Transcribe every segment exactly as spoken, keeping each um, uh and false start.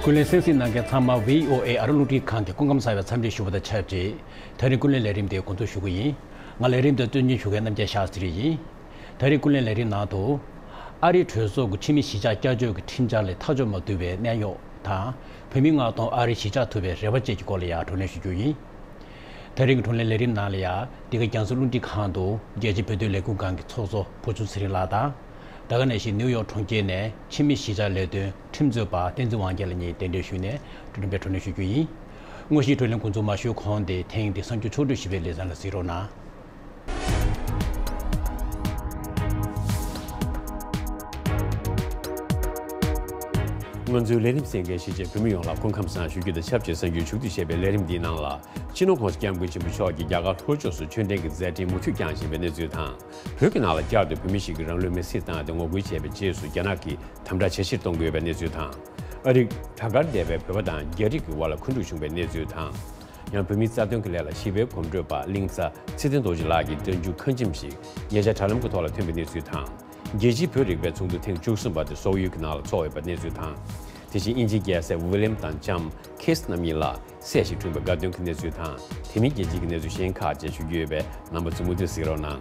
ཀུན་གླེང་གསན་གཟིགས་གནང་མཁན་ཚང་མ་V O A ཨ་རི་རླུང་འཕྲིན་ཁང་གི་སྐུ་ཁམས་བཟང་བའི་འཚམས་འདྲི་ཞུ་བ་དང་ཆབས་ཅིག་དེ་རིང་ཀུན་གླེང་ལས་རིམ་དེ་འགོ་འཛུགས་ཞུ་གི་ཡིན། ང་ལས་རིམ་དེ་སྟོན་ཉན་ཞུ་མཁན་རྣམ་རྒྱལ་ཤཱ་སྟྲི་ཡིན། དེ་རིང་ཀུན་གླེང་ལས་རིམ་ནང་དུ། ཨ་རིའི་གྲོས་ཚོགས་ཀྱི་ཕྱི་མི་གཞིས་ཆགས་བསྐྱར་བཅོས་ཀྱི་ཁྲིམས་འཆར་ལས་ཐག་གཅོད་མ་ཐུབ་པའི་གནད་རྙོག་དང་། བོད་མི་མངགས་གཏོང་ཨ་རིར་གཞིས་ཆགས་ཐུབ་པའི་རེ་བ་བཅས་ཀྱི་སྐོར་ལ་ཡང་བགྲོ་གླེང་ཞུ་རྒྱུ་ཡིན། དེ་རིང་གི་བགྲོ་གླེང་ལས་རིམ་ནང་ལ་ཡང་འདི་ག་རྒྱང་མཚོ་རླུང་འཕྲིན་ཁང་དུ་རྒྱལ་སྤྱིའི་བོད་དོན་ལས་འགུལ་ཁང་གི་ཚོགས་གཙོ་ཕུར་ཆུང་ཚེ་རིང་ལགས་དང་། ད་ག་ནང་བཞིན་ནིའུ་ཡོག་གྲོང་ཁྱེར་ནས་ཕྱི་མི་གཞིས་ཆགས་ལས་དོན་ཁྲིམས་རྩོད་པ་བསྟན་འཛིན་དབང་རྒྱལ་ལགས་གཉིས་གདན་འདྲེན་ཞུས་ནས་གྲོས་རིམ་པའི་བགྲོ་གླེང་ཞུ་རྒྱུ་ཡིན། དངོས་གཞིའི་བགྲོ་གླེང་འགོ་འཛུགས་མ་ཞུས་གོང་དེ་ཐེངས་འདིའི་གསར་འགྱུར་ཕྱོགས་བསྒྲིགས་ཞུས་པའི་ལེ་ཚན་ལ་གཟིགས་རོགས་གནང་། ང་ཚོའི་ལས་རིམ་གསན་མཁན་གཞིས་བྱེས་བོད་མི་ཡོངས་ལ་སྐུ་ཁམས་བཟང་ཞུ་རྒྱུ་དང་ཆབས་ཅིག་གསར་འགྱུར་ཕྱོགས་བསྒྲིགས་བྱས་པའི་ལས་རིམ་འདིའི་ནང་ལ། སྤྱི་ནོར་༸གོང་ས་༸སྐྱབས་མགོན་ཆེན་པོ་མཆོག་གིས་རྒྱ་གར་ལྷོ་ཕྱོགས་སུ་ཆོས་ལྡན་གྱི་མཛད་འཕྲིན་མུ་མཐུད་བསྐྱངས་བཞིན་པའི་གནས་ཚུལ་དང་། བོད་ཀྱི་ནང་ལ་བསྐྱར་དུ་བོད་མི་ཞིག་གིས་རང་ལུས་མེར་སྲེག་བཏང་སྟེ་ངོ་རྒོལ་བྱས་པའི་རྗེས་སུ་རྒྱ་ནག་གིས་དམ་དྲག་ཇེ་ཆེར་གཏོང་གི་ཡོད་པའི་གནས་ཚུལ་དང་། ཨ་རིར་བྲག་དཀར་བསྡད་པའི་བོད་པ་དང་རྒྱ་རིགས་ཀྱི་དབར་ལ་འཁོན་འཁྲུག་བྱུང་བའི་གནས་ཚུལ་དང་། ཡང་བོད་མིའི་རྩ་དོན་གྱི་ལས་ལ་ཞི་བའི་གོམ་བགྲོད་པ་གླིང་ཚ་ཚེ་བརྟན་རྡོ་རྗེ་ལགས་ཀྱི་སྟོན་མཇུག་ཁང་ཁྱིམ་ཞིག་ཉེ་ཆར་དྲ་ལམ་གྱི་ཐོག་ལ་ཐོན་པའི་གནས་ཚུལ་དང་། རྒྱལ་སྤྱིའི་བོད་རིག་པའི་ཚོགས་འདུ་ཐེངས་བཅུ་གསུམ་པ་དེ་སོག་ཡུལ་གྱི་ནང་ལ་འཚོགས་ཡོད་པའི་གནས་ཚུལ་དང་། དེ་བཞིན་དབྱིན་ཇིའི་རྒྱལ་སྲས་ཝི་ལི་ཡམ་དང་ལྕམ་ཁེ་སི་རྣམ་གཉིས་ལ་སྲས་ཤིག་འཁྲུངས་པའི་དགའ་སྟོན་གྱི་གནས་ཚུལ་དང་། དེ་མིན་རྒྱལ་སྤྱིའི་གནས་ཚུལ་གཞན་ཁག་བཅས་ཞུ་རྒྱུ་ཡོད་པས་རྣམ་པ་ཚོས་མུ་མཐུད་གཟིགས་རོགས་གནང་།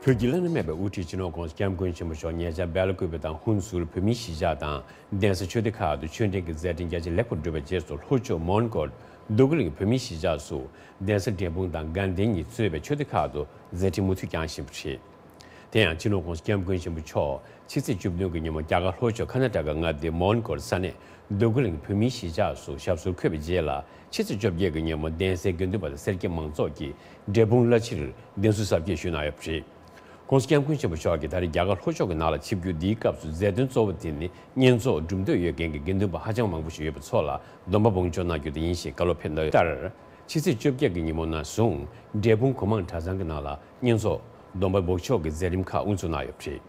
བོད་ཀྱི་བླ་ན་མེད་པའི་དབུ་ཁྲིད་སྤྱི་ནོར་༸གོང་ས་༸སྐྱབས་མགོན་ཆེན་པོ་མཆོག་ཉེ་ཆར་སྦེལ་ལ་ཀུ་པེ་དང་ཧུན་སུར་བོད་མིའི་གཞིས་ཆགས་དང་གདན་ས་ཆོས་སྡེ་ཁག་ཏུ་ཆོས་འབྲེལ་གྱི་མཛད་འཕྲིན་རྒྱ་ཆེར་ལེགས་པར་བསྒྲུབས་པའི་རྗེས་སུ། ལྷོ་ཕྱོགས་མོན་གྷོ་རྡོ་ཀུན་གླིང་བོད་མིའི་གཞིས་ཆགས་སུ་གདན་ས་འབྲས་སྤུངས་དང་དགའ་ལྡན་གཉིས་གཙོས་པའི་ཆོས་སྡེ་ཁག་ཏུ་མཛད་འཕྲིན་མུ་མཐུད་བསྐྱངས་བཞིན་པ་རེད། དེ་ཡང་སྤྱི་ནོར་༸གོང་ས་༸སྐྱབས་མགོན་ཆེན་པོ་མཆོག་ཕྱི་ཚེས་བཅུ་བདུན་གྱི་ཉིན་མོ་རྒྱ་གར་ལྷོ་ཕྱོགས་ཁ་ན་ཊ་ཀ་མངའ་སྡེའི་མོན་གྷོར་ས་གནས་རྡོ་ཀུན་གླིང་བོད་མིའི་གཞིས་ཆགས་སུ་ཞབས་སོར་འཁོད་པའི་རྗེས་ལ། ཕྱི་ཚེས་བཅོ་བརྒྱད་ཀྱི་ཉིན་མོ་གདན་སའི་དགེ་འདུན་པ་དང་སེར་སྐྱ་མང་ཚོགས་ཀྱིས་འབྲས་སྤུངས་བླ་སྤྱིར་གདན་ཚུགས་གཟབ་རྒྱས་ཞུས་གནང་ཡོད་པ་རེད། ༸གོང་ས་༸སྐྱབས་མགོན་ཆེན་པོ་མཆོག་གིས་ད་རེས་རྒྱ་གར་ལྷོ་ཕྱོགས་ཀྱི་ནང་ལ་ཆིབས་བསྒྱུར་འདིའི་སྐབས་སུ་མཛད་དོན་གཙོ་བོ་དེ་ནི་བསྙེན་རྫོགས་སྒྲུབ་འདོད་ཡོད་མཁན་གྱི་དགེ་འདུན་པ་ཧ་ཅང་མང་པོ་ཞིག་ཡོད་པ་ཚོ་ལ་སྡོམ་པ་འབོགས་ཆོག་གནང་རྒྱུ་དེ་ཡིན་ཞེས་བཀའ་སློབ་ཕེབས་གནང་ཡོད་ལྟར། ཕྱི་ཚེས་བཅོ་བརྒྱད་ཀྱི་ཉིན་མོ་ནས་བཟུང་འབྲས་སྤུངས་སྒོ་མང་གྲྭ་ཚང་གི་ནང་ལ་བསྙེན་རྫོགས་སྡོམ་པ་འབོགས་ཆོག་གི་མཛད་རིམ་ཁག་དབུ་འཛུགས་གནང་ཡོད་པ་རེད།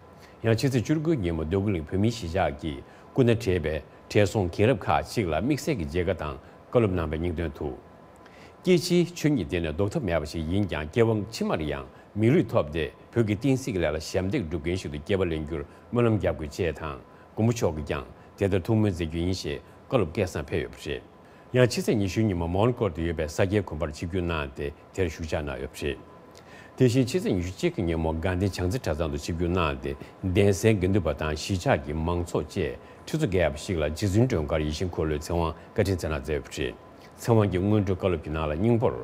ཡང་ཕྱི་ཚེས་བཅུ་དགུའི་ཉིན་མོ་རྡོ་ཀུན་གླིང་བོད་མིའི་གཞིས་ཆགས་ཀྱིས་སྐུ་ན་བགྲེས་པའི་བགྲེས་སོང་རྒན་རབས་ཁག་ཅིག་ལ་དམིགས་བསལ་གྱི་མཇལ་ཁ་དང་བཀའ་སློབ་གནང་བའི་སྙིང་དོན་དུ། སྐྱེ་འཆིའི་ཆོས་ཉིད་དེ་ནི་ལྡོག་ཐབས་མེད་པ་ཞིག་ཡིན་ཀྱང་། སྐྱེ་བ་ཕྱི་མར་ཡང་མི་ལུས་ཐོབ་སྟེ་བོད་ཀྱི་བསྟན་སྲིད་ཀྱི་ལས་ལ་ཞབས་འདེགས་སྒྲུབ་མཁན་ཞིག་ཏུ་སྐྱེ་བ་ལེན་རྒྱུར་སྨོན་ལམ་རྒྱག་དགོས་ཅེས་དང་། མགོན་པོ་མཆོག་གིས་ཀྱང་དེ་ལྟར་ཐུགས་སྨོན་མཛད་རྒྱུ་ཡིན་ཞེས་བཀའ་སློབ་སྐལ་བཟང་ཕེབས་ཡོད་པ་རེད། ཡང་ཕྱི་ཚེས་ཉི་ཤུའི་ཉིན་མོ་མོན་གྷོ་དུ་ཡོད་པའི་ས་སྐྱའི་དགོན་པར་ཆིབས་བསྒྱུར་གནང་སྟེ་དེར་བཞུགས་ཕྱག་གནང་ཡོད་པ་རེད། དེ་བཞིན་ཕྱི་ཚེས་ཉི་ཤུ་གཅིག་གི་ཉིན་མོ་དགའ་ལྡན་བྱང་རྩེ་གྲྭ་ཚང་དུ་ཆིབས་བསྒྱུར་གནང་སྟེ། གདན་སའི་དགེ་འདུན་པ་དང་གཞིས་ཆགས་ཀྱི་མང་ཚོགས་བཅས་ཁྲི་ཚོ་བརྒལ་བ་ཞིག་ལ་རྗེ་བཙུན་སྒྲོལ་དཀར་ཡིད་བཞིན་འཁོར་ལོའི་ཚེ་དབང་བཀའ་དྲིན་སྩལ་གནང་མཛད་ཡོད་པ་རེད། ཚེ་དབང་གི་སྔོན་འགྲོའི་བཀའ་སློབ་ཀྱི་ནང་ལ་སྙིང་པོར།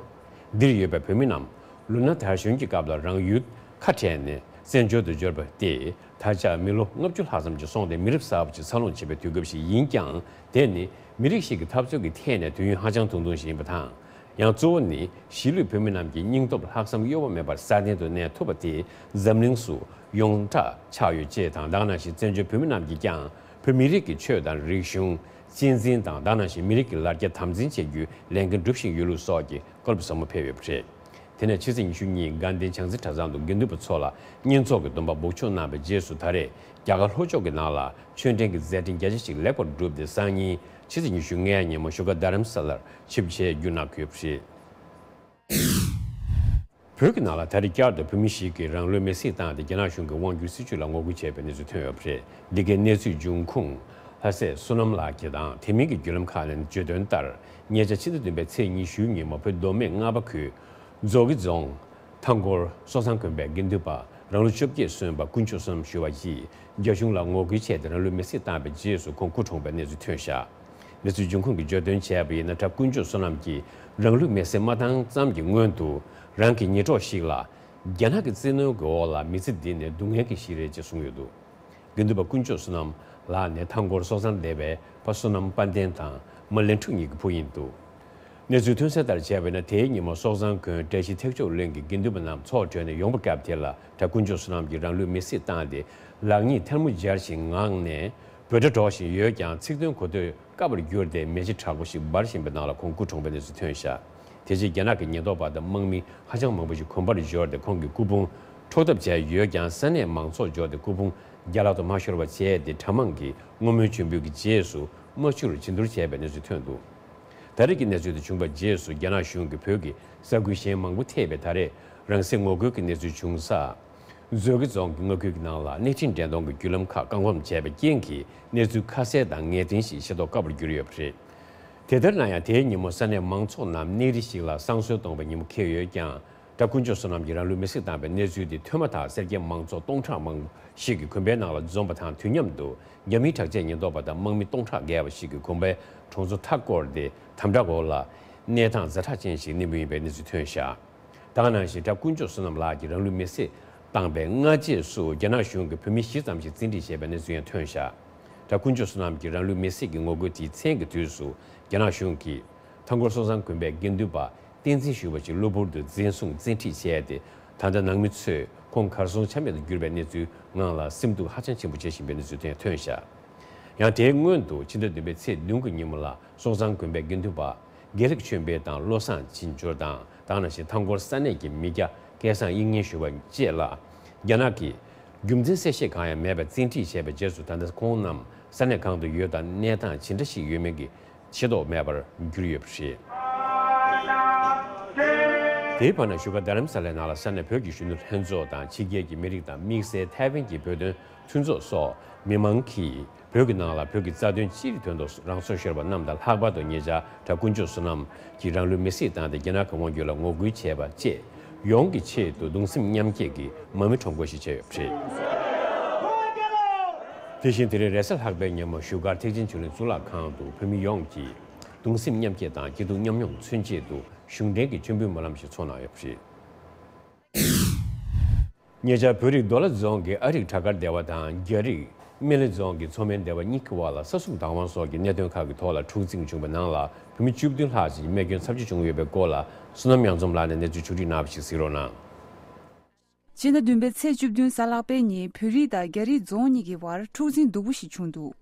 འདིར་ཡོད་པའི་བོད་མི་རྣམས་ལོ་ན་དར་གཞོན་གྱི་སྐབས་ལ་རང་ཡུལ་ཁ་བྲལ་ནས་བཙན་བྱོལ་དུ་འབྱོར་བ་སྟེ། ད་ཆ་མི་ལོ་ལྔ་བཅུ་ལྷག་ཙམ་གྱིས་སོང་སྟེ་མི་རབས་གསར་པ་ཅིག་འཚར་ལོངས་བྱེད་པའི་དུས་སྐབས་ཤིག་ཡིན་ཀྱང་། དེ་ནི་མི་རིགས་ཤིག་གི་འཐབ་རྩོད་ཀྱི་ཐད་ནས་དུས་ཡུན་ཧ་ཅང་ཐུང་ཐུང་ཞིག་ཡིན་པ་དང་། ཡང་གཙོ་བོ་ནི་གཞིས་ལུས་བོད་མི་རྣམས་ཀྱི་སྙིང་སྟོབས་ལྷག་བསམ་གཡོ་བ་མེད་པར་སྲ་བརྟན་དུ་གནས་ཐུབ་པ་དེ་འཛམ་གླིང་སུ་ཡོངས་གྲགས་ཆགས་ཡོད་ཅེས་དང་། དེ་ནང་བཞིན་བཙན་བྱོལ་བོད་མི་རྣམས་ཀྱིས་ཀྱང་བོད་མི་རིགས་ཀྱི་ཆོས་དང་རིག་གཞུང་གཅེས་འཛིན་དང་། དེ་ནང་བཞིན་མི་རིགས་ཀྱི་ལ་རྒྱ་དམ་འཛིན་བྱེད་རྒྱུའི་ལས་འགན་སྒྲུབ་བཞིན་ཡོད་ལུགས་སོགས་ཀྱི་བཀའ་སློབ་ཟབ་མོ་ཕེབས་ཡོད་པ་རེད། དེ་ནས་ཕྱི་ཚེས་ཉི་ཤུ་གཉིས་དགའ་ལྡན་བྱང་རྩེ་གྲྭ་ཚང་དུ་དགེ་འདུན་པ་ཚོ་ལ་བསྙེན་རྫོགས་ཀྱི་སྡོམ་པ་འབོགས་ཆོག་གནང་བའི་རྗེས་སུ། ད་རེས་རྒྱ་གར་ལྷོ་ཕྱོགས་ཀྱི་ནང་ལ་ཆོས་འབྲེལ་གྱི་མཛད་འཕྲིན་རྒྱ་ཆེ་ཞིག་ལེགས་པར་བསྒྲུབས་ཏེ། སང་ཉིན་ཕྱི་ཚེས་ཉི་ཤུ་ལྔའི་ཉིན་མོ་བཞུགས་སྒར་རྡ་རམ་ས་ལར་ཆིབས་ཞལ་བསྒྱུར་གནང་གི་ཡོད་པ་རེད། བོད་ཀྱི་ནང་ལ་ད་རེས་བསྐྱར་དུ་བོད་མི་ཞིག་གིས་རང་ལུས་མེར་སྲེག་བཏང་སྟེ་རྒྱ་ནག་གཞུང་གི་དབང་སྒྱུར་སྲིད་བྱུས་ལ་ངོ་རྒོལ་བྱས་པའི་གནས་ཚུལ་ཐོན་ཡོད་པ་རེད། འདི་གའི་གནས་ཚུལ་འབྱུང་ཁུངས་ལྷ་སྲས་བསོད་ནམས་ལགས་ཀྱིས་དང་། དེ་མིན་གྱི་བརྒྱུད་ལམ་ཁག་ནས་བརྗོད་དོན་ལྟར། ཉེ་ཆར་ཕྱི་ཟླ་བདུན་པའི་ཚེས་ཉི་ཤུའི་ཉིན་མོ་བོད་མདོ་སྨད་རྔ་པ་ཁུལ་རྫོང་གི་རྫོང་མཐའ་འཁོར་སོ་བཟང་དགོན་པའི་དགེ་འདུན་པ་རང་ལོ་བཅོ་བརྒྱད་སོན་པ་དཀོན་མཆོག་བསོད་ནམས་ཞུ་བ་ཡིས་རྒྱ་གཞུང་ལ་ངོ་རྒོལ་བྱས་ཏེ་རང་ལུས་མེར་སྲེག་བཏང་བའི་རྗེས་སུ་ཁོང་སྐུ་གྲོངས་པའི་གནས་ཚུལ་ཐོན་བཞག་གནས་ཚུལ་འབྱུང་ཁུངས་ཀྱིས་བརྗོད་དོན་བྱས་པ་ཡིན་ན། གྲྭ་དཀོན་མཆོག་བསོད་ནམས་ཀྱིས་རང་ལུས་མེར་སྲེག་མ་བཏང་ཙམ་གྱི་སྔོན་དུ། རང་གི་ཉེ་གྲོགས་ཤིག་ལ། རྒྱ་ནག་གི་བཙན་གནོན་གྱི་འོག་ལ་མི་ཚེ་འདི་ནི་སྡུག་བསྔལ་གྱི་ཞིག་རེད་ཅེས་གསུངས་ཡོད་འདུག་དགེ་འདུན་པ་དཀོན་མཆོག་བསོད་ནམས་ལགས་ནི་མཐའ་འཁོར་སོ་བཟང་སྡེ་བའི་ཕ་བསོད་ནམས་དཔལ་ལྡན་དང་མ་ལན་ཕྲུག་གཉིས་ཀྱི་བུ་ཡིན་འདུག་གནས་ཚུལ་ཐོན་གསལ་ལྟར་བྱས་པ་ཡིན་ན། དེའི་ཉིན་མོ་སོ་བཟང་དགོན་བཀྲ་ཤིས་ཐེག་མཆོག་གླིང་གི་དགེ་འདུན་པ་རྣམས་ཚོགས་གྲོལ་ནས་ཡོང་བའི་སྐབས་དེ་ལ། གྲྭ་དཀོན་མཆོག་བསོད་ནམས་ཀྱིས་རང་ལུས་མེར་སྲེག་བཏང་སྟེ། ལག་གཉིས་ཐལ་མོ་སྦྱར་ཞིང་ངག་ནས་འབོད་སྒྲ་སྒྲོག་བཞིན་ཡོད་ཀྱང་། ཚིག་དོན་གོ་ཐོས་དཀའ་བར་གྱུར་ཏེ་མེ་ལྕེ་དྲག་པོ་ཞིག་འབར་བཞིན་པའི་ནང་ལ་ཁོང་སྐུ་གྲོངས་པའི་གནས་ཚུལ་ཐོན་བཞག་དེ་རྗེས་རྒྱ་ནག་གི་ཉེན་རྟོག་པ་དང་དམག་མི་ཧ་ཅང་མང་པོ་ཞིག་དགོན་པར་འབྱོར་ཏེ་ཁོང་གི་སྐུ་ཕུང་འཕྲོག་ཐབས་བྱས་ཡོད་ཀྱང་། ས་གནས་མང་ཚོགས་འབྱོར་ཏེ་སྐུ་ཕུང་རྒྱ་ལག་ཏུ་མ་ཤོར་བ་བྱས་ཏེ། གྲྭ་མང་གིས་བསྔོ་སྨོན་མཆོད་འབུལ་གྱི་རྗེས་སུ་རྨ་ཆུར་བྱི་འདུལ་བྱས་པའི་གནས་ཚུལ་ཐོན་འདུག་ད་རེས་ཀྱི་གནས་ཚུལ་དེ་བྱུང་བའི་རྗེས་སུ། རྒྱ་ནག་གཞུང་གིས་བོད་ཀྱི་ས་ཁུལ་གཞན་མང་པོ་ཐེ་བའི་ད་རེས་རང་བཙན་ངོ་རྒོལ་གྱི་གནས་ཚུལ་བྱུང་ས། མཛོད་དགེ་རྫོང་གི་མངའ་ཁུལ་གྱི་ནང་ལ་གནས་འཕྲིན་འབྲེལ་གཏོང་གི་བརྒྱུད་ལམ་ཁག་བཀག་འགོག་བྱས་པའི་རྐྱེན་གྱིས་གནས་ཚུལ་ཁ་གསལ་དང་ངེས་གཏན་ཞིག་ཤེས་རྟོགས་དཀའ་བར་གྱུར་ཡོད་པ་རེད། དེ་ལྟར་ན་ཡང་དེའི་ཉིན་མོ་ས་གནས་མང་ཚོགས་རྣམས་གནས་རི་ཞིག་ལ་བསང་གསོལ་གཏོང་བའི་ཉིན་མོ་འཁེལ་ཡོད་ཀྱང་། གྲྭ་དཀོན་མཆོག་བསོད་ནམས་ཀྱིས་རང་ལུས་མེར་སྲེག་བཏང་བའི་གནས་ཚུལ་དེ་ཐོས་མ་ཐག་སེར་སྐྱ་མང་ཚོགས་སྟོང་ཕྲག་མང་པོ་ཞིག་གིས་དགོན་པའི་ནང་ལ་འཛོམས་པ་དང་དུས་མཉམ་དུ་རྒྱ་མིའི་དྲག་ཆས་ཉེན་རྟོག་པ་དང་དམག་མི་སྟོང་ཕྲག་བརྒལ་བ་ཞིག་གིས་དགོན་པའི་གྲོང་ཚོ་མཐའ་བསྐོར་ཏེ་དམ་དྲག་འོག་ལ་གནས་སྟངས་ཛ་དྲག་ཅན་ཞིག་གནས་མུས་ཡིན་པའི་གནས་ཚུལ་ཐོན་བཞག་ད་ག་ནང་བཞིན་གྲྭ་དཀོན་མཆོག་བསོད་ནམས་ལགས་ཀྱིས་རང་ལུས་མེར་སྲེག་བཏང་པའི་སྔ་རྗེས་སུ་རྒྱ་ནག་གཞུང་གིས་བོད་མི་བཞི་ཙམ་ཞིག་བཙན་ཁྲིད་བྱས་པའི་གནས་ཚུལ་ཡང་ཐོན་བཞག་གྲྭ་དཀོན་མཆོག་བསོད་ནམས་ཀྱི་རང་ལུས་མེར་སྲེག་གི་ངོ་རྒོལ་དེའི་མཚན་གྱི་དུས་སུ་རྒྱ་ནག་གཞུང་གིས་མཐའ་འཁོར་སོང་ཙང་དགོན་པའི་དགེ་འདུན་པ་བསྟན་འཛིན་ཞུ་བ་ཞིག་གློ་བུར་དུ་འཛིན་བཟུང་བཙན་ཁྲིད་བྱས་ཏེ། ད་ལྟ་ནང་མི་ཚོས་ཁོང་གར་སོང་ཆ་མེད་དུ་གྱུར་པའི་གནས་ཚུལ་ངང་ལ་སེམས་སྡུག་ཧ་ཅང་ཆེན་པོ་བྱེད་བཞིན་པའི་གནས་ཚུལ་དེ་ཐོན་བཞག་ཡང་དེའི་སྔོན་དུ་ཕྱི་ཟླ་བདུན་པའི་ཚེས་བདུན་གྱི་ཉིན་མོ་ལ་སོང་ཙང་དགོན་པའི་དགེ་འདུན་པ་དགེ་ལེགས་ཆོས་འཕེལ་དང་བློ་བཟང་ཅིན་ཇོར་དང་། ད་ག་ནང་བཞིན་མཐའ་འཁོར་ས་གནས་ཀྱི་མི་སྐྱ་སྐལ་བཟང་དབྱིག་གཉེན་ཞུ་བ་བཅས་ལ། རྒྱ་ནག་གིས་རྒྱུ་མཚན་གསལ་བཤད་གང་ཡང་མེད་པར་བཙན་ཁྲིད་བྱས་པའི་རྗེས་སུ། ད་ལྟ་ཁོང་རྣམས་ས་གནས་གང་དུ་ཡོད་དང་གནས་སྟངས་ཇི་འདྲ་ཞིག་ཡོད་མེད་ཀྱི་ཤེས་རྟོགས་མེད་པར་གྱུར་ཡོད་པ་རེད། དེའི་བར་ན་བཞུགས་སྒར་རྡ་རམ་ས་ལའི་ནང་ལ་ས་གནས་བོད་ཀྱི་གཞོན་ནུ་ལྷན་ཚོགས་དང་ཕྱི་རྒྱལ་གྱི་མི་རིགས་དང་དམིགས་བསལ་ཐའེ་ཝན་གྱི་བོད་དོན་མཐུན་ཚོགས་སོགས་མི་མང་གིས་བོད་ཀྱི་ནང་ལ་བོད་ཀྱི་རྩ་དོན་སྤྱི་རིགས་དོན་དུ་རང་སྲོག་ཤོར་བ་རྣམས་དང་ལྷག་པར་དུ་ཉེ་ཆར་གྲྭ་དཀོན་མཆོག་བསོད་ནམས་ཀྱིས་རང་ལུས་མེར་སྲེག་བཏང་སྟེ་རྒྱ་ནག་གི་དབང་སྒྱུར་ལ་ངོ་རྒོལ་བྱས་པ་བཅས་ཡོངས་ཀྱི་ཆེད་དུ་གདུང་སེམས་མཉམ་སྐྱེད་ཀྱི་མར་མེ་ཁྲོམ་སྐོར་ཞིག་བྱས་ཡོད་པ་རེད། དེ་བཞིན་དེ་རིང་རེས་གཟའ་ལྷག་པའི་ཉིན་མོ་བཞུགས་སྒར་ཐེག་ཆེན་ཆོས་གླིང་གཙུག་ལག་ཁང་དུ་བོད་མི་ཡོངས་ཀྱིས་གདུང་སེམས་མཉམ་སྐྱེད་དང་སྐྱིད་སྡུག་མཉམ་མྱོང་མཚོན་ཆེད་དུ་གཞུང་འབྲེལ་གྱི་མཆོད་འབུལ་སྨོན་ལམ་ཞིག་ཚོགས་གནང་ཡོད་པ་རེད། ཉེ་ཆར་བོད་རིགས་མདོ་ལ་རྫོང་གི་ཨ་རིག་བྲག་དཀར་སྡེ་བ་དང་རྒྱ་རིགས་སྨན་གླིང་རྫོང་གི་མཚོ་སྨན་སྡེ་བ་གཉིས་ཀྱི་བར་ལ་ས་སྲུང་བདག་དབང་སོགས་ཀྱི་གནད་དོན་ཁག་གི་ཐོག་ལ་འཁྲུག་འཛིང་བྱུང་བའི་ནང་ལ་བོད་མི་བཅུ་བདུན་ལྷག་ཅིག་རྨས་སྐྱོན་ཚབས་ཆེ་བྱུང་ཡོད་པའི་སྐོར་ལ་བསོད་ནམས་གཡང་འཛོམས་ལགས་ནས་གནས་ཚུལ་ཕྱོགས་སྒྲིག་གནང་བ་ཞིག་གཟིགས་རོགས་གནང་། ཕྱི་ཟླ་བདུན་པའི་ཚེས་བཅུ་བདུན་གཟའ་ལྷག་པའི་ཉིན་བོད་རིགས་དང་རྒྱ་རིགས་རྫོང་གཉིས་ཀྱི་བར་འཁྲུག་འཛིང་སྡུག་པོ་ཞིག་བྱུང་འདུག་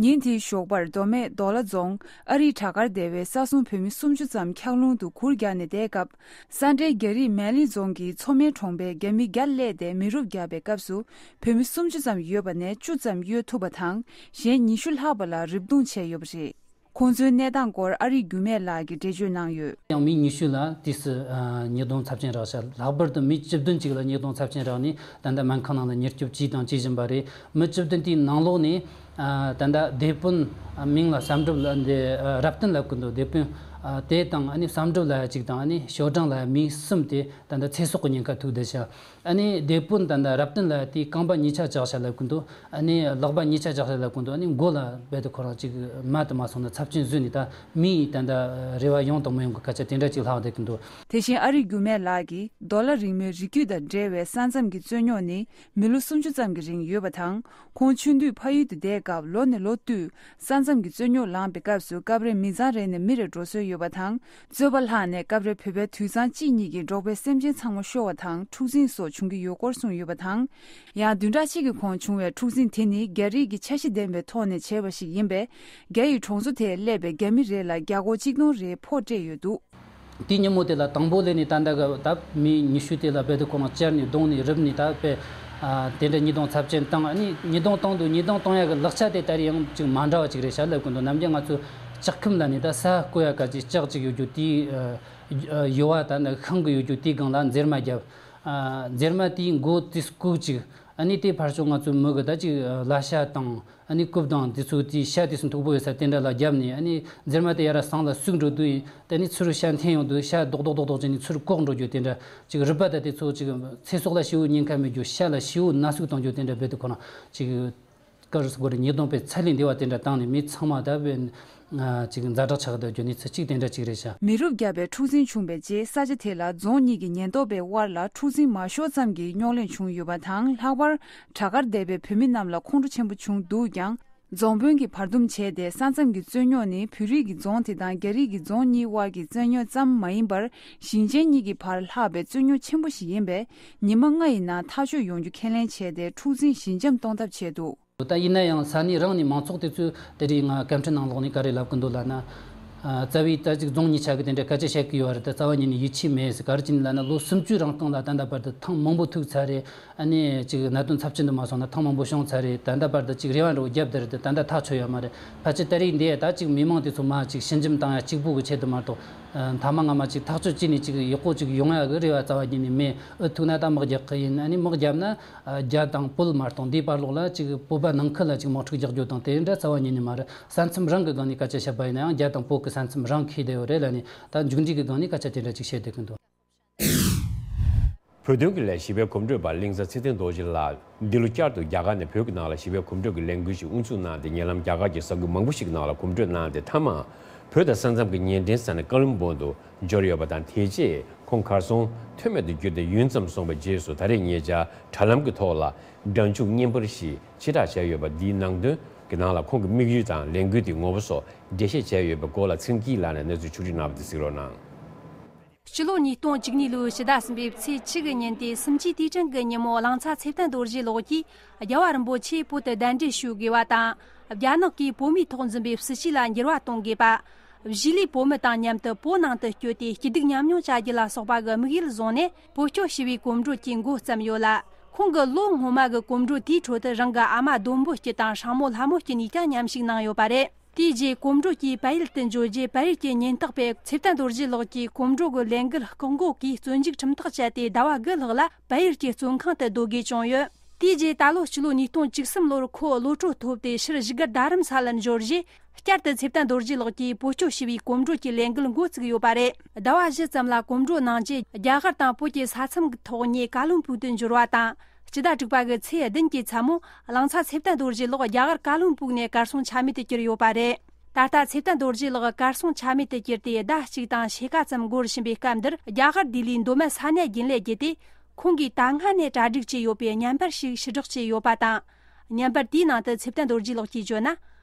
ཉིན་དེའི་ཞོགས་པར་མདོ་སྨད་མདོ་ལ་རྫོང་ཨ་རིག་བྲག་དཀར་སྡེ་བའི་ས་སྲུང་བོད་མི་སུམ་ཅུ་ཙམ་འཁྱགས་རླུང་དུ་གུར་བརྒྱབ་ནས་བསྡད་སྐབས། ས་འབྲེལ་རྒྱ་རིགས་སྨན་གླིང་རྫོང་གི་མཚོ་སྨན་གྲོང་པའི་རྒྱ་མི་བརྒྱ་སླེབས་ཏེ་མེ་རུབ་བརྒྱབ་པའི་སྐབས་སུ། བོད་མི་སུམ་ཅུ་ཙམ་ཡོད་པ་ནས་བཅུ་ཙམ་གཡོལ་ཐུབ་པ་དང་། གཞན་ཉི་ཤུ་ལྷག་པ་ལ་རེབ་རྡུང་བྱས་ཡོད་པ་རེད། ཁོང་ཚོའི་གནས་སྟངས་སྐོར་ཨ་རིག་འགྱུར་མེད་ལགས་ཀྱིས་འགྲེལ་བརྗོད་གནང་ཡོད། ཡང་མི་ཉི་ཤུ་ལ་དུས་སུ་ཨ་ཉེས་རྡུང་ཚབས་ཆེན་རག་ཤག་ལྷག་པར་དུ་མི་བཅུ་བདུན་ཅིག་ལ་ཉེས་རྡུང་ཚབས་ཆེན་རག་ནས་ད་ལྟ་སྨན་ཁང་ནང་ལ་ཉེན་སྐྱོབ་བྱས་དང་བྱེད་བཞིན་པ་རེད། མི་བཅུ་བདུན་དེའི་ནང་ལོགས་ནས་ཨ་ད་ལྟ་དེད་དཔོན་ཨ་མིང་ལ་བསམ་གྲུབ་ལ་འདི་ཨ་རབ་བརྟན་ལབ་ཀྱི་འདུག་དེད་དཔོན་ཨ་དེ་དང་ཨ་ནི་བསམ་གྲུབ་ལ་ཅིག་དང་ཨ་ནི་ཞོ་ཀྲང་ལ་མི་གསུམ་དེ་ད་ལྟ་ཚེ་སྲོག་གི་ཉེན་ཁ་ཐུག་བསྡད་ཤག་ཨ་ནི་དེད་དཔོན་ད་ལྟ་རབ་བརྟན་ལ་དེའི་རྐང་པ་གཉིས་ཆ་བཅག་ཤག་ལབ་ཀྱི་འདུག་ཨ་ནི་ལག་པ་གཉིས་ཆ་བཅག་ཤག་ལབ་ཀྱི་འདུག་ཨ་ནི་མགོ་ལ་རྦད་དེ་ཁོ་རང་ཅིག་རྨ་དུ་མ་སོང་ན་ཚབས་ཆེན་བཟོས་ནས་ད་མིའི་ད་ལྟ་རེ་བ་ཡོང་དང་མི་ཡོང་གི་སྐད་ཆ་དེ་འདྲ་ཅིག་ལྷག་བསྡད་ཀྱི་འདུག་དེ་བཞིན་ཨ་རིག་འགྱུར་མེད་ལགས་ཀྱིས་མདོ་ལ་རིང་མོའི་རི་རྒྱུད་དང་འབྲེལ་བའི་ས་མཚམས་ཀྱི་རྩོད་རྙོག་ནི་མི་ལོ་སུམ་ཅུ་ཙམ་གྱི་རིང་ཡོད་པ་དང་། ཁོང་ཆུང་དུས་ཕ་ཡུལ་དུ་བསྡད་སྐབས་ལོ་ནས་ལོ་བསྟུད་ས་མཚམས་ཀྱི་རྩོད་རྙོག་ལངས་པའི་སྐབས་སུ་སྐབས་རེ་མི་ཚང་རེ་ནས་མི་རེ་འགྲོ་སྲོལ་ཡོད་པ་དང་། རྩོད་པ་ལྷག་ནས་སྐབས་རེ་བོད་པའི་དུད་ཚང་གཅིག་གཉིས་ཀྱི་འབྲོག་པའི་སེམས་ཅན་ཚང་མ་ཤོར་བ་དང་འཁྲུག་འཛིང་སོགས་བྱུང་གི་ཡོད་སྐོར་གསུངས་ཡོད་པ་དང་། ཡང་བདུན་ཕྲག་གཅིག་གི་གོང་བྱུང་བའི་འཁྲུག་འཛིང་དེ་ནི་རྒྱ་རིགས་ཀྱི་འཆར་གཞི་ལྡན་པའི་ཐོག་ནས་བྱས་པ་ཞིག་ཡིན་པས། རྒྱ་ཡི་གྲོང་ཚོ་དེར་སླེབས་པའི་རྒྱ་མི་རེ་ལ་རྒྱ་སྒོར་གཅིག་སྟོང་རེའི་ཕོགས་སྤྲད་ཡོད་འདུག་དེའི་ཉིན་མོ་དེ་ལ་དང་པོ་སླེབས་ནས་ད་ལྟ་གི་ད་མི་ཉི་ཤུ་དེ་ལ་རྦད་དེ་ཁོ་རང་བཅར་ནས་རྡུང་ནས་རུབ་ནས་ད་དཔེ་ཨ་དེ་འདྲ་ཉེས་རྡུང་ཚབས་ཆེན་བཏང་། ཨ་ནི་ཉེས་རྡུང་བཏང་དུས་ཉེས་རྡུང་གཏོང་ཡག་གི་ལག་ཆ་དེ་ད་རེས་ཡང་ཅིག་མ་འདྲ་བ་ཅིག་རེད་ཤག་ལབ་ཀྱི་འདུག་ནམ་རྒྱུན་ང་ཚོ་ལྕགས་ཁེམ་ལ་ནི་ད་ས་བརྐོ་ཡག་ག་ཅིག་ལྕགས་ཅིག་ཡོད་རྒྱུ་དེའི་ཨ་ཡོལ་བ་ད་ནི་ཤིང་གི་ཡོད་རྒྱུ་དེའི་སྒང་ལ་འཛེར་མ་བརྒྱབ། ཨ་འཛེར་མ་དེའི་མགོ་དེ་བཀོག་ཅིག་ཨ་ནི་དེ་ཕར་ཕྱོགས་ང་ཚོའི་མི་གི་ད་ཅིག་ལ་ཤ་དང་། ཨ་ནི་རྐུབ་དང་དེ་ཚོ་དེའི་ཤ་དེ་ཚོ་མཐུག་པོ་ཡོད་ས་དེ་འདྲ་ལ་བརྒྱབ་ནས། ཨ་ནི་འཛེར་མ་དེ་ཡར་ཟངས་ལ་ཟུག་འགྲོ་དུས་དེ་ནི་ཚུར་ཤ་འཐེན་ཡོང་དུས་ཤ་རྡོག་རྡོག་རྡོག་རྡོག་བྱས་ནས་ཚུར་བཀོག་འགྲོ་རྒྱུ་དེ་འདྲ་ཅིག་རུས་པ་ད་དེ་ཚོ་ཅིག་ཚེ་སྲོག་ལ་ཞེ་པོ་ཉེན་ཁ་མེད་རྒྱུ། ཤ་ལ་ཞེ་པོ་ན་ཟུག་གཏོང་རྒྱུ་དེ་འདྲ་རྦད་དེ་ཁོ་རང་ཅིག་ག་རེ་ཟེར་དགོས་རེད། ཉེས་རྡུང་དཔེ་ཚ་ལས་འདས་པ་དེ་འདྲ་བཏང་ནས་མི་ཚང་མ་ད་དཔེ་ཅིག་ཛ་དྲག་ཆགས་བསྡད་རྒྱུ་གནས་ཚུལ་ཅིག་དེ་འདྲ་ཅིག་རེད་ཤག་མི་རུབ་བརྒྱབ་པའི་འཁྲུག་འཛིང་བྱུང་བའི་རྗེས་ས་ཆ་དེ་ལ་རྫོང་གཉིས་ཀྱི་ཉེན་རྟོག་པའི་དབར་ལ་འཁྲུག་འཛིང་མ་ཤོར་ཙམ་གྱི་རྙོག་གླེང་བྱུང་ཡོད་པ་དང་། ལྷག་པར་བྲག་དཀར་སྡེ་བའི་བོད་མི་རྣམས་ལ་ཁོང་ཁྲོ་ཆེན་པོ་བྱུང་འདུག་ཀྱང་། རྫོང་དཔོན་གྱིས་བར་འདུམ་བྱས་ཏེ། ས་མཚམས་ཀྱི་རྩོད་རྙོག་ནི་བོད་རིགས་ཀྱི་རྫོང་དེ་དང་རྒྱ་རིགས་ཀྱི་རྫོང་གཉིས་དབར་གྱི་རྩོད་རྙོག་ཙམ་མ་ཡིན་པར། ཞིང་ཆེན་གཉིས་ཀྱི་བར་ལྷགས་པའི་རྩོད་རྙོག་ཆེན་པོ་ཞིག་ཡིན་པས། ཉི་མ་ལྔ་ཡི་ནང་ཐག་གཅོད་ཡོང་རྒྱུ་ཁས་ལེན་བྱས་ཏེ། འཁྲུག་འཛིང་ཞི་འཇམ་གཏོང་ཐབས་བྱས་འདུག་ད་ཡིན་ན་ཡང་ས་གནས་རང་ནས་མང་ཚོགས་དེ་ཚོས་དེ་རིང་ང་བཀའ་འཁྲོལ་ནང་ལོགས་ནས་ག་རེ་ལབ་ཀྱི་འདུག་ལབ་ན། ཨ་རྩ་བའི་ད་ཅིག་རྫོང་གཉིས་ཆ་གི་དེ་འདྲ་སྐད་ཆ་བཤད་ཀྱི་ཡོད་རེད། ད་རྩ་བ་ཉིད་ནས་ཡིད་ཆེས་མེད་ཟེར། ག་རེ་བྱས་ནས་ལབ་ན་ལོ་སུམ་ཅུ་རིང་སྟེང་ལ་ད་ལྟ་བར་དུ་ཐེངས་མང་པོ་ཐུག་ཚར་རེད། ཨ་ནི་ཅིག་གནད་དོན་ཚབས་ཆེན་དུ་མ་སོང་ན་ཐེངས་མང་པོ་བྱུང་ཚར་རེད། ད་ལྟ་བར་དུ་ཅིག་རེ་བ་འདྲ་བོ་བརྒྱབ་བསྡད་རེད་དེ། ད་ལྟ་ཐག་ཆོད་ཡོད་མ་རེད། ཕལ་ཆེར་ད་རེས་འདི་ད་ཅིག་མི་མང་དེ་ཚོ་མར་ཅིག་ཞི་འཇམ་བཏང་ཡ་གཅིག་པུ་གི་ཆེད་དུ་མ་གཏོགས། མཐའ་མ་སྔ་མ་ཅིག་ཐག་གཅོད་བྱས་ནས་ཅིག་ཡག་པོ་ཅིག་ཡོང་ཡ་གི་རེ་བ་རྩ་བ་ཉིད་ནས་མེད། འུ་ཐུག་ན་ད་དམག་རྒྱག་གི་ཡིན། ཨ་ནི་དམག་བརྒྱབ་ན་རྒྱ་དང་བོད་མ་གཏོགས་འདིའི་བར་ལོགས་ལ་ཅིག་བོད་པ་ནང་ཁུལ་ལ་ཅིག་དམག་འཁྲུག་རྒྱག་རྒྱུ་དང་དེ་འདྲ་རྩ་བ་ཉིད་ནས་མ་རེད། ས་མཚམས་རང་གི་སྒང་ནས་སྐད་ཆ་བཤད་པ་ཡིན་ན་ཡང་རྒྱ་དང་བོད་ཀྱི་ས་མཚམས་རང་འཁེལ་བསྡད་ཡོད་རེད་ལབ་ནས། ད་མཇུག་འབྲས་ཀྱི་སྒང་ནས་སྐད་ཆ་དེ་འདྲ་ཅིག་བཤད་བསྡད་ཀྱི་འདུག། བོད་དོན་གྱི་ལས་བྱེད་པའི་གོམ་བགྲོད་པ་གླིང་ཚ་ཚེ་བརྟན་རྡོ་རྗེ་ལགས་འདི་ལོ་བསྐྱར་དུ་རྒྱ་གར་ནས་བོད་ཀྱི་ནང་ལ་བྱེད་པའི་གོམ་བགྲོད་ཀྱི་ལས་འགུལ་ཞིག་དབུ་འཛུགས་གནང་སྟེ། ཉེ་ལམ་རྒྱ་གར་གྱི་ས་ཁུལ་མང་པོ་ཞིག་ནང་ལ་གོམ་བགྲོད་གནང་སྟེ། མཐའ་མ་བོད་དང་ས་མཚམས་ཀྱི་ཉེ་འབྲེལ་ས་གནས་ཀ་ལུན་སྦུག་ཏུ་འབྱོར་ཡོད་པ་དང་། དེ་རྗེས་ཁོང་གར་སོང་ཐོན་མེད་དུ་གྱུར་ཏེ་ཡུན་ཙམ་སོང་བའི་རྗེས་སུ། ད་རེས་ཉེ་ཆར་དྲ་ལམ་གྱི་ཐོག་ལ་སྒྲ་འཇུག་བརྙན་པར་ཞིག་ཕྱིར་བསྒྲགས་བྱས་ཡོད་པ་འདིའི་ནང་དོན་གྱི་ནང་ལ་ཁོང་གི་དམིགས་ཡུལ་དང་ལས་འགུལ་དེའི་ངོ་བོ་སོགས་འགྲེལ་བཤད་བྱས་ཡོད་པའི་སྐོར་ལ་ཚེ་སྐྱིད་ལགས་ནས་གནས་ཚུལ་ཕྱོགས་སྒྲིག་གནང་བ་དེ་གཟིགས་རོགས་གནང་། སྤྱི་ལོ་ཉིས་སྟོང་བཅུ་གཉིས་ལོའི་ཕྱི་ཟླ་གསུམ་པའི་ཚེས་གཅིག་གི་ཉིན་ཏེ། གསུམ་བཅུའི་དུས་དྲན་གྱི་ཉིན་མོ། གླིང་ཚ་ཚེ་བརྟན་རྡོ་རྗེ་ལགས་ཀྱིས་རྒྱལ་བ་རིན་པོ་ཆེ་བོད་དུ་གདན་འདྲེན་ཞུ་དགོས་པ་དང་། རྒྱ་ནག་གིས་བོད་མིའི་ཐོག་འཛིན་པའི་སྲིད་བྱུས་ལ་འགྱུར་བ་གཏོང་དགོས་པ། གཞིས་ལུས་བོད་མི་དང་མཉམ་དུ་བོད་ནང་དུ་བསྐྱོད་དེ་སྐྱིད་སྡུག་མཉམ་མྱོང་བྱ་རྒྱུ་ལ་སོགས་པ་གི་དམིགས་ཡུལ་བཟུང་ནས། བོད་སྐྱོད་ཞེས་པའི་གོམ་བགྲོད་ཀྱི་འགོ་བརྩམས་ཡོད་ལ། ཁོང་གི་ལོ་སྔོན་མ་གི་གོམ་བགྲོད་དེའི་ཁྲོད་དུ་རང་གི་ཨ་མ་ལྡོམ་བུ་སྐྱིད་དང་སྲིང་མོ་ལྷ་མོ་སྐྱིད་གཉིས་ཀྱང་མཉམ་ཞུགས་གནང་ཡོད་པ་རེད། དེའི་རྗེས་གོམ་བགྲོད་ཀྱིས་བལ་ཡུལ་དུ་འབྱོར་རྗེས། བལ་ཡུལ་གྱི་ཉེན་རྟོག་པས་ཚེ་བརྟན་རྡོ་རྗེ་ལགས་ཀྱི་གོམ་བགྲོད་ཀྱི་ལས་འགུལ་བཀག་འགོག་གིས་བཙོན་འཇུག་ཁྲིམས་ཐག་བཅད་དེ། ཟླ་བ་དགུ་ལྷག་ལ་བལ་ཡུལ་གྱི་བཙོན་ཁང་དུ་སྡོད་དགོས་བྱུང་ཡོད། དེའི་རྗེས་ད་ལོ་སྤྱི་ལོ་ཉིས་སྟོང་བཅུ་གསུམ་ལོར་ཁོ་བློ་གྲོས་ཐོབ་སྟེ་ཕྱིར་བཞུགས་སྒར་རྡ་རམ་ས་ལར་འབྱོར་རྗེས། བསྐྱར་དུ་ཚེ་བརྟན་རྡོ་རྗེ་ལགས་ཀྱིས་བོད་སྐྱོད་ཞེས་པའི་གོམ་བགྲོད་ཀྱི་ལས་འགུལ་འགོ་བཙུགས་ཡོད་པ་རེད། ཟླ་བ་བཞི་ཙམ་ལ་གོམ་བགྲོད་གནང་རྗེས། རྒྱ་གར་དང་བོད་ཀྱི་ས་མཚམས་ཀྱི་ཐོག་ནས་ཀ་ལོན་སྦུག་ཏུ་འབྱོར་བ་དང་། སྤྱི་ཟླ་དྲུག་པ་གི་ཚེས་བདུན་གྱི་མཚན་མོ། གླིང་ཚ་ཚེ་བརྟན་རྡོ་རྗེ་ལགས་རྒྱ་གར་ཀ་ལོན་སྦུག་ནས་གར་སོང་ཆ་མེད་དུ་གྱུར་ཡོད་པ་རེད། ད་ལྟ་ཚེ་བརྟན་རྡོ་རྗེ་ལགས་གར་སོང་ཆ་མེད་དུ་གྱུར་ཏེ་ཟླ་གཅིག་དང་ཕྱེད་ཀ་ཙམ་འགོར་བཞིན་པའི་སྐབས་འདིར། རྒྱ་གར་ལྡི་ལིའི་མདོ་སྨད་ས་གནས་རྒྱུན་ལས་བརྒྱུད་དེ། ཁོང་གིས་ད་སྔ་ནས་གྲ་སྒྲིག་བྱས་ཡོད་པའི་བརྙན་པར་ཞིག་ཕྱིར་བསྒྲགས་བྱས་ཡོད་པ་དང་། བརྙན་པར་དེའི་ནང་དུ་ཚེ་བརྟན་རྡོ་རྗེ་ལགས་ཀྱིས་བརྗོད་ན།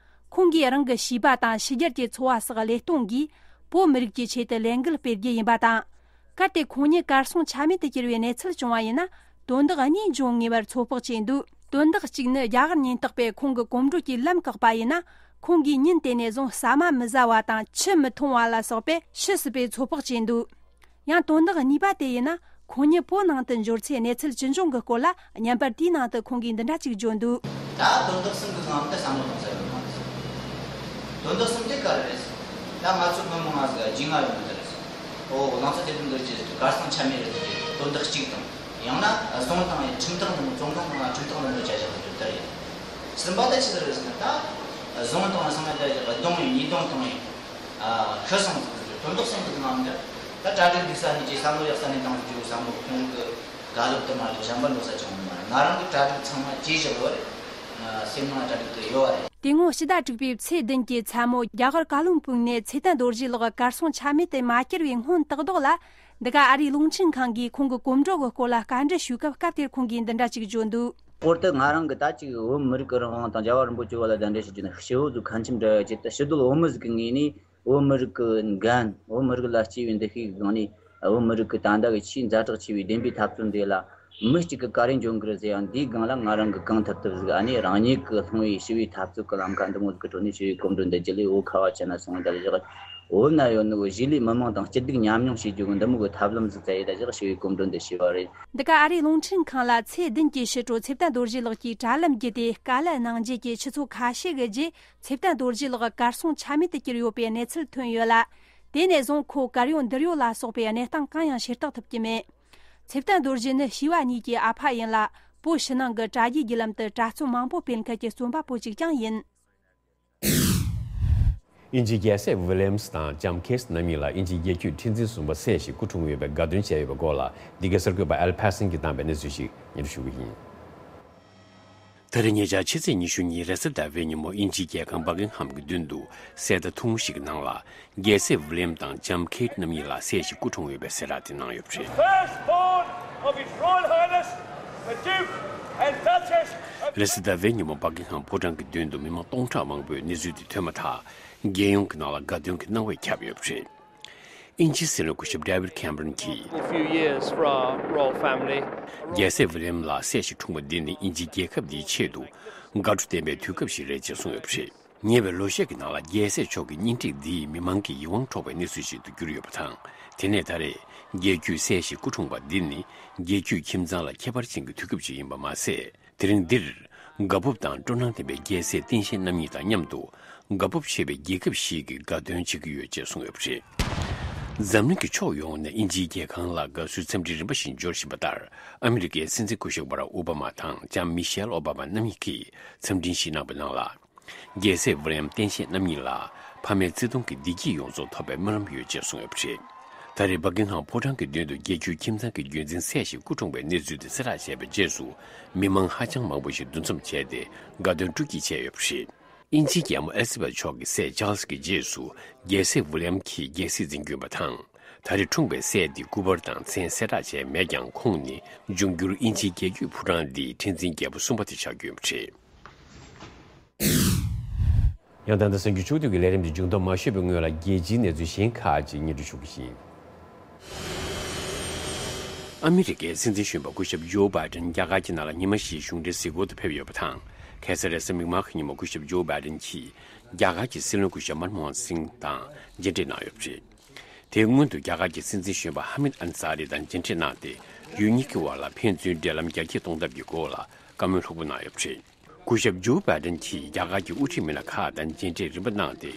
ཁོང་གིས་རང་གི་བྱིས་པ་དང་ཕྱི་རྒྱལ་གྱི་འཚོ་བ་སོགས་ལས་གཏོང་གིས། བོད་མི་རིགས་ཀྱི་ཆེད་དུ་ལས་འགུལ་སྤེལ་རྒྱུ་ཡིན་པ་དང་། གལ་ཏེ་ཁོང་ཉིད་གར་སོང་ཆ་མེད་དུ་གྱུར་བའི་གནས་ཚུལ་བྱུང་བ་ཡིན་ན། དོན་དག་གཉིས་འབྱུང་ངེས་པར་ཚོད་དཔག་བྱས་འདུག། དོན་དག་གཅིག་ནི། རྒྱ་གར་ཉེན་རྟོག་པས་ཁོང་གི་གོམ་བགྲོད་ཀྱི་ལམ་བཀག་པ་ཡིན་ན། ཁོང་གིས་ཉིན་དེ་ནས་བཟུང་ཟ་མ་མི་ཟ་བ་དང་ཆུ་མི་འཐུང་བ་ལ་སོགས་པའི་ཤི་སྲིད་པའི་ཚོད་དཔག་བྱས་འདུག། ཡང་དོན་དག་གཉིས་པ་དེ་ཡིན་ན། ཁོང་ཉིད་བོད་ནང་དུ་འབྱོར་ཚེ་གནས་ཚུལ་ཅི་འབྱུང་གི་སྐོར་ལ། བརྙན་པར་དེའི་ནང་དུ་ཁོང་གིས་འདི་འདྲ་ཅིག་བརྗོད་འདུག། ད་དོན་དག་གསུམ་གྱི་ནང་དུ་བསམ་བློ་གཏོང་ས་ཡོད་མ་རེད། དོན་དག་གསུམ་དེ་ག་རེ་རེད། ད་ང་ཚོ་མི་མང་ང་ཟིག་རྒྱུས་མངའ་ཡོད་མི་འདི་རེད། ཨོ། གླིང་ཚ་དེ་དོན་འདི་རེད། གར་སོང་ཆ་མེད་རེད་དེ། དོན་དག་གཅིག་དང་། ཡང་ན་བཟུང་བཏང་ཡང་ཁྲིམས་ཐག་ནང་བཙོན་ཁང་ནང་ཁྲིམས་ཐག་ནང་བཅའ་བཞག་རྒྱུ་དེ་རེད། གསུམ་པ་དེ་ཆི་ཟིག་རེད་ཟེར་ན། ད་བཟུང་བཏང་ཡང་སང་ཡང་བཅའ་བཞག་རྡུང་ཡང་ཉེས་རྡུང་བཏང་ཡང་། ཨ། ཤི་སོང་ཟིག་ཟེར། དོན་དག་གསུམ་གྱི་ནང་དུ། ད་གྲ་སྒྲིག་འདུག་ས་ནས་ཀྱི་བསམ་བློ་ཡག་ས་ནས་བཏང་རྒྱུ་བསམ་བློ་ཁོང་གི་དགའ་སློབ་དུ་མ་གཏོགས་གཞན་པ་འགྲོ་ས་ཅང་ཡོད་མ་རེད། ང་རང་གི་གྲ་སྒྲིག་ཚང་མ་བྱས་བཞག་ཡོད་རེད། སེམས་ནང་གྲ་སྒྲིག་དེ་ཡོད་རེད། དེ་སྔོན་ཕྱི་ཟླ་དྲུག་པའི་ཚེས་བདུན་གྱི་མཚན་མོ། རྒྱ་གར་ཀ་ལོན་སྦུག་ནས་ཚེ་བརྟན་རྡོ་རྗེ་ལགས་གར་སོང་ཆ་མེད་དུ་མ་གྱུར་བའི་སྔོན་ཏག་ཏག་ལ། འདི་ག་ཨ་རིའི་རླུང་འཕྲིན་ཁང་གིས་ཁོང་གི་གོམ་བགྲོད་ཀྱི་སྐོར་ལ་བཀའ་འདྲི་ཞུས་སྐབས། སྐབས་དེར་ཁོང་གིས་འདི་འདྲ་ཅིག་བརྗོད་འདུག། སྐོར་དུ་ང་རང་གི་ད་ཅིག་བོད་མི་རིགས་ཀྱི་རང་དབང་དང་རྒྱལ་བ་རིན་པོ་ཆེ་བ་ལ་གདན་འདྲེན་ཞུ་རྒྱུ་ནི་ཞི་བོ་ཟིག་ཁ་ཆེམས་འདྲ་བའི་ཆེད་དུ། ཕྱི་སྡོད་བོད་མི་ཟིག་གི་ངོས་ནས། བོད་མི་རིགས་ཀྱི་འགན། བོད་མི་རིགས་ལ་གཅེས་པའི་འདུ་ཤེས་ཀྱི་སྒང་ནས། བོད་མི་རིགས་ཀྱི་ད་ལྟ་གི་ཆེས་ཛ་དྲག་ཆེ་བའི་བདེན་པའི་འཐབ་རྩོད་འདི་ལ། མི་གཅིག་གིས་ག་རེ་འཇོན་གི་རེད་ཟེར་ཡང་། འདིའི་སྒང་ལ་ང་རང་གིས་གང་ཐུབ་ཐུབ་ཟིག། ཨ་ནི་རང་ཉིད་ཀྱིས་སློང་བའི་ཞི་བའི་འཐབ་རྩོད་ཀྱི་ལམ་ཁ་འདི་མོ་ཟིག་གི་ཁྲོད་ནས་ཞི་བའི་གོམ་བགྲོད་འདི་བརྒྱུད་ལས། བོད་ཁ་བ་ཅན་ན་སོང་བའི་ད་ལ་བཞག། བོད་ན་ཡོད་ནི་གཞིས་ལུས་མི་མང་དང་སྐྱིད་སྡུག་མཉམ་མྱོང་བྱེད་རྒྱུ་གི་འདི་མོ་གི་ཐབས་ལམ་ཟིག་བཙལ་ཡས་ད་བཞག་ཞི་བའི་གོམ་བགྲོད་འདི་བྱས་པ་རེད། འདི་ག་ཨ་རིའི་རླུང་འཕྲིན་ཁང་ལ་ཚེས་བདུན་གྱི་ཕྱི་དྲོ་ཚེ་བརྟན་རྡོ་རྗེ་ལགས་ཀྱིས་དྲ་ལམ་བརྒྱུད་དེ་དཀའ་ལས་གནང་རྗེས་ཀྱི་ཆུ་ཚོད་ཁ་ཤས་ཀྱི་རྗེས། ཚེ་བརྟན་རྡོ་རྗེ་ལགས་གར་སོང་ཆ་མེད་དུ་གྱུར་ཡོད་པའི་གནས་ཚུལ་ཐོན་ཡོད་ལ། དེ་ནས་བཟུང་ཁོ་གར་ཡོད་འདིར་ཡོད་ལ་སོགས་པའི་གནས་སྟངས་གང་ཡང་ཤེས་རྟོགས་ཐུབ་ཀྱི་མེད། ཚེ་བརྟན་རྡོ་རྗེ་ནི་བྱིས་པ་གཉིས་ཀྱི་ཨ་ཕ་ཡིན་ལ། བོད་ཕྱི་ནང་གི་དྲ་རྒྱའི་བརྒྱུད་ལམ་དུ་དྲ་ཚོགས་མང་པོ་སྤེལ་མཁན་གྱི་རྩོམ་པ་པོ་གཅིག་ཀྱང་ཡིན། དབྱིན་ཇིའི་རྒྱལ་སྲས་ཝི་ལི་ཡམ་སི་དང་ལྕམ་ཁེ་ཏི་རྣམ་གཉིས་ལ་དབྱིན་ཇིའི་རྒྱལ་རྒྱུད་ཁྲི་འཛིན་གསུམ་པ་སྲས་ཤིག་སྐུ་འཁྲུངས་ཡོད་པའི་དགའ་སྟོན་བྱས་ཡོད་པའི་སྐོར་ལ། འདི་གའི་གསར་འགོད་པ་ཨེལ་ཕ་སན་གྱིས་བཏང་བའི་གནས་ཚུལ་ཞིག་སྙན་སྒྲོན་ཞུ་གི་ཡིན། ད་རེས་ཉེ་ཆར་ཕྱི་ཚེས་ཉི་ཤུ་གཉིས་རེས་གཟའ་ཟླ་བའི་ཉིན་མོ། དབྱིན་ཇིའི་རྒྱལ་ཁང་བྷག་གིང་ཧམ་གྱི་མདུན་དུ་གསེར་རྟ་ཐུང་ཞིག་གི་ནང་ལ། རྒྱལ་སྲས་ཝི་ལི་ཡམ་དང་ལྕམ་ཁེ་ཏི་རྣམ་གཉིས་ལ་སྲས་ཤིག་སྐུ་འཁྲུངས་ཡོད་པའི་གསལ་བསྒྲགས་དེ་གནང་ཡོད་པ་རེད། Firstborn of His Royal Highness the Duke and Duchess of རེས་གཟའ་ཟླ་བའི་ཉིན་མོ་བྷག་གིང་ཧམ་ཕོ་བྲང་གི་མདུན་དུ་མི་མང་སྟོང་ཕྲག་མང་པོས་གནས་ཚུལ་དེ་ཐོས་མ་ཐག་རྒྱལ་ཡོངས་ཀྱི་ནང་ལ་དགའ་སྟོན་གྱི་སྣང་བས་ཁྱབ་ཡོད་པ་རེད། དབྱིན་ཇིའི་སྲིད་བློན་སྐུ་ཞབས་David Cameron གྱིས། Few years for our royal family. རྒྱལ་སྲས་ཝི་ལི་ཡམ་ལ་སྲས་ཤིག་འཁྲུངས་པ་འདི་ནི་དབྱིན་ཇིའི་རྒྱལ་ཁབ་འདིའི་ཆེད་དུ་དགའ་སྤྲོ་ལྡན་པའི་དུས་སྐབས་ཤིག་རེད་ཅེས་གསུངས་ཡོད་པ་རེད། ཉེ་བའི་ལོ་ཤས་ཀྱི་ནང་ལ་རྒྱལ་སྲས་མཆོག་གི་སྙིང་ཐིག་འདིས་མི་མང་གི་ཡིད་དབང་འཕྲོག་པའི་གནས་ཚུལ་ཞིག་ཏུ་གྱུར་ཡོད་པ་དང་། དེ་ནས་ད་རེས་རྒྱལ་རྒྱུད་སྲས་ཤིག་སྐུ་འཁྲུངས་པ་འདི་ནི་རྒྱལ་རྒྱུད་ཁྱིམ་ཚང་ལ་ཁྱད་པར་ཅན་གྱི་དུས་སྐབས་ཤིག་ཡིན་པ་མ་ཟད། དེ་རིང་འདིར་དགའ་སྤོབས་དང་སྤྲོ་སྣང་ལྡན་པའི་རྒྱལ་སྲས་སྟངས་དཔྱལ་རྣམ་གཉིས་དང་མཉམ་དུ། དགའ་སྤོབས་ཆེ་བའི་རྒྱལ་ཁབ་ཞིག་གི་དགའ་སྟོན་བྱེད་ཀྱི་ཡོད་ཅེས་གསུངས་ཡོད་པ་རེད། འཛམ་གླིང་གི་ཕྱོགས་ཡོངས་ནས་དབྱིན་ཇིའི་རྒྱལ་ཁང་ལ་དགའ་བསུའི་འཚམས་འདྲི་རིམ་པ་བཞིན་འབྱོར་བཞིན་པ་ལྟར། ཨ་མི་རི་ཀའི་སྲིད་འཛིན་སྐུ་ཞབས་བྷ་རག་ཨོ་བྷ་མ་དང་ལྕམ་མི་ཤེལ་ཨོ་བྷ་མ་རྣམ་གཉིས་ཀྱིས་འཚམས་འདྲི་ཞིག་གནང་བའི་ནང་ལ། རྒྱལ་སྲས་ཝི་ལི་ཡམ་སྟན་ཤན་རྣམ་གཉིས་ལ་ཕ་མའི་བརྩེ་དུང་གི་བདེ་སྐྱིད་ཡོངས་རྫོགས་ཐོབ་པའི་སྨོན་ལམ་ཡོད་ཅེས་གསུངས་ཡོད་པ་རེད། ད་རེས་བྷ་ཀིང་ཧམ་ཕོ་བྲང་གི་མདུན་དུ་རྒྱལ་གཅེས་ཁྱིམ་ཚང་གི་རྒྱུན་འཛིན་སྲས་ཤིག་སྐུ་གྲོངས་པའི་གནས་ཚུལ་དེ་གསལ་བསྒྲགས་བྱས་པའི་རྗེས་སུ། མི་མང་ཧ་ཅང་མང་པོ་ཞིག་འདུ་འཛོམས་བྱས་ཏེ་དགའ་སྟོན་སྤྲོ་སྐྱིད་བྱས་ཡོད་པ་རེད། དབྱིན་ཇིའི་རྒྱལ་མོ་ཨེ་ལི་ཛ་བེཐ་མཆོག་གི་སྲས་ཅཱལ་སི་གི་རྗེས་སུ་རྒྱལ་སྲས་ཝི་ལི་ཡམ་གྱིས་རྒྱལ་སྲིད་འཛིན་གྱི་ཡིན་པ་དང་། ད་རེས་འཁྲུངས་པའི་སྲས་དེའི་སྐུ་པར་དང་མཚན་གསལ་བསྒྲགས་བྱས་མེད་ཀྱང་། ཁོང་ནི་འབྱུང་འགྱུར་དབྱིན་ཇིའི་རྒྱལ་རྒྱུད་ཕོ་བྲང་འདིའི་ཁྲི་འཛིན་རྒྱལ་པོ་གསུམ་པ་དེ་ཆགས་རྒྱུ་ཡིན་པ་རེད། ཡང་ད་ལྟ་གསར་འགྱུར་ཕྱོགས་བསྡུས་ཀྱི་ལས་རིམ་འདི་མཇུག་བསྡོམས་མ་ཞུས་པའི་སྔོན་ལ། རྒྱལ་སྤྱིའི་གནས་ཚུལ་གཞན་ཁག་ཅིག་སྙན་སྒྲོན་ཞུ་གི་ཡིན། ཨ་མི་རི་ཀའི་སྲིད་འཛིན་གཞོན་པ་སྐུ་ཞབས་ཇོ་བྷའི་ཌེན་རྒྱ་གར་གྱི་ནང་ལ་ཉི་མ་བཞིའི་གཞུང་འབྲེལ་གཟིགས་སྐོར་དུ་ཕེབས་ཡོད་པ་དང་། ཁ་སང་རེས་གཟའ་མིག་དམར་གྱི་ཉིན་མོ་སྐུ་ཞབས་ཇོ་བྷའི་ཌེན་གྱིས་རྒྱ་གར་གྱི་སྲིད་བློན་སྐུ་ཞབས་མན་མོ་ཧན་སིང་དང་མཇལ་འཕྲད་གནང་ཡོད་པ་རེད། དེའི་སྔོན་དུ་རྒྱ་གར་གྱི་སྲིད་འཛིན་གཞོན་པ་ཧ་མིད་ཨན་ས་རི་དང་མཇལ་འཕྲད་གནང་སྟེ། ཡུལ་གཉིས་ཀྱི་དབར་ལ་ཕན་ཚུན་འབྲེལ་ལམ་རྒྱ་སྐྱེད་གཏོང་ཐབས་ཀྱི་སྐོར་ལ་བཀའ་མོལ་ལྷུག་པོ་གནང་ཡོད་པ་རེད། སྐུ་ཞབས་ཇོ་བྷའི་ཌེན་གྱིས་རྒྱ་གར་གྱི་དབུ་ཁྲིད་མི་སྣ་ཁག་དང་མཇལ་འཕྲད་རིམ་པ་གནང་སྟེ།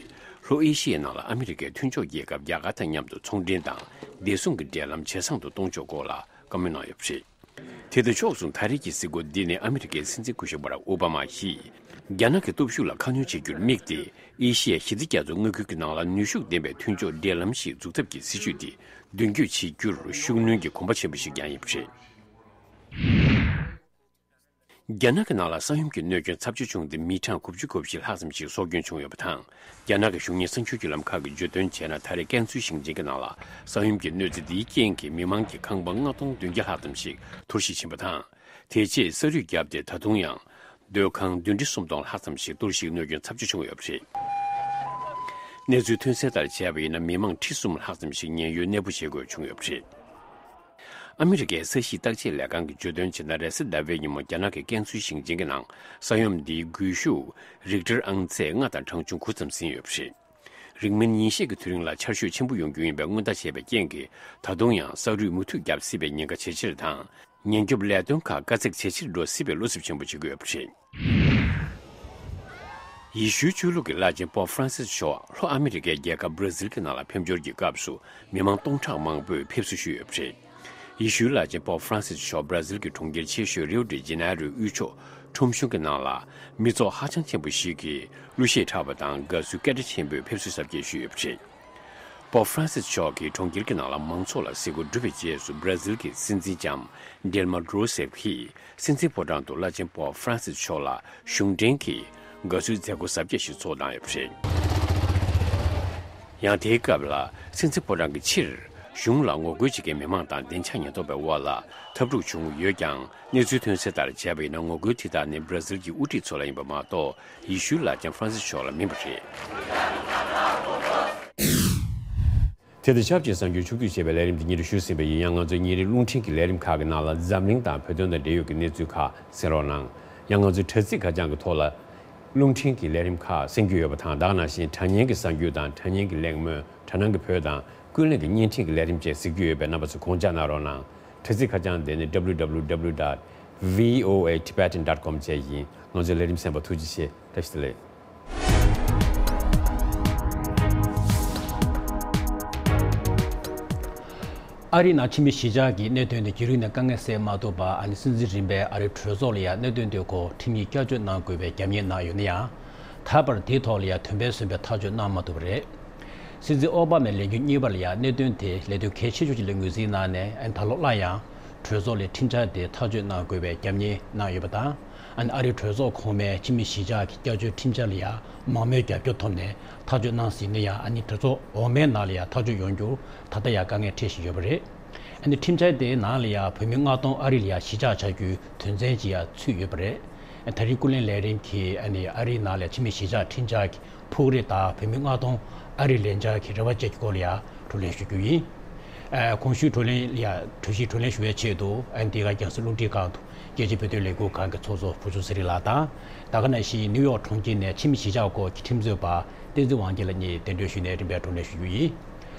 ལྷོ་ཨེ་ཤི་ཡའི་ནང་ལ་ཨ་མི་རི་ཀའི་མཐུན་ཕྱོགས་རྒྱལ་ཁབ་རྒྱ་གར་དང་མཉམ་དུ་ཚོང་འབྲེལ་དང་བདེ་སྲུང་གི་འབྲེལ་ལམ་ཇེ་བཟང་དུ་གཏོང་ཕྱོགས་སྐོར་ལ་བཀའ་མོལ་གནང་ཡོད་པ་རེད། དེ་དང་ཕྱོགས་མཚུངས། ད་རེས་ཀྱི་གཟིགས་སྐོར་འདི་ནི་ཨ་མི་རི་ཀའི་སྲིད་འཛིན་སྐུ་ཞབས་བྷ་རག་ཨོ་བྷ་མ་ཡིས་རྒྱ་ནག་གི་སྟོབས་ཤུགས་ལ་ཁ་སྣོན་བྱེད་རྒྱུར་དམིགས་ཏེ། ཨེ་ཤི་ཡ་གཞི་རྩའི་རྒྱ་མཚོ་མངའ་ཁུལ་གྱི་ནང་ལ་ནུས་ཤུགས་ལྡན་པའི་མཐུན་ཕྱོགས་འབྲེལ་ལམ་ཞིག་འཛུགས་ཐབས་ཀྱི་སྲིད་ཇུས་དེ་མདུན་སྐྱོད་བྱེད་རྒྱུར་ཤུགས་སྣོན་གྱི་གོམ་པ་ཆེན་པོ་ཞིག་ཀྱང་ཡིན་པ་རེད། རྒྱ་ནག་གི་ནང་ལ་ས་ཡོམ་གྱི་གནོད་སྐྱོན་ཚབས་ཆེ་བྱུང་སྟེ། མི་གྲངས་དགུ་བཅུ་གོ་བཞི་ལྷག་ཙམ་ཞིག་སྲོག་སྐྱོན་བྱུང་ཡོད་པ་དང་། རྒྱ་ནག་གི་གཞུང་གཉེར་གསར་འགྱུར་བརྒྱུད་ལམ་ཁག་གིས་བརྗོད་དོན་བྱས་ན། ད་རེས་ཀན་སུའུ་ཞིང་ཆེན་གྱི་ནང་ལ་ས་ཡོམ་གྱི་གནོད་འཚེ་འདིའི་རྐྱེན་གྱིས་མི་མང་གི་ཁང་པ་ལྔ་སྟོང་བདུན་བརྒྱ་ལྷག་ཙམ་ཞིག་འཐོར་ཞིག་ཕྱིན་པ་དང་། དེ་རྗེས་ས་རུད་བརྒྱབ་སྟེ། ད་དུང་ཡང་སྡོད་ཁང་བདུན་ཁྲི་སུམ་སྟོང་ལྷག་ཙམ་ཞིག་གཏོར་བཤིག་གནོད་སྐྱོན་ཚབས་ཆེ་བྱུང་ཡོད་པ་རེད། གནས་ཚུལ་ཐོན་གསལ་ལྟར་བྱས་པ་ཡིན་ན། མི་མང་ཁྲི་གསུམ་ལྷག་ཙམ་ཞིག་ཉེན་གཡོལ་གནས་སྤོ་བྱེད་དགོས་བྱུང་ཡོད་པ་རེད། ཨ་མི་རི་ཀའི་ས་གཤིས་བརྟག་དཔྱད་ལས་ཁང་གིས་བརྗོད་དོན་བྱས་ན། རེས་གཟའ་ཟླ་བའི་ཉིན་མོ་རྒྱ་ནག་གི་ཀན་སུའུ་ཞིང་ཆེན་གྱི་ནང་ས་ཡོམ་འདིའི་སྒུལ་ཤུགས་རིག་ཊར་ཨང་ཚད་ལྔ་དང་གྲངས་ཆུང་དགུ་ཙམ་ཟིན་ཡོད་པ་རེད། རིང་མིན་ཉིན་ཤས་ཀྱི་དུས་རིང་ལ་ཆར་ཞོད་ཆེན་པོ་ཡོང་རྒྱུ་ཡིན་པའི་སྔོན་བརྡ་བྱས་པའི་རྐྱེན་གྱིས། ད་དུང་ཡང་ས་རུད་མུ་མཐུད་བརྒྱབ་སྲིད་པའི་ཉེན་ཁ་ཇེ་ཆེར་དང་། ཉེན་སྐྱོབ་ལས་དོན་ཁག་དཀའ་ཚེགས་ཇེ་ཆེར་འགྲོ་སྲིད་པའི་བློ་འཚབ་ཆེན་པོ་བྱེད་ཀྱི་ཡོད་པ་རེད། ཡེ་ཤུའི་ཆོས་ལུགས་ཀྱི་བླ་ཆེན་པོབ་ཧྥ་རན་སིས་མཆོག་ལྷོ་ཨ་མི་རི་ཀའི་རྒྱལ་ཁབ་བྷ་ར་ཟིལ་གྱི་ནང་ལ་ཕེབས་འབྱོར་གྱི་སྐབས་སུ། མི་མང་སྟོང་ཕྲག་མང་པོས་ཕེབས་བསུ་ཞུས་ཡོད་པ་རེད། ཡེ་ཤུའི་བླ་ཆེན་པོབ་ཧྥ་རན་སིས་མཆོག་བྷ་ར་ཟིལ་གྱི་གྲོང་ཁྱེར་ཆེ་ཤོས་རིའོ་ཌི་ཇེ་ནེ་རོའི་དབུས་ཕྱོགས་ཁྲོམ་གཞུང་གི་ནང་ལ། མི་ཚོགས་ཧ་ཅང་ཆེན་པོ་ཞིག་གིས་གླུ་གཞས་འཁྲབ་པ་དང་། དགའ་བསུའི་སྐད་སྒྲ་ཆེན་པོས་ཕེབས་བསུའི་གཟབ་རྒྱས་ཞུས་ཡོད་པ་རེད། པོབ་ཧྥ་རན་སིས་མཆོག་གིས་གྲོང་ཁྱེར་གྱི་ནང་ལ་མང་ཚོགས་ལ་གཟིགས་སྐོར་གྲུབ་པའི་རྗེས་སུ། བྷ་ར་ཟིལ་གྱི་སྲིད་འཛིན་ལྕམ་ཌིལ་མ་རུ་སེབ་ཀྱིས་སྲིད་འཛིན་ཕོ་བྲང་དུ་བླ་ཆེན་པོབ་ཧྥ་རན་སིས་མཆོག་ལ་གཞུང་འབྲེལ་གྱི་དགའ་བསུའི་མཛད་སྒོ་གཟབ་རྒྱས་ཤིག་ཚོགས་གནང་ཡོད་པ་རེད། ཡང་དེའི་སྐབས་ལ། སྲིད་འཛིན་ཕོ་བྲང་གི་ཕྱིར་གཞུང་ལ་ངོ་རྒོལ་བྱེད་མཁན་མི་མང་དང་བདེ་འཇགས་ཉེན་རྟོག་པའི་དབར་ལ་འཐབ་འཁྲུག་བྱུང་ཡོད་ཀྱང་། གནས་ཚུལ་ཐོན་གསལ་ལྟར་བྱས་པ་ཡིན་ན། ངོ་རྒོལ་དེ་དག་ནི་བྷ་ར་ཟིལ་གྱི་དབུ་ཁྲིད་ཚོ་ལ་ཡིན་པ་མ་གཏོགས། ཡེ་ཤུའི་བླ་ཆེན་ཧྥ་རན་སིས་མཆོག་ལ་མིན་པ་རེད། དེ་དང་ཆབས་ཅིག་གསར་འགྱུར་ཕྱོགས་བསྡུས་བྱས་པའི་ལས་རིམ་འདི་སྙན་སྒྲོན་ཞུས་ཟིན་པ་ཡིན། ཡང་ང་ཚོའི་ཉིན་རེའི་རླུང་འཕྲིན་གྱི་ལས་རིམ་ཁག་གི་ནང་ལ། འཛམ་གླིང་དང་བོད་དོན་དང་འབྲེལ་ཡོད་ཀྱི་གནས་ཚུལ་ཁག་གསན་རོགས་གནང་། ཡང་ང་ཚོའི་དྲ་ཚིགས་ཁ་བྱང་གི་ཐོག་ལ་རླུང་འཕྲིན་གྱི་ལས་རིམ་ཁག་གསན་རྒྱུ་ཡོད་པ་དང་། ད་ག་ནང་བཞིན་དྲ་བརྙན་གྱི་གསར་འགྱུར་དང་། དྲ་བརྙན་གྱི་གླེང་མོལ། དྲ་སྣང་གི་བོད་དང་ཀུན་གླེང་གི་བརྙན་འཕྲིན་གྱི་ལས་རིམ་བཅས་གཟིགས་རྒྱུ་ཡོད་པས། རྣམ་པ་ཚོས་དགོངས་འཇགས་གནང་རོགས་གནང་། དྲ་ཚིགས་ཁ་བྱང་དེ་ནི་www dot voatibetan dot com བཅས་ཡིན། ང་ཚོའི་ལས་རིམ་གསན་པར་ཐུགས་རྗེ་ཆེ། བཀྲ་ཤིས་བདེ་ལེགས། ཨ་རིའི་ནང་ཕྱི་མི་གཞིས་ཆགས་ཀྱི་གནད་དོན་དེ་རྒྱུན་རིང་ནས་དཀའ་ངལ་སེལ་མ་ཐུབ་པར། ཨ་ནི་སྲིད་འཛིན་རིམ་པས་ཨ་རིའི་གྲོས་ཚོགས་ལ་ཡང་གནད་དོན་དེའི་སྐོར་ཁྲིམས་ཡིག་བསྐྱར་བཅོས་གནང་དགོས་པའི་རྒྱབ་གཉེར་གནང་ཡོད་ན་ཡང་། ད་བར་དེའི་ཐོག་ལ་ཡང་དོན་ཕན་སོན་པའི་ཐག་གཅོད་གནང་མ་ཐུབ་པ་རེད། སྲིད་འཛིན་ཨོ་བྷ་མའི་ལས་འགུལ་གཉིས་པ་ལ་ཡང་གནད་དོན་དེ་ལས་དོན་གལ་ཆེ་ཤོས་ཤིག་ལ་ངོས་འཛིན་གནང་ནས། ཨ་ནི་ད་ལོ་སླར་ཡང་གྲོས་ཚོགས་ལས་ཁྲིམས་འཆར་དེ་ཐག་གཅོད་གནང་དགོས་པའི་རྒྱབ་གཉེར་གནང་ཡོད་པ་དང་། ཨ་ནི་ཨ་རིའི་གྲོས་ཚོགས་གོང་མའི་ཕྱི་མི་གཞིས་ཆགས་ཀྱི་བསྐྱར་བཅོས་ཁྲིམས་འཆར་ལ་ཡང་མང་མོས་རྒྱབ་སྐྱོར་ཐོབ་ནས་ཐག་གཅོད་གནང་ཟིན་ན་ཡང་། ཨ་ནི་གྲོས་ཚོགས་འོག་མའི་ནང་ལ་ཡང་ཐག་གཅོད་ཡོང་རྒྱུར་ད་ལྟ་ཡང་དཀའ་ངལ་འཕྲད་བཞིན་ཡོད་པ་རེད། ཨ་ནི་ཁྲིམས་འཆར་དེའི་ནང་ལ་ཡང་བོད་མི་ལྔ་སྟོང་ཨ་རི་ལ་ཡང་གཞིས་ཆགས་བྱ་རྒྱུའི་དོན་ཚན་ཅིག་ཡང་ཚུད་ཡོད་པ་རེད། ཨ་ནི་དེ་རིང་ཀུན་གླེང་ལས་རིམ་གྱིས་ཨ་ནི་ཨ་རིའི་ནང་ལ་ཕྱི་མི་གཞིས་ཆགས་ཁྲིམས་འཆར་གྱི་ཕུགས་རེ་དང་བོད་མི་ལྔ་སྟོང་ཨ་རི་ལེན་འཆར་གྱི་རེ་བ་བཅས་ཀྱི་སྐོར་ལ་ཡང་བགྲོ་གླེང་ཞུ་རྒྱུ་ཡིན། ཨ། གོང་ཞུས་བགྲོ་གླེང་ལ་ཡང་གྲོས་གཞི་བགྲོ་གླེང་ཞུ་བའི་ཆེད་དུ། ཨ་ནི་འདི་ག་རྒྱང་སྲིང་རླུང་འཕྲིན་ཁང་དུ་རྒྱལ་སྤྱིའི་བོད་དོན་ལས་འགུལ་ཁང་གི་ཚོགས་གཙོ་བུ་ཆུང་ཚེ་རིང་ལགས་དང་། ད་ག་ནང་བཞིན་ནིའུ་ཡོག་གྲོང་ཁྱེར་ནས་ཕྱི་མི་གཞིས་ཆགས་སྐོར་གྱི་ཁྲིམས་རྩོད་པ་བསྟན་འཛིན་དབང་རྒྱལ་ལགས་གཉིས་གདན་འདྲེན་ཞུས་ནས་རིམ་པས་བགྲོ་གླེང་ཞུ་རྒྱུ་ཡིན།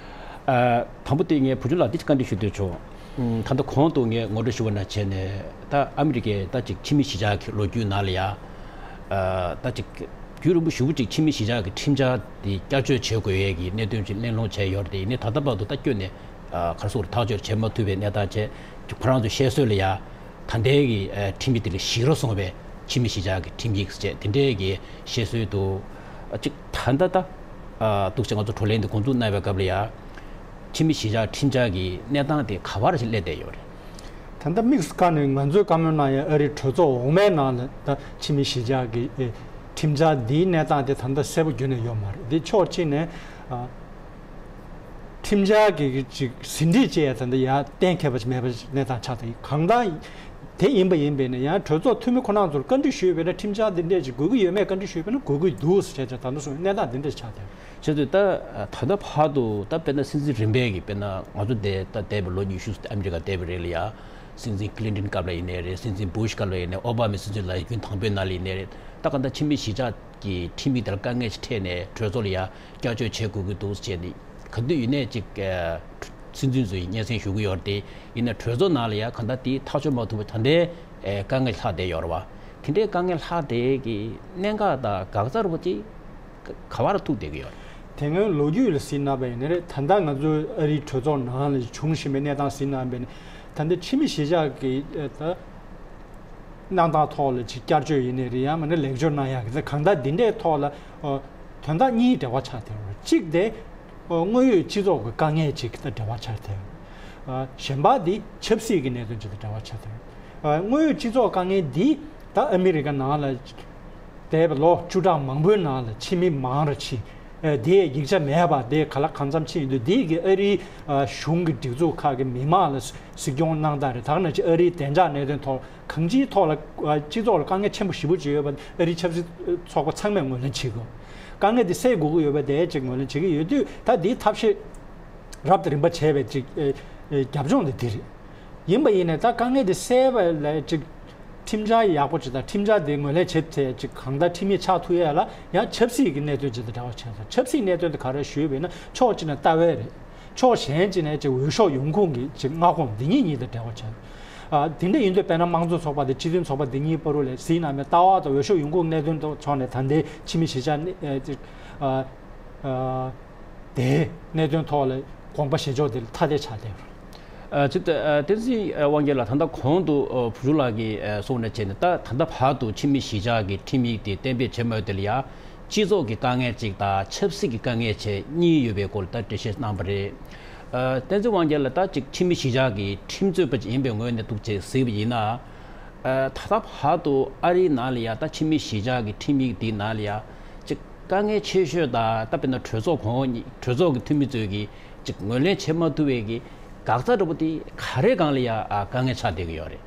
ཨ། དང་པོ་དེ་ངས་བུ་ཆུང་ལགས་འདི་བཀའ་འདྲི་ཞུ་འདོད་བྱུང་། ཨ། ད་ལྟ་གོང་དུ་ངས་ངོ་སྤྲོད་ཞུ་བ་ནང་བྱས་ནས། ད་ཨ་མི་རི་ཀའི་ད་ཅིག་ཕྱི་མི་གཞིས་ཆགས་ཀྱི་ལོ་རྒྱུས་ནང་ལ་ཡང་། ཨ། ད་ཅིག་ རྒྱུན་རིང་པོ་ཞེ་པོ་ཅིག་ཕྱི་མི་གཞིས་ཆགས་ཀྱི་ཁྲིམས་འཆར་དེ་བསྐྱར་བཅོས་བྱེད་དགོས་ཡས་ཀྱི་གནད་དོན་ཅིག་གླེང་སློང་བྱས་ཡོད་རེད་དེ། ཡིན་ནའི་ད་ལྟ་བར་དུ་ད་སྐྱོན་ནས་ག་རེ་ཟེར་དགོས་རེད། ཐག་གཅོད་བྱེད་མ་ཐུབ་པའི་གནས་སྟངས་བྱས། ཁོ་རང་ཚོའི་བཤད་སྲོལ་ལ་ཡ་ད་ལྟའི་གི་ཁྲིམས་ཡིག་དེ་ལས་ཞིག་རོ་སོང་བའི་ཕྱི་མི་གཞིས་ཆགས་ཀྱི་ཁྲིམས་ཡིག་ཟེར་བྱས་དེ་འདྲའི་གི་བཤད་སྲོལ་འདུག་ཅིག་ད་ལྟ་ད་འདུག་ཅིག་ང་ཚོ་བགྲོ་གླེང་འདི་འགོ་འཛུགས་གནང་བའི་སྐབས་ལ་ཡ་ཕྱི་མི་གཞིས་ཆགས་ཁྲིམས་འཆར་གྱི་གནས་སྟངས་དེ་ག་བར་ཞིག་སླེབས་བསྡད་ཡོད་རེད། ད་ལྟ་དམིགས་སུ་བཀར་ནས་ང་ཚོས་བཀའ་མོལ་གནང་ཡ་ཨ་རིའི་གྲོས་ཚོགས་འོག་མའི་ནང་ལ་ད་ཕྱི་མི་གཞིས་ཆགས་ཀྱི་ཨེ་ཁྲིམས་འཆར་འདིའི་གནས་སྟངས་དེ་ད་ལྟ་གསལ་པོ་ཁྱོན་ནས་ཡོད་མ་རེད། འདི་ཕྱོགས་གཅིག་ནས་ཨ་ཁྲིམས་འཆར་གྱི་ཅིག་ཟིན་བྲིས་བཅས་ད་ལྟ་ཡ་གཏན་འཁེལ་བ་ཞིག་མེད་པ་གནས་སྟངས་ཆགས་ཏེ། གང་ལྟར་དེ་ཡིན་པ་ཡིན་པས་ན་ཡང་གྲོས་ཚོགས་འཐུས་མི་ཁོ་རང་ཚོར་བཀའ་འདྲི་ཞུས་པས་ན་ཁྲིམས་འཆར་འདི་འདྲས་ཅིག་དགོས་ཀྱི་ཡོད་མེད་བཀའ་འདྲི་ཞུས་པས་ན་དགོས་ཀྱི་འདུག་ཟེར་བྱས་ད་ལྟ་སོང་གནས་སྟངས་འདི་འདྲས་ཆགས་ཏེ། བྱས་ཙང་ད་ད་ལྟ་བར་དུ་ད་དཔེར་ན་སྲིད་འཛིན་རིམ་པས་ཀྱི་དཔེར་ན་ང་ཚོ་འདས་ད་འདས་པའི་ལོ་ཉི་ཤུ་ཨ་མི་རི་ཀ་བསྡད་པ་རེད་ལ་ཡ། སྲིད་འཛིན་ཀི་ལིན་ཏོན་སྐབས་ལ་ཡིན་ནའི་རེད། སྲིད་འཛིན་བུ་ཤ་སྐབས་ལ་ཡིན་ནའི། ཨོ་བྷ་མའི་སྲིད་འཛིན་ལ་རྒྱུན་དང་པོའི་ནང་ལ་ཡིན་ནའི་རེད། ད་གང་ལྟར་ཕྱི་མི་གཞིས་ཆགས་ཀྱི་ཁྲིམས་ཡིག་དེར་དཀའ་ངལ་ཞིག་འཕྲད་ནས་གྲོས་ཚོགས་ལ་ཡ་བསྐྱར་བཅོས་བྱེད་དགོས་ཀྱི་འདུག་ཟེར་ནས་ག་དུས་ཡིན་ནའི་ཅིག་སྲིད་འཛིན་ཚོས་སྙན་སེང་ཞུ་གི་ཡོད་རེད་དེ། ཡིན་ན་གྲོས་ཚོགས་ནང་ལ་ཡ་གང་ལྟར་དེ་ཐག་གཅོད་མ་ཐུབ་པ་ད་ལྟའི་དཀའ་ངལ་ལྷག་བསྡད་ཡོད་རེད་བ། དེ་འདྲའི་དཀའ་ངལ་ལྷག་བསྡད་ཀྱི་གནད་འགག་དང་འགག་རྩ་རུ་ཅིག་ག་བར་ཐུག་བསྡད་ཀྱི་ཡོད་རེད། དེ་སྔོན་ལོ་རྒྱུས་ལ་གཟིགས་ན་བ་ཡིན་ན་རེད། ད་ལྟ་ང་ཚོའི་ཨ་རིའི་གྲོས་ཚོགས་ནང་ལ་བྱུང་བཞིན་པའི་གནས་སྟངས་གཟིགས་ན་བ་ཡིན་ན་ད་ལྟ་ཕྱི་མི་གཞིས་ཆགས་ཀྱི་ད་གནང་སྟངས་ཐོག་ལ་ཅིག་བསྐྱར་བཅོས་ཡིན་ནའི་རེད། ཡང་མིན་ན་ལེགས་བཅོས་གནང་ཡག་གི་ད་གང་ལྟར་འདི་འདྲའི་ཐོག་ལ་དོན་དག་གཉིས་འབྲེལ་བ་ཆགས་བསྡད་ཡོད་རེད། གཅིག་དེ་དངོས་ཡོད་སྤྱི་ཚོགས་ཀྱི་དཀའ་ངལ་ཅིག་ད་འབྲེལ་བ་ཆགས་བསྡད་ཡོད་རེད། གཞན་པ་འདི་ཆབ་སྲིད་ཀྱི་གནད་དོན་ཅིག་དང་འབྲེལ་བ་ཆགས་བསྡད་ཡོད་རེད། དངོས་ཡོད་སྤྱི་ཚོགས་དཀའ་ངལ་འདི་ད་ཨ་མི་རི་ཀ་ནང་ལ་འདས་པའི་ལོ་བཅུ་ཕྲག་མང་པོའི་ནང་ལ་ཕྱི་མི་མང་རུ་ཕྱིན། ཨེ་དེའི་ཡིག་ཆ་མེད་པ་དེ་ག་ལ་གང་འཚམ་ཕྱིན་ཡོད་དུས་དེའི་གི་ཨ་རིའི་ཨ་གཞུང་གི་སྒྲིག་འཛུགས་ཁག་གི་མི་མང་ལ་གཟིགས་སྐྱོང་གནང་སྟངས་རེད། ད་ག་ནང་བཞིན་ཨ་རིའི་བདེ་འཇགས་གནད་དོན་ཐོག་གང་ཅིའི་ཐོག་ལ་ཨ་སྤྱི་ཚོགས་ལ་དཀའ་ངལ་ཆེན་པོ་ཞེ་པོ་ཅིག་ཡོད་པ་ཨ་རིའི་ཆབ་སྲིད་ཚོགས་པ་ཚང་མས་ངོས་ལེན་བྱེད་དགོས། དཀའ་ངལ་དེ་སེལ་དགོས་ཀྱི་ཡོད་པ་དེ་ཅིག་ངོས་ལེན་བྱེད་ཀྱི་ཡོད་དུས་ད་དེའི་ཐབས་ཤེས་རབ་དང་རིམ་པ་བྱས་པའི་ཅིག་ཨེ་ཨེ་རྒྱབ་ལྗོངས་དེ་འདི་རེད། ཡིན་པ་ཡིན་ནའི་ད་དཀའ་ངལ་དེ་སེལ་བ་ལ་ཅིག་ཁྲིམས་འཆར་ཡག་པོ་ཅིག་དང་ཁྲིམས་འཆར་དེ་ངོས་ལེན་བྱེད་ཐུབ་ཅིག་གང་ལྟར་ཁྲིམས་ཡིག་ཆགས་ཐུབ་ཡས་ལ་ཡང་ཆབ་སྲིད་ཀྱི་གནད་དོན་ཅིག་དང་འབྲེལ་བ་བྱས་སོང་། ཆབ་སྲིད་གནད་དོན་དེ་ག་རེ་ཞུས་པ་ཡིན་ན་ཕྱོགས་གཅིག་ནས་ལྟ་བ་རེད། ཕྱོགས་གཞན་གཅིག་ནས་ཅིག་འོས་ཤོག་ཡོང་ཁུངས་ཀྱི་ཅིག་མངའ་ཁོངས་འདི་གཉིས་གཉིས་དང་འབྲེལ་བ་བྱས། ཨ་དེ་འདྲ་ཡིན་དུས་དཔེར་ན་དམངས་གཙོ་ཚོགས་པ་དང་སྤྱི་མཐུན་ཚོགས་པ་འདི་གཉིས་བར་ལ་གཟིགས་ན་མེད་ལྟ་བ་དང་འོས་ཤོག་ཡོང་ཁུངས་གནད་དོན་དང་ཕྱོགས་ནས་ད་ལྟའི་ཕྱི་མི་གཞིས་ཆགས་ནི་ཨ་ཅིག་ཨ་ཨ། དེའི་གནད་དོན་ཐོག་ལ་དགོངས་པ་བཞེས་ཕྱོགས་དེ་ལ་ཐ་དད་ཆགས་བསྡད་ཡོད་རེད། ཨ་ཅིག་ཨ་བསྟན་འཛིན་ཨ་དབང་རྒྱལ་ལགས། ད་ལྟ་གོང་དུ་ཨ་བུ་ཆུང་ལགས་ཀྱིས་ཨ་གསུངས་ནས་བྱས་ནས་ད་ད་ལྟ་བར་དུ་ཕྱི་མི་གཞིས་ཆགས་ཀྱི་ཁྲིམས་ཡིག་དེ་གཏན་འབེབས་བྱས་མ་ཡོད་དེ་ལ་ཡ་སྤྱི་ཚོགས་ཀྱི་དཀའ་ངལ་གཅིག་དང་ཆབ་སྲིད་ཀྱི་དཀའ་ངལ་བཅས་གཉིས་ཡོད་པའི་སྐོར་ལ་ད་འགྲེལ་བཤད་གནང་བ་རེད། ཨ་བསྟན་འཛིན་དབང་རྒྱལ་ལགས། ད་ཅིག་ཕྱི་མི་གཞིས་ཆགས་ཀྱི་ཁྲིམས་རྩོད་པ་ཅིག་ཡིན་པའི་ངོས་ནས་འདུག་ཅེས་གཟིགས་པ་ཡིན་ན། ཨ་ད་ལྟ་བར་དུ་ཨ་རིའི་ནང་ལ་ཡ་ད་ཕྱི་མི་གཞིས་ཆགས་ཀྱི་ཁྲིམས་ཡིག་འདིའི་ནང་ལ་ཡ་ཅིག་དཀའ་ངལ་ཆེ་ཤོས་དང་ད་དཔེར་ན་གྲོས་ཚོགས་གོང་འོག་གཉིས་གྲོས་ཚོགས་ཀྱི་འཐུས་མི་ཚོས་ཀྱིས་ཅིག་ངོས་ལེན་བྱེད་མ་ཐུབ་པའི་གི་འགག་རྩ་འདྲ་པོ་དེ་ག་རེ་སྒང་ལ་ཡ་ཨ་དཀའ་ངལ་ཆགས་བསྡད་ཀྱི་ཡོད་རེད།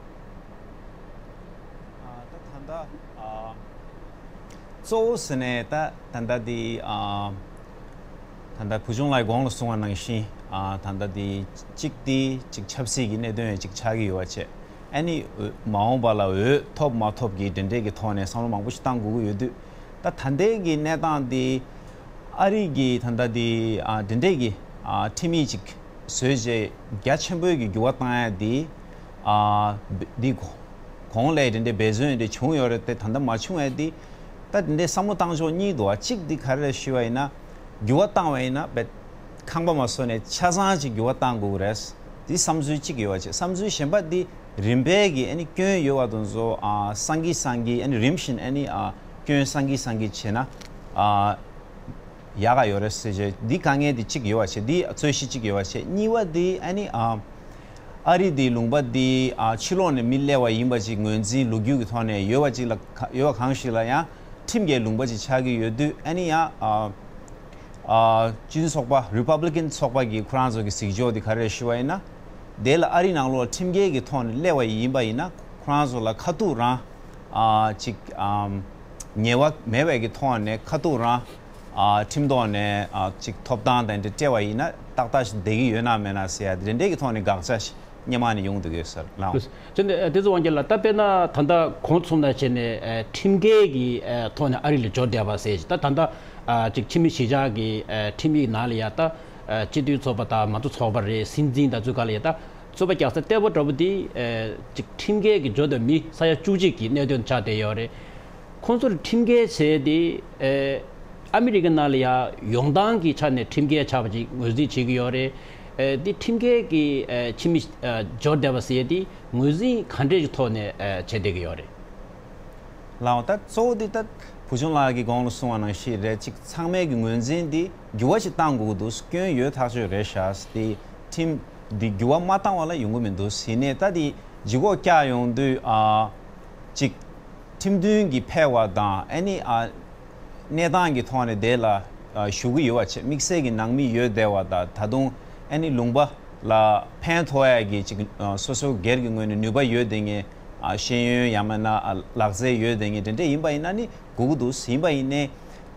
ཨ་ད་ད་ལྟ་ཨ་གཙོ་བོ་ཟེར་ནས་ད་ད་ལྟ་དེ་ཨ་ད་ལྟ་བུ་ཆུང་ལགས་གོང་ལ་གསུངས་པ་ནང་བཞིན་ཨ་ད་ལྟ་དེ་གཅིག་དེ་གཅིག་ཆབ་སྲིད་ཀྱི་གནད་དོན་ཡང་གཅིག་ཆགས་ཀྱི་ཡོད་པ་བྱས། ཨ་ནི་འོས་མ་འོངས་པ་ལ་འོས་ཐོབ་མ་ཐོབ་ཀྱི་དེ་འདྲས་ཀྱི་ཐོག་ནས་བསམ་བློ་མང་པོ་ཞིག་བཏང་དགོས་ཀྱི་ཡོད་དུས། ད་ད་ལྟའི་གི་གནས་སྟངས་དེ་ཨ་རི་གི་ད་ལྟ་དེ་ཨ་དེ་འདྲས་ཀྱི་ཨ་ཁྲིམས་ཡིག་ཅིག་བཟོས་རྗེས་རྒྱ་ཆེན་པོའི་གི་འགྱུར་བ་བཏང་ཡ་དེ་ཨ་འདི་གོང་ལས་དེ་འདྲས་འབད་བརྩོན་དེ་བྱུང་ཡོད་རེད་དེ། ད་ལྟ་མ་བྱུང་ཡ་དེ་ད་དེ་འདྲས་བསམ་བློ་བཏང་ཕྱོགས་གཉིས་འདུག་ཨ། གཅིག་འདི་ག་རེ་རེད་ཞུས་པ་ཡིན་ན་འགྱུར་བ་བཏང་བ་ཡིན་ན་བེད་ཁང་པ་མ་བཟོ་ནས་ཆ་ཚང་ཅིག་འགྱུར་བ་བཏང་དགོས་ཀྱི་རེད། འདི་བསམ་ཚུལ་གཅིག་ཡོད་པ་བྱས། བསམ་ཚུལ་གཞན་པ་འདི་རིམ་པས་ཀྱི་ཨ་ནི་སྐྱོན་ཡོད་པ་དེ་ཚོ་ཨ་སངས་ཀྱིས་སངས་ཀྱིས་ཨ་ནི་རིམ་བཞིན་ཨ་ནི་ཨ་སྐྱོན་སངས་ཀྱིས་སངས་ཀྱིས་བྱས་ན་ཨ་ཡག་ག་ཡོད་རེད་ཟེར་བྱས། འདི་དཀའ་ངལ་འདི་གཅིག་ཡོད་པ་བྱས། འདི་རྩོད་གཞི་གཅིག་ཡོད་པ་བྱས། གཉིས་པ་འདི་ཨ་ནི་ཨ་ཨ་རི་འདི་ལུང་པ་འདི་ཨ་ཕྱི་ལོགས་ནས་མི་སླེབས་པ་ཡིན་པ་ཅིག་ངོས་འཛིན་ལོ་རྒྱུས་ཀྱི་ཐོག་ནས་ཡོད་པ་ཅིག་ལ་ཡོད་པ་གང་ཞིག་ལ་ཡང་ཁྲིམས་འགལ་ལུང་པ་ཅིག་ཆགས་ཀྱི་ཡོད་དུས་ཨ་ནི་ཡང་ཨ་ཨ་སྤྱི་མཐུན་ཚོགས་པ་རི་པབ་ལི་ཀན་ཚོགས་པ་གིས་ཁོ་རང་ཚོ་གི་གཟིགས་ཕྱོགས་དེ་ག་རེ་རེད་ཞུ་བ་ཡིན་ན། དེ་ལ་ཨ་རི་ནང་ལོགས་ཁྲིམས་འགལ་གྱི་ཐོག་ནས་སླེབས་པ་ཡིན་པ་ཡིན་ན་ཁོ་རང་ཚོ་ལ་ཁ་ཐུག་རང་ཨ་ཅིག་ཨམ་ཉེས་པ་མེད་པའི་གི་ཐོག་ནས་ཁ་ཐུག་རང་ཨ་ཁྲིམས་ཐོག་ནས་ཨ་ཅིག་ཐོབ་ཐང་དང་དེ་སྤྲད་པ་ཡིན་ན་ཏག་ཏག་ཞིག་བསྡད་ཀྱི་ཡོད་ན་མེད་ན་ཟེར་ཡ་དེ་འདྲའི་གི་ཐོག་ནས་དགག་བྱ་ཞིག་སྔོན་མ་ནས་ཡོང་འདུག་ཡོད་ཟེར་ལགས། བྱས་ནས་ཨ་བསྟན་འཛིན་དབང་རྒྱལ་ལགས། ད་དཔེར་ན་ད་ལྟ་གོང་གསུངས་ནང་བཞིན་ནས་ཨ་ཁྲིམས་འགལ་གྱི་ཨ་ཐོག་ནས་ཨ་རི་ལ་འབྱོར་བསྡད་པ་ཟེར་ཞིག་ད་ད་ལྟ་ཨ་ཅིག་ཕྱི་མི་གཞིས་ཆགས་ཀྱི་ཨ་ཁྲིམས་ཡིག་ནང་ལ་ཡ་ད་ཨ་སྤྱི་མཐུན་ཚོགས་པ་དང་མང་གཙོ་ཚོགས་པ་རེད། སྲིད་འཛིན་དང་ཚོའི་སྒང་ལ་ཡ་ད་རྩོད་པ་རྒྱག་ས་ལྟེ་བ་འདྲ་པོ་དེ་ཨ་ཅིག་ཁྲིམས་འགལ་གྱི་འབྱོར་བསྡད་མི་ས་ཡ་བཅུ་གཅིག་གི་གནད་དོན་ཆགས་བསྡད་ཡོད་རེད། ཁོང་ཚོར་ཁྲིམས་འགལ་བྱས་ཏེ། ཨ་མི་རི་ཀའི་ནང་ལ་ཡང་ཡོང་སྟངས་ཀྱི་ཆ་ནས་ཁྲིམས་འགལ་ཆགས་པ་ཅིག་ངོས་འཛིན་བྱེད་ཀྱི་ཡོད་རེད། འདི་ཁྲིམས་འགལ་གྱི་ཕྱི་མི་འབྱོར་བསྡད་པ་ཟེར་ཏེ་ངོས་འཛིན་ག་འདྲས་ཀྱི་ཐོག་ནས་བྱེད་བསྡད་ཀྱི་ཡོད་རེད། ལགས་འོང་། ད་གཙོ་བོ་འདི་ད་བུ་ཆུང་ལགས་ཀྱིས་གོང་ལ་གསུངས་པ་ནང་བཞིན་རེད། ཅིག་ཚང་མས་ཀྱི་ངོས་འཛིན་འདི་འགྱུར་བ་ཞིག་བཏང་དགོས་ཀྱི་འདུག་སྐྱོན་ཡོད་ཐག་ཆོད་རེད་ཤག་དེ་ཁྲིམས་འདི་འགྱུར་བ་མ་བཏང་བ་ལ་ཡོང་གི་མི་འདུག་ཟེར་ནས། ད་དེ་ལྗིད་ཁོག་བཀྱག་ཡོང་དུས། ཨ་ཅིག་ཁྲིམས་མཐུན་གྱི་ཕལ་བ་དང་། ཨ་ནི་ཨ་གནས་སྟངས་ཀྱི་ཐོག་ནས་དེ་ལ་ཨ་ཞུ་གི་ཡོད་པ་བྱས། དམིགས་བསལ་གྱི་ནང་མི་ཡོད་བསྡད་པ་དང་། ད་དུང་ཨ་ནི་ལུང་པ་ལ་ཕན་ཐོགས་ཡ་གི་ཅིག་ཨ་སོ་སོ་སྒེར་གྱི་ངོས་ནས་ནུས་པ་ཡོད་བསྡད་མཁན། ཨ་ཤེས་ཡོན་ཡང་མིན་ན་ཨ་ལག་རྩལ་ཡོད་བསྡད་མཁན་དེ་འདྲས་ཡིན་པ་ཡིན་ན་ནི་དགོས་ཀྱི་འདུག་ཡིན་པ་ཡིན་ནའི་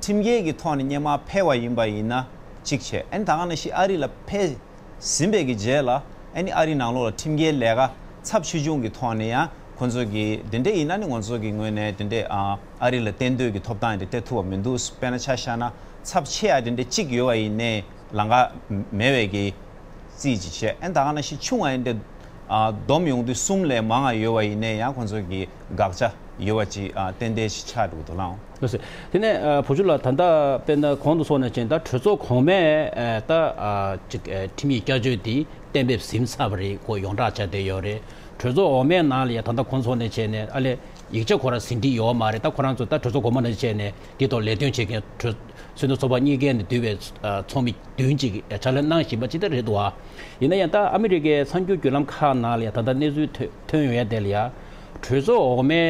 ཁྲིམས་འགལ་གྱི་ཐོག་ནས་སྔོན་མ་ཕེབས་པ་ཡིན་པ་ཡིན་ན་གཅིག་བྱས། ཨ་ནི་ད་ག་ནང་བཞིན་ཨ་རི་ལ་ཕེབས་ཟིན་པའི་གི་རྗེས་ལ། ཨ་ནི་ཨ་རི་ནང་ལོགས་ལ་ཁྲིམས་འགལ་ལས་ཀ་ཚབས་ཆེ་ཆུང་གི་ཐོག་ནས་ཡང་ཁོང་ཚོ་གི་དེ་འདྲས་ཡིན་ན་ནི་ང་ཚོ་གི་ངོས་ནས་དེ་འདྲས་ཨ་ཨ་རི་ལ་གཏན་སྡོད་ཀྱི་ཐོབ་ཐང་དེ་སྤྲད་ཐུབ་པ་མི་འདུག་དཔེར་ན་ཆ་བཞག་ན་ཚབས་ཆེ་ཡ་དེ་འདྲས་གཅིག་ཡོད་པ་ཡིན་ནའི་ལམ་ཁ་མེད་པའི་གི་རྩིས་ཅིག་བྱས། ཨ་ནི་ད་ག་ནང་བཞིན་ཆུང་བ་ཡིན་ཏེ། ཨ་བསྡོམས་ཡོང་དུས་གསུམ་ལས་མང་བ་ཡོད་པ་ཡིན་ནའི་ཡང་ཁོང་ཚོ་གི་དགག་བྱ་ཡོད་པ་ཅིག་ཨ་ཏན་ཏན་ཞིག་ཆགས་འགྲོ་གི་འདུག་ལགས། ལགས་སོ། དེ་ནས་ཨ་བུ་ཆུང་ལགས། ད་ལྟ་དཔེར་ན་གོང་དུ་སོང་ནས་བྱས་ད་གྲོས་ཚོགས་གོང་མས་ཨ་ད་ཨ་ཅིག་ཨ་ཁྲིམས་ཡིག་བསྐྱར་བཅོས་དེ་གཏན་འབེབས་ཟིན་ཚར་བ་རེད། ཁོ་ཡོངས་གྲགས་ཆགས་བསྡད་ཡོད་རེད། གྲོས་ཚོགས་འོག་མའི་ནང་ལ་ཡང་ད་ལྟ་གོང་དུ་སོང་ནས་བྱས་ནས་ཨ་ལས་ཡིག་ཆ་ཁོ་རང་ཟིན་བྲིས་ཡོད་མ་རེད། ད་ཁོ་རང་ཚོ་ད་གྲོས་ཚོགས་གོང་མ་ནང་བྱས་ནས་དེ་ཐོག་ལས་དོན་བྱེད་མཁན་གྲོས་སྲིད་དོན་ཚོགས་པ་གཉིས་ཀའི་ནས་བསྡུས་པའི་ཨ་ཚོགས་མི་བདུན་ཅིག་ཕྱག་ལས་གནང་བཞིན་པ་ཅིག་ད་རེད་འདུག་ཨ། ཡིན་ན་ཡང་ད་ཨ་མི་རི་ཀའི་གསར་འགྱུར་བརྒྱུད་ལམ་ཁག་ནང་ལ་ཡང་ད་ལྟ་གནས་ཚུལ་ཐོན་ཐོན་ཡོང་ཡ་དེ་ལ་ཡ། གྲོས་ཚོགས་འོག་མའི་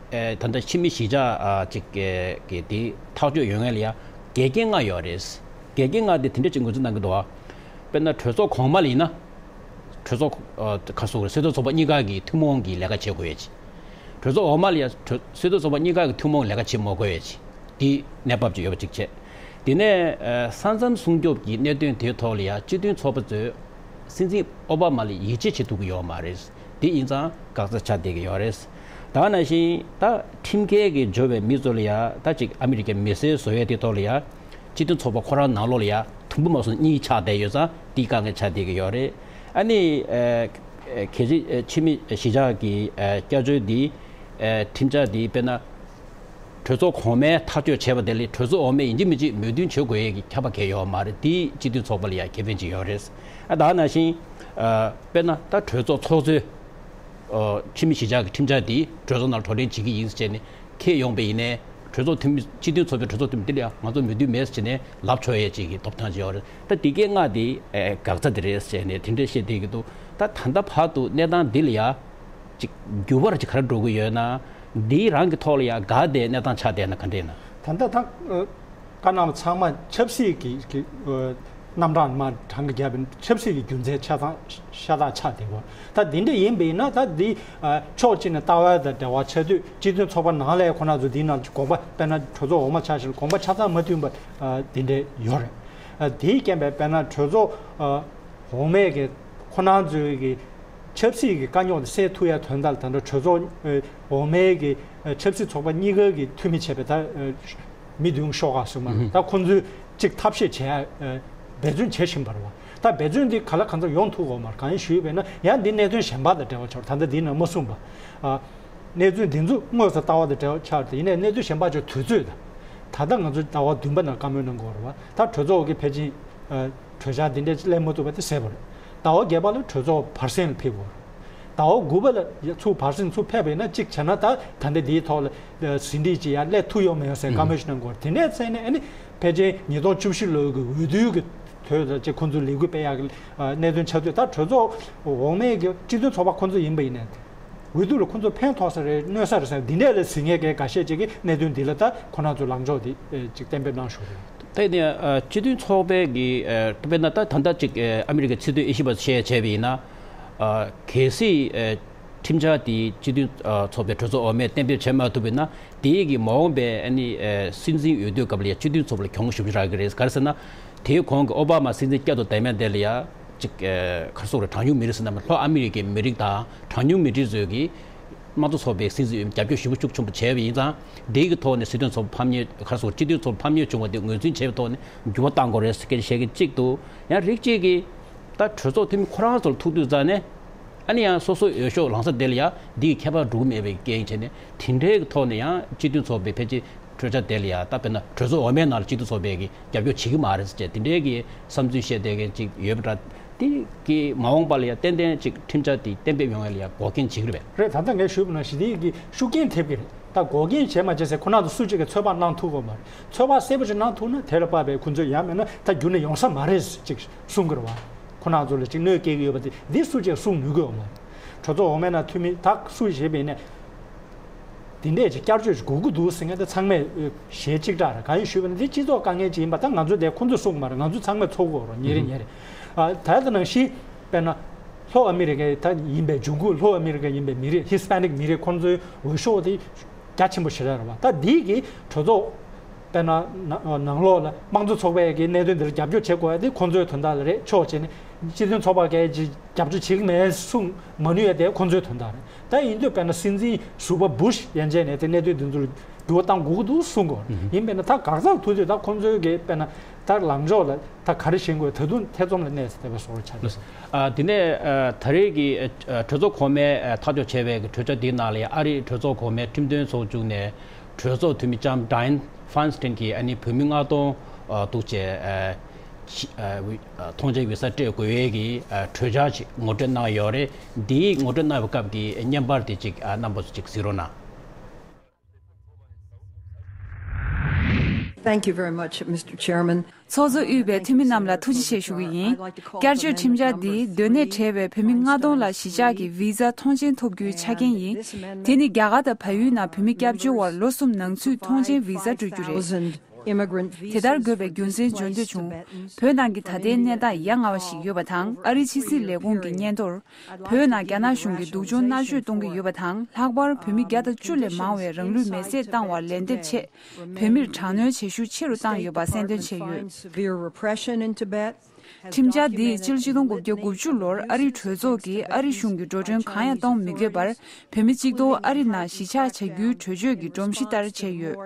ཨེ་ད་ལྟ་ཕྱི་མི་གཞིས་ཆགས་ཨ་ཅིག་གི་གི་དེ་ཐག་གཅོད་ཡོང་ཡ་ལ་ཡ་འགལ་རྐྱེན་ལྔ་ཡོད་རེད། འགལ་རྐྱེན་ལྔ་དེ་དེ་འདྲ་ཅིག་ངོས་འཛིན་གནང་གི་འདུག་ཨ། དཔེར་ན་གྲོས་ཚོགས་གོང་མ་ལ་ཡིན་ན། གྲོས་ཚོགས་ཨ་ག་སོགས་རེད། སྲིད་དོན་ཚོགས་པ་གཉིས་ཀ་གི་ཐུན་མོང་གི་ལས་ཀ་བྱེད་དགོས་ཡ་ཅིག་གྲོས་ཚོགས་འོག་མ་ལ་ཡ་གྲོས་སྲིད་དོན་ཚོགས་པ་གཉིས་ཀ་གི་ཐུན་མོང་ལས་ཀ་བྱེད་མ་དགོས་ཡ་ཅིག་དེ་གནས་བབ་ཅིག་ཡོད་པ་གཅིག་བྱས། དེ་ནས་ཨ་ས་མཚམས་སྲུང་སྐྱོབ་ཀྱི་གནད་དོན་དེའི་ཐོག་ལ་ཡང་སྤྱི་མཐུན་ཚོགས་པ་ཚོས་སྲིད་འཛིན་ཨོ་བྷ་མ་ལ་ཡིད་ཆེས་བྱེད་ཐུབ་ཀྱི་ཡོད་མ་རེད། དེ་ཡིན་ཙང་དགག་བྱ་ཆགས་བསྡད་ཀྱི་ཡོད་རེད། ད་ག་ནང་བཞིན་ད་ཁྲིམས་འགལ་གྱི་འབྱོར་བའི་མི་ཚོ་ལ་ཡང་ད་ཅིག་ཨ་མི་རི་ཀའི་མི་སེར་བཟོ་ཡས་དེའི་ཐོག་ལ་ཡང་སྤྱི་མཐུན་ཚོགས་པ་ཁོ་རང་ནང་ལོགས་ལ་ཡང་དུམ་བུ་མ་སོང་གཉིས་ཆགས་བསྡད་ཡོད་ཙང་དེ་དཀའ་ངལ་ཆགས་བསྡད་ཀྱི་ཡོད་རེད། ཨ་ནི་ཨ་གལ་སྲིད་ཨ་ཕྱི་མི་གཞིས་ཆགས་ཀྱི་ཨ་བསྐྱར་བཅོས་འདི་ཨ་ཁྲིམས་འཆར་འདི་དཔེར་ན། གྲོས་ཚོགས་གོང་མས་ཐག་གཅོད་བྱས་པ་དེ་ལས་གྲོས་ཚོགས་འོག་མས་ཡིན་གཅིག་མིན་གཅིག་མོས་མཐུན་བྱེད་དགོས་ཡས་ཀྱི་ཁྱབ་པ་གང་ཡང་ཡོད་མ་རེད། དེ་སྤྱི་མཐུན་ཚོགས་པ་ལ་ཡང་ཁེ་ཕན་ཅིག་ཡོད་རེད། ཨ་ད་ག་ནང་བཞིན་ཨ་དཔེར་ན་ད་གྲོས་ཚོགས་ཚོགས་གཙོས་ཨ་ཕྱི་མི་གཞིས་ཆགས་ཀྱི་ཁྲིམས་འཆར་དེ་གྲོས་ཚོགས་ནང་གྲོས་གླེང་བྱེད་ཀྱི་ཡིན་ཟེར་བྱས་ནས་འཁྱེར་ཡོང་པ་ཡིན་ནའི། གྲོས་ཚོགས་འཐུས་མི་སྤྱི་མཐུན་ཚོགས་པའི་གྲོས་ཚོགས་འཐུས་མི་དེ་ལ་ཡང་ང་ཚོ་མོས་མཐུན་མེད་ཟེར་བྱས་ནས་ལབ་ཆོག་ཡས་ཅིག་གི་ཐོབ་ཐང་ཅིག་ཡོད་རེད། ད་དེ་གའི་ལྔ་དེ་ཨ་དགག་རྩ་དེ་རེད་ཟེར་ནས་དེ་འདྲས་བཤད་བསྡད་ཀྱི་འདུག་ད་ད་ལྟ་བར་དུ་གནས་སྟངས་འདི་ལ་ཡང་ཅིག་འགྱུར་བ་ཅིག་ག་རེ་འགྲོ་གི་ཡོད་ན། འདིའི་རང་གི་ཐོག་ལ་ཡང་དགའ་བདེའི་གནས་སྟངས་ཆགས་བསྡད་ན་ག་འདྲས་ན། ད་ལྟ་ད་ཨ་བཀའ་གནང་བ་ཚང་མ་ཆབ་སྲིད་ཀྱི་ཀྱི་ཨ་རྣམ་གྲངས་མ་གྲངས་ཀྱི་རྒྱབ་པའི་ཆབ་སྲིད་ཀྱི་རྒྱུ་མཚན་ཆ་ཚང་ཤ་སྟག་ཆགས་བསྡད་ཡོད། ད་འདི་འདྲ་ཡིན་པ་ཡིན་ན་ད་འདི་ཨ་ཕྱོགས་གཅིག་ནས་ལྟ་བ་དང་འབྲེལ་བ་ཆགས་དུས་སྤྱི་མཐུན་ཚོགས་པ་ནང་ལ་ཁོ་རང་ཚོ་འདིའི་ནང་དགོངས་པ་དཔེར་ན་གྲོས་ཚོགས་འོག་མ་ཆ་བཞག་ན་དགོངས་པ་ཆ་ཚང་མ་མཐུན་པ་ཨ་འདི་འདྲ་ཡོད་རེད། ཨ་དེའི་རྐྱེན་པས་དཔེར་ན་གྲོས་ཚོགས་ཨ་འོག་མའི་གི་ཁོ་རང་ཚོའི་གི་ཆབ་སྲིད་ཀྱི་དཀའ་རྙོག་དེ་སེལ་ཐུབ་ཡ་དོན་དག་ལ་ད་ལྟ་གྲོས་ཚོགས་ཨ་འོག་མའི་གི་ཨ་ཆབ་སྲིད་ཚོགས་པ་གཉིས་ཀ་གི་འཐུས་མི་བྱས་པའི་ད་ཨ་མི་བདུན་ཤོག་ཁག་ཟེར་མ་རེད། ད་ཁོང་ཚོས་གཅིག་ཐབས་ཤེས་བྱས་ཨ་འབད་བརྩོན་བྱེད་བཞིན་པ་རེད་བ། ད་འབད་བརྩོན་འདི་ག་ལ་གང་འཚམ་ཡོང་ཐུབ་ཀྱི་ཡོད་མ་རེད། གང་ཡིན་ཞུས་པས་ན་ཡང་འདི་གནད་དོན་གཞན་པ་དང་འབྲེལ་བ་ཆགས། ད་ལྟ་འདི་ནང་མ་གསུངས་པ། ཨ་གནས་ཚུལ་འདི་ཚོ་དངོས་སུ་ལྟ་བ་དང་འབྲེལ་བ་ཆགས་ཏེ། ཡིན་ནའི་གནས་ཚུལ་གཞན་པ་ཚོ་དུས་ཚོད་དང་། ད་ལྟ་ང་ཚོ་ཟླ་བ་བདུན་པ་ནང་བཀའ་མོལ་གནང་གི་ཡོད་རེད་བ། ད་གྲོས་ཚོགས་ཀྱི་ཕལ་ཆེར་ཨ་གྲོས་འཆར་འདི་འདྲ་སླེབས་མ་ཐུབ་པ་དེ་གསལ་པོ་རེད། ཟླ་བ་བརྒྱད་པ་ལ་གྲོས་ཚོགས་བར་གསེང་ལ་ཕེབས་དགོས་རེད། ཟླ་བ་དགུ་པ་ལ་ཡ་ཚུར་བར་གསེང་ཚུར་ཕེབས་པ་ཡིན་ན་གཅིག་བྱས་ན་ད་ད་ལྟ་འདིའི་ཐོག་ལ་ཨ་ཟིན་བྲིས་ཅིག་ཡར་སླེབས་ཐུབ་ཡོད་མ་ཡོད་ཟེར་བཀའ་མོལ་ཞིག་གནང་གི་ཡོད་རེད། དེ་ནས་བཙལ་ནས་ཨ་ནི་ཕལ་ཆེར་ཉིས་སྟོང་བཅུ་བཞི་ལོའི་གི་འོས་བསྡུའི་གི་དོན་དུ་ཅིག་ཁོང་ཚོས་ལས་འགུལ་སྤེལ་ཡག་གི་ཨ་གནད་དོན་ཆགས་དུས། ད་གྲོས་ཚོགས་འོག་མའི་གི་སྤྱི་མཐུན་ཚོགས་པ་ཁོང་ཚོ་ཡིན་པ་ཡིན་ནའི། འོས་བསྡུ་ལ་ཁོང་ཚོ་ཕན་ཐོགས་ས་རེད་གནོད་ས་རེད་ཟེར་འདི་འདྲས་ལ་ཟིན་ངེས་ཀྱི་འགའ་ཤས་ཅིག་གིས་གནད་དོན་འདི་ལ་ད་ཁོ་རང་ཚོ་ལངས་ཕྱོགས་འདི་ཨེ་ཅིག་གཏན་འབེབས་གནང་ཞུ་རེད། ད་ནི་ཨ་སྤྱི་མཐུན་ཚོགས་པའི་གི་ཨེ་དཔེར་ན་ད་ད་ལྟ་ཅིག་ཨེ་ཨ་མི་རི་ཀའི་སྲིད་དོན་དབྱེ་ཞིབ་པ་བཤད་བྱས་པ་ཡིན་ན། ཨ་གལ་སྲིད་ཨེ་ཁྲིམས་འཆར་དེ་སྤྱི་མཐུན་ཨ་ཚོགས་པའི་གྲོས་ཚོགས་འོག་མས་གཏན་འབེབས་བྱེད་མ་ཐུབ་པ་ཡིན་ན། དེའི་གི་མ་འོངས་པའི་ཨ་ནི་ཨེ་སྲིད་འཛིན་འོས་བསྡུའི་སྐབས་ལ་ཡང་སྤྱི་མཐུན་ཚོགས་པ་ལ་གྱོང་ཞེ་པོ་ཅིག་རག་གི་རེད། ག་རེ་ཟེར་ན། དེའི་གོང་གི་ཨོ་བྷ་མ་སྲིད་འཛིན་བསྐྱར་དུ་བསྡད་མཁན་དེ་ལ་ཡང་ཅིག་ཨེ་ག་རེ་ཟེར་དགོས་རེད། གྲངས་ཉུང་མི་རིགས་ཟེར་ན་མིན། ལྷོ་ཨ་མི་རི་ཀའི་མི་རིགས་དང་གྲངས་ཉུང་མི་རིགས་ཚོས་ཀྱིས་དམངས་གཙོ་ཚོགས་པའི་སྲིད་འཛིན་འོས་མི་རྒྱབ་སྐྱོར་ཞེ་པོ་ཤུགས་ཆེན་པོ་བྱས་པ་ཡིན་ཙང་། དེའི་གི་ཐོག་ནས་སྲིད་དོན་ཚོགས་པ་ཕམ་ཉེས། ག་རེ་ཟེར་དགོས་རེད། སྤྱི་མཐུན་ཚོགས་པ་ཕམ་ཉེས་བྱུང་བ་དེ་ངོས་འཛིན་བྱས་པའི་ཐོག་ནས་འགྱུར་བ་གཏང་དགོས་རེད་ཟེར་མཁན་བཤད་མཁན་གཅིག་འདུག་ཡང་རིགས་གཅིག་གིས་ད་གྲོས་ཚོགས་འཐུས་མི་ཁོ་རང་ཚོར་ཐུག་དུས་ཙང་ནས། ཨ་ནི་ཡང་སོ་སོའི་འོས་ཤོག་ལངས་ས་དེ་ལ་ཡང་འདི་ཡི་ཁྱད་པར་འགྲོ་གི་མེད་པའི་རྐྱེན་བྱས་ནས་དེ་འདྲའི་ཐོག་ནས་ཡང་སྤྱི་མཐུན་ཚོགས་པའི་ཕལ་ཆེར་གྲོས་འཆར་དེ་ལ་ཡང་ད་དཔེར་ན་གྲོས་ཚོགས་འོག་མའི་ནང་ལ་སྤྱི་མཐུན་ཚོགས་པའི་གི་རྒྱབ་སྐྱོར་བྱེད་ཀྱི་མ་རེད་ཟེར་བྱས་དེ་འདྲའི་གི་བསམ་ཚུལ་བཤད་བསྡད་མཁན་ཅིག་ཡོད་པ་འདྲ། དེ་གི་མ་འོངས་པ་ལ་ཡང་ཏན་ཏན་ཅིག་ཁྲིམས་འཆར་དེ་གཏན་འབེབས་ཡོང་ཡ་ལ་ཡང་འགོག་རྐྱེན་བྱེད་ཀྱི་རེད་པས། རེད། ད་ལྟ་ངས་ཞུས་པ་ནང་བཞིན་དེ་གི་ཤུགས་རྐྱེན་ཐེབས་ཀྱི་རེད། ད་འགོག་རྐྱེན་བྱས་མ་བྱས་ཟེར་ཁོ་རང་ཚོ་སུ་གཅིག་གིས་ཚོད་དཔག་གནང་ཐུབ་ཀྱི་ཡོད་མ་རེད། ཚོད་དཔག་གསལ་པོ་ཞིག་གནང་ཐུབ་ན་དེ་ལ་དཔག་པའི་ཁོ་ཚོས་ཡང་མིན་ན་ད་རྒྱུན་ནས་ཡོང་ས་མ་རེད་ཅིག་གསུང་གི་རེད་བ། ཁོ་རང་ཚོ་ལ་ཅིག་གནོད་སྐྱེལ་གྱི་ཡོད་པ་དེ་འདི་སུ་གཅིག་གསུང་ནུས་ཀྱི་ཡོད་མ་རེད། གྲོས་ཚོགས་འོག་མའི་ནང་འཐུས་མི་ད་སུ་ཞིག་ཡིན་ནའི་འདི་འདྲས་ཅིག་བསྐྱར་བཅོས་ཅིག་དགོས་ཀྱི་འདུག་ཟེར་མཁན་དེ་ཚང་མས་ཞལ་གཅིག་གྲགས་རེད། གང་ཡིན་ཞུས་པ་ན་འདི་སྤྱི་ཚོགས་དཀའ་ངལ་ཅིག་ཡིན་པ་ད་ང་ཚོ་འདི་ཁོ་ཚོས་གསུང་གི་མ་རེད། ང་ཚོ་ཚང་མས་ཚོར་གྱི་ཡོད་རེད། ཉིན་རེ་ཉིན་རེ། ཨ་ད་ལྟ་ནང་བཞིན་དཔེར་ན་ལྷོ་ཨ་མི་རི་ཀའི་ད་ཡིན་པའི་འབྱུང་ཁུངས་ལྷོ་ཨ་མི་རི་ཀ་ཡིན་པའི་མི་རིགས་ཧི་སི་པ་ནིག་མི་རིགས་ཁོ་ཚོའི་འོས་ཤོག་དེ་རྒྱ་ཆེན་པོ་ཞེ་དྲག་རེད་བ། ད་འདི་གི་གྲོས་ཚོགས་དཔེར་ན་ནང་ནང་ལོགས་ལ་དམངས་གཙོ་ཚོགས་པས་ཀྱི་གནད་དོན་འདི་ལ་རྒྱབ་སྐྱོར་བྱེད་དགོས་ཡ་དེ་ཁོང་ཚོའི་དོན་དག་ལ་རེད། ཕྱོགས་གཅིག་ནས་སྤྱི་མཐུན་ཚོགས་པ་གས་ཀྱི་རྒྱབ་སྐྱོར་བྱེད་ཀྱི་མེད་གསུང་མ་ནུས་ཡ་དེ་ཁོང་ཚོའི་དོན་དག་རེད། ད་ཡིན་དུས་དཔེར་ན་སྲིད་འཛིན་ཟུར་པ་བུ་ཤ་ཡན་ཆད་ནས་དེ་གནད་དོན་འདི་ཚོ་ལ་འགྱུར་བ་གཏང་དགོས་ཀྱི་འདུག་གསུང་གོ། ཡིན་པས་ན་ད་གང་ཟག་ཐུག་དུས་ད་ཁོང་ཚོའི་གི་དཔེར་ན་ད་ལངས་ཕྱོགས་ལ་ད་ག་རེ་བྱེད་དགོས། ད་དུང་ཐེ་ཚོམ་ལ་གནས་ཚེ་དེ་བས་བཟོ་འདྲ་ཆགས་འདུག། ཨ་དེ་ནས་ཨ་ད་རེས་ཀྱི་ཨ་གྲོས་ཚོགས་གོང་མས་ཨ་ཐག་གཅོད་བྱས་པའི་གྲོས་འཆར་འདིའི་ནང་ལ་ཡང་ཨ་རིའི་གྲོས་ཚོགས་གོང་མའི་ཁྲིམས་དོན་ཚོགས་ཆུང་ནས་གྲོས་ཚོགས་འཐུས་མི་ལྕམ་Dianne Feinstein་གྱིས་ཨ་ནི་བོད་མི་མངགས་གཏོང་ཨ་འདུག་བྱས་ཨ་ཕྱི་ཨ་ཐོངས་མཆན་བི་ས་སྤྲད་དགོས་ཡས་ཀྱི་ཨ་གྲོས་འཆར་ཅིག་ངོ་སྤྲོད་གནང་ཡོད་རེད། འདིའི་ངོ་སྤྲོད་གནང་བའི་སྐབས་ཀྱི་བརྙན་པར་དེ་ཅིག་ཨ་རྣམ་པ་ཚོ་ཅིག་གཟིགས་རོགས་གནང་། Thank you very much, Mister Chairman. ཚོགས་གཙོ་དབུས་པའི་འཐུས་མི་རྣམས་ལ་ཐུགས་རྗེ་ཆེ་ཞུ་གི་ཡིན། བསྐྱར་བཅོས་ཁྲིམས་འཆར་འདི་སྡོད་གནས་བྲལ་བའི་བོད་མི་མངགས་གཏོང་ལ་གཞིས་ཆགས་ཀྱི་བི་ཟ་ཐོངས་མཆན་ཐོབ་རྒྱུའི་ཆ་རྐྱེན་ཡིན། དེ་ནི་རྒྱ་གར་དང་བལ་ཡུལ་ནང་བོད་མི་སྐྱབས་བཅོལ་བར་ལོ་གསུམ་ནང་ཚུད་ཐོངས་མཆན་བི་ཟ་སྤྲོད་རྒྱུ་རེད། དེ་ལྟར་དགོས་པའི་རྒྱུ་མཚན་བརྗོད་འདོད་བྱུང་། བོད་ནང་གི་ད་ལྟའི་གནས་སྟངས་ཡ་ང་བ་ཞིག་ཡོད་པ་དང་ཨ་རིའི་ཕྱི་སྲིད་ལས་ཁུངས་ཀྱི་སྙན་ཐོར། བོད་ནང་རྒྱ་ནག་གཞུང་གིས་སྡུག་སྦྱོང་མནར་གཅོད་གཏོང་གི་ཡོད་པ་དང་ལྷག་པར་བོད་མི་བརྒྱ་དང་བཅུ་ལས་མང་བས་རང་ལུས་མེར་སྲེག་བཏང་བར་ལན་འདེབས་ཆེད། བོད་མིར་དྲག་གནོན་བྱེད་ཤུགས་ཆེ་རུ་བཏང་ཡོད་པ་གསལ་འདོན་བྱས་ཡོད། ཁྲིམས་འཆར་འདིས་སྤྱི་ལོ་ཆིག་སྟོང་དགུ་བརྒྱ་དགུ་བཅུ་ལོར་ཨ་རིའི་གྲོས་ཚོགས་ཀྱིས་ཨ་རི་གཞུང་གི་འགྲོ་གྲོན་གང་ཡང་གཏོང་མི་དགོས་པར་བོད་མི་གཅིག་སྟོང་ཨ་རི་ནང་གཞིས་ཆགས་བྱ་རྒྱུའི་གྲོས་ཆོད་ཀྱི་སྒྲོམ་གཞི་ལྟར་བྱས་ཡོད།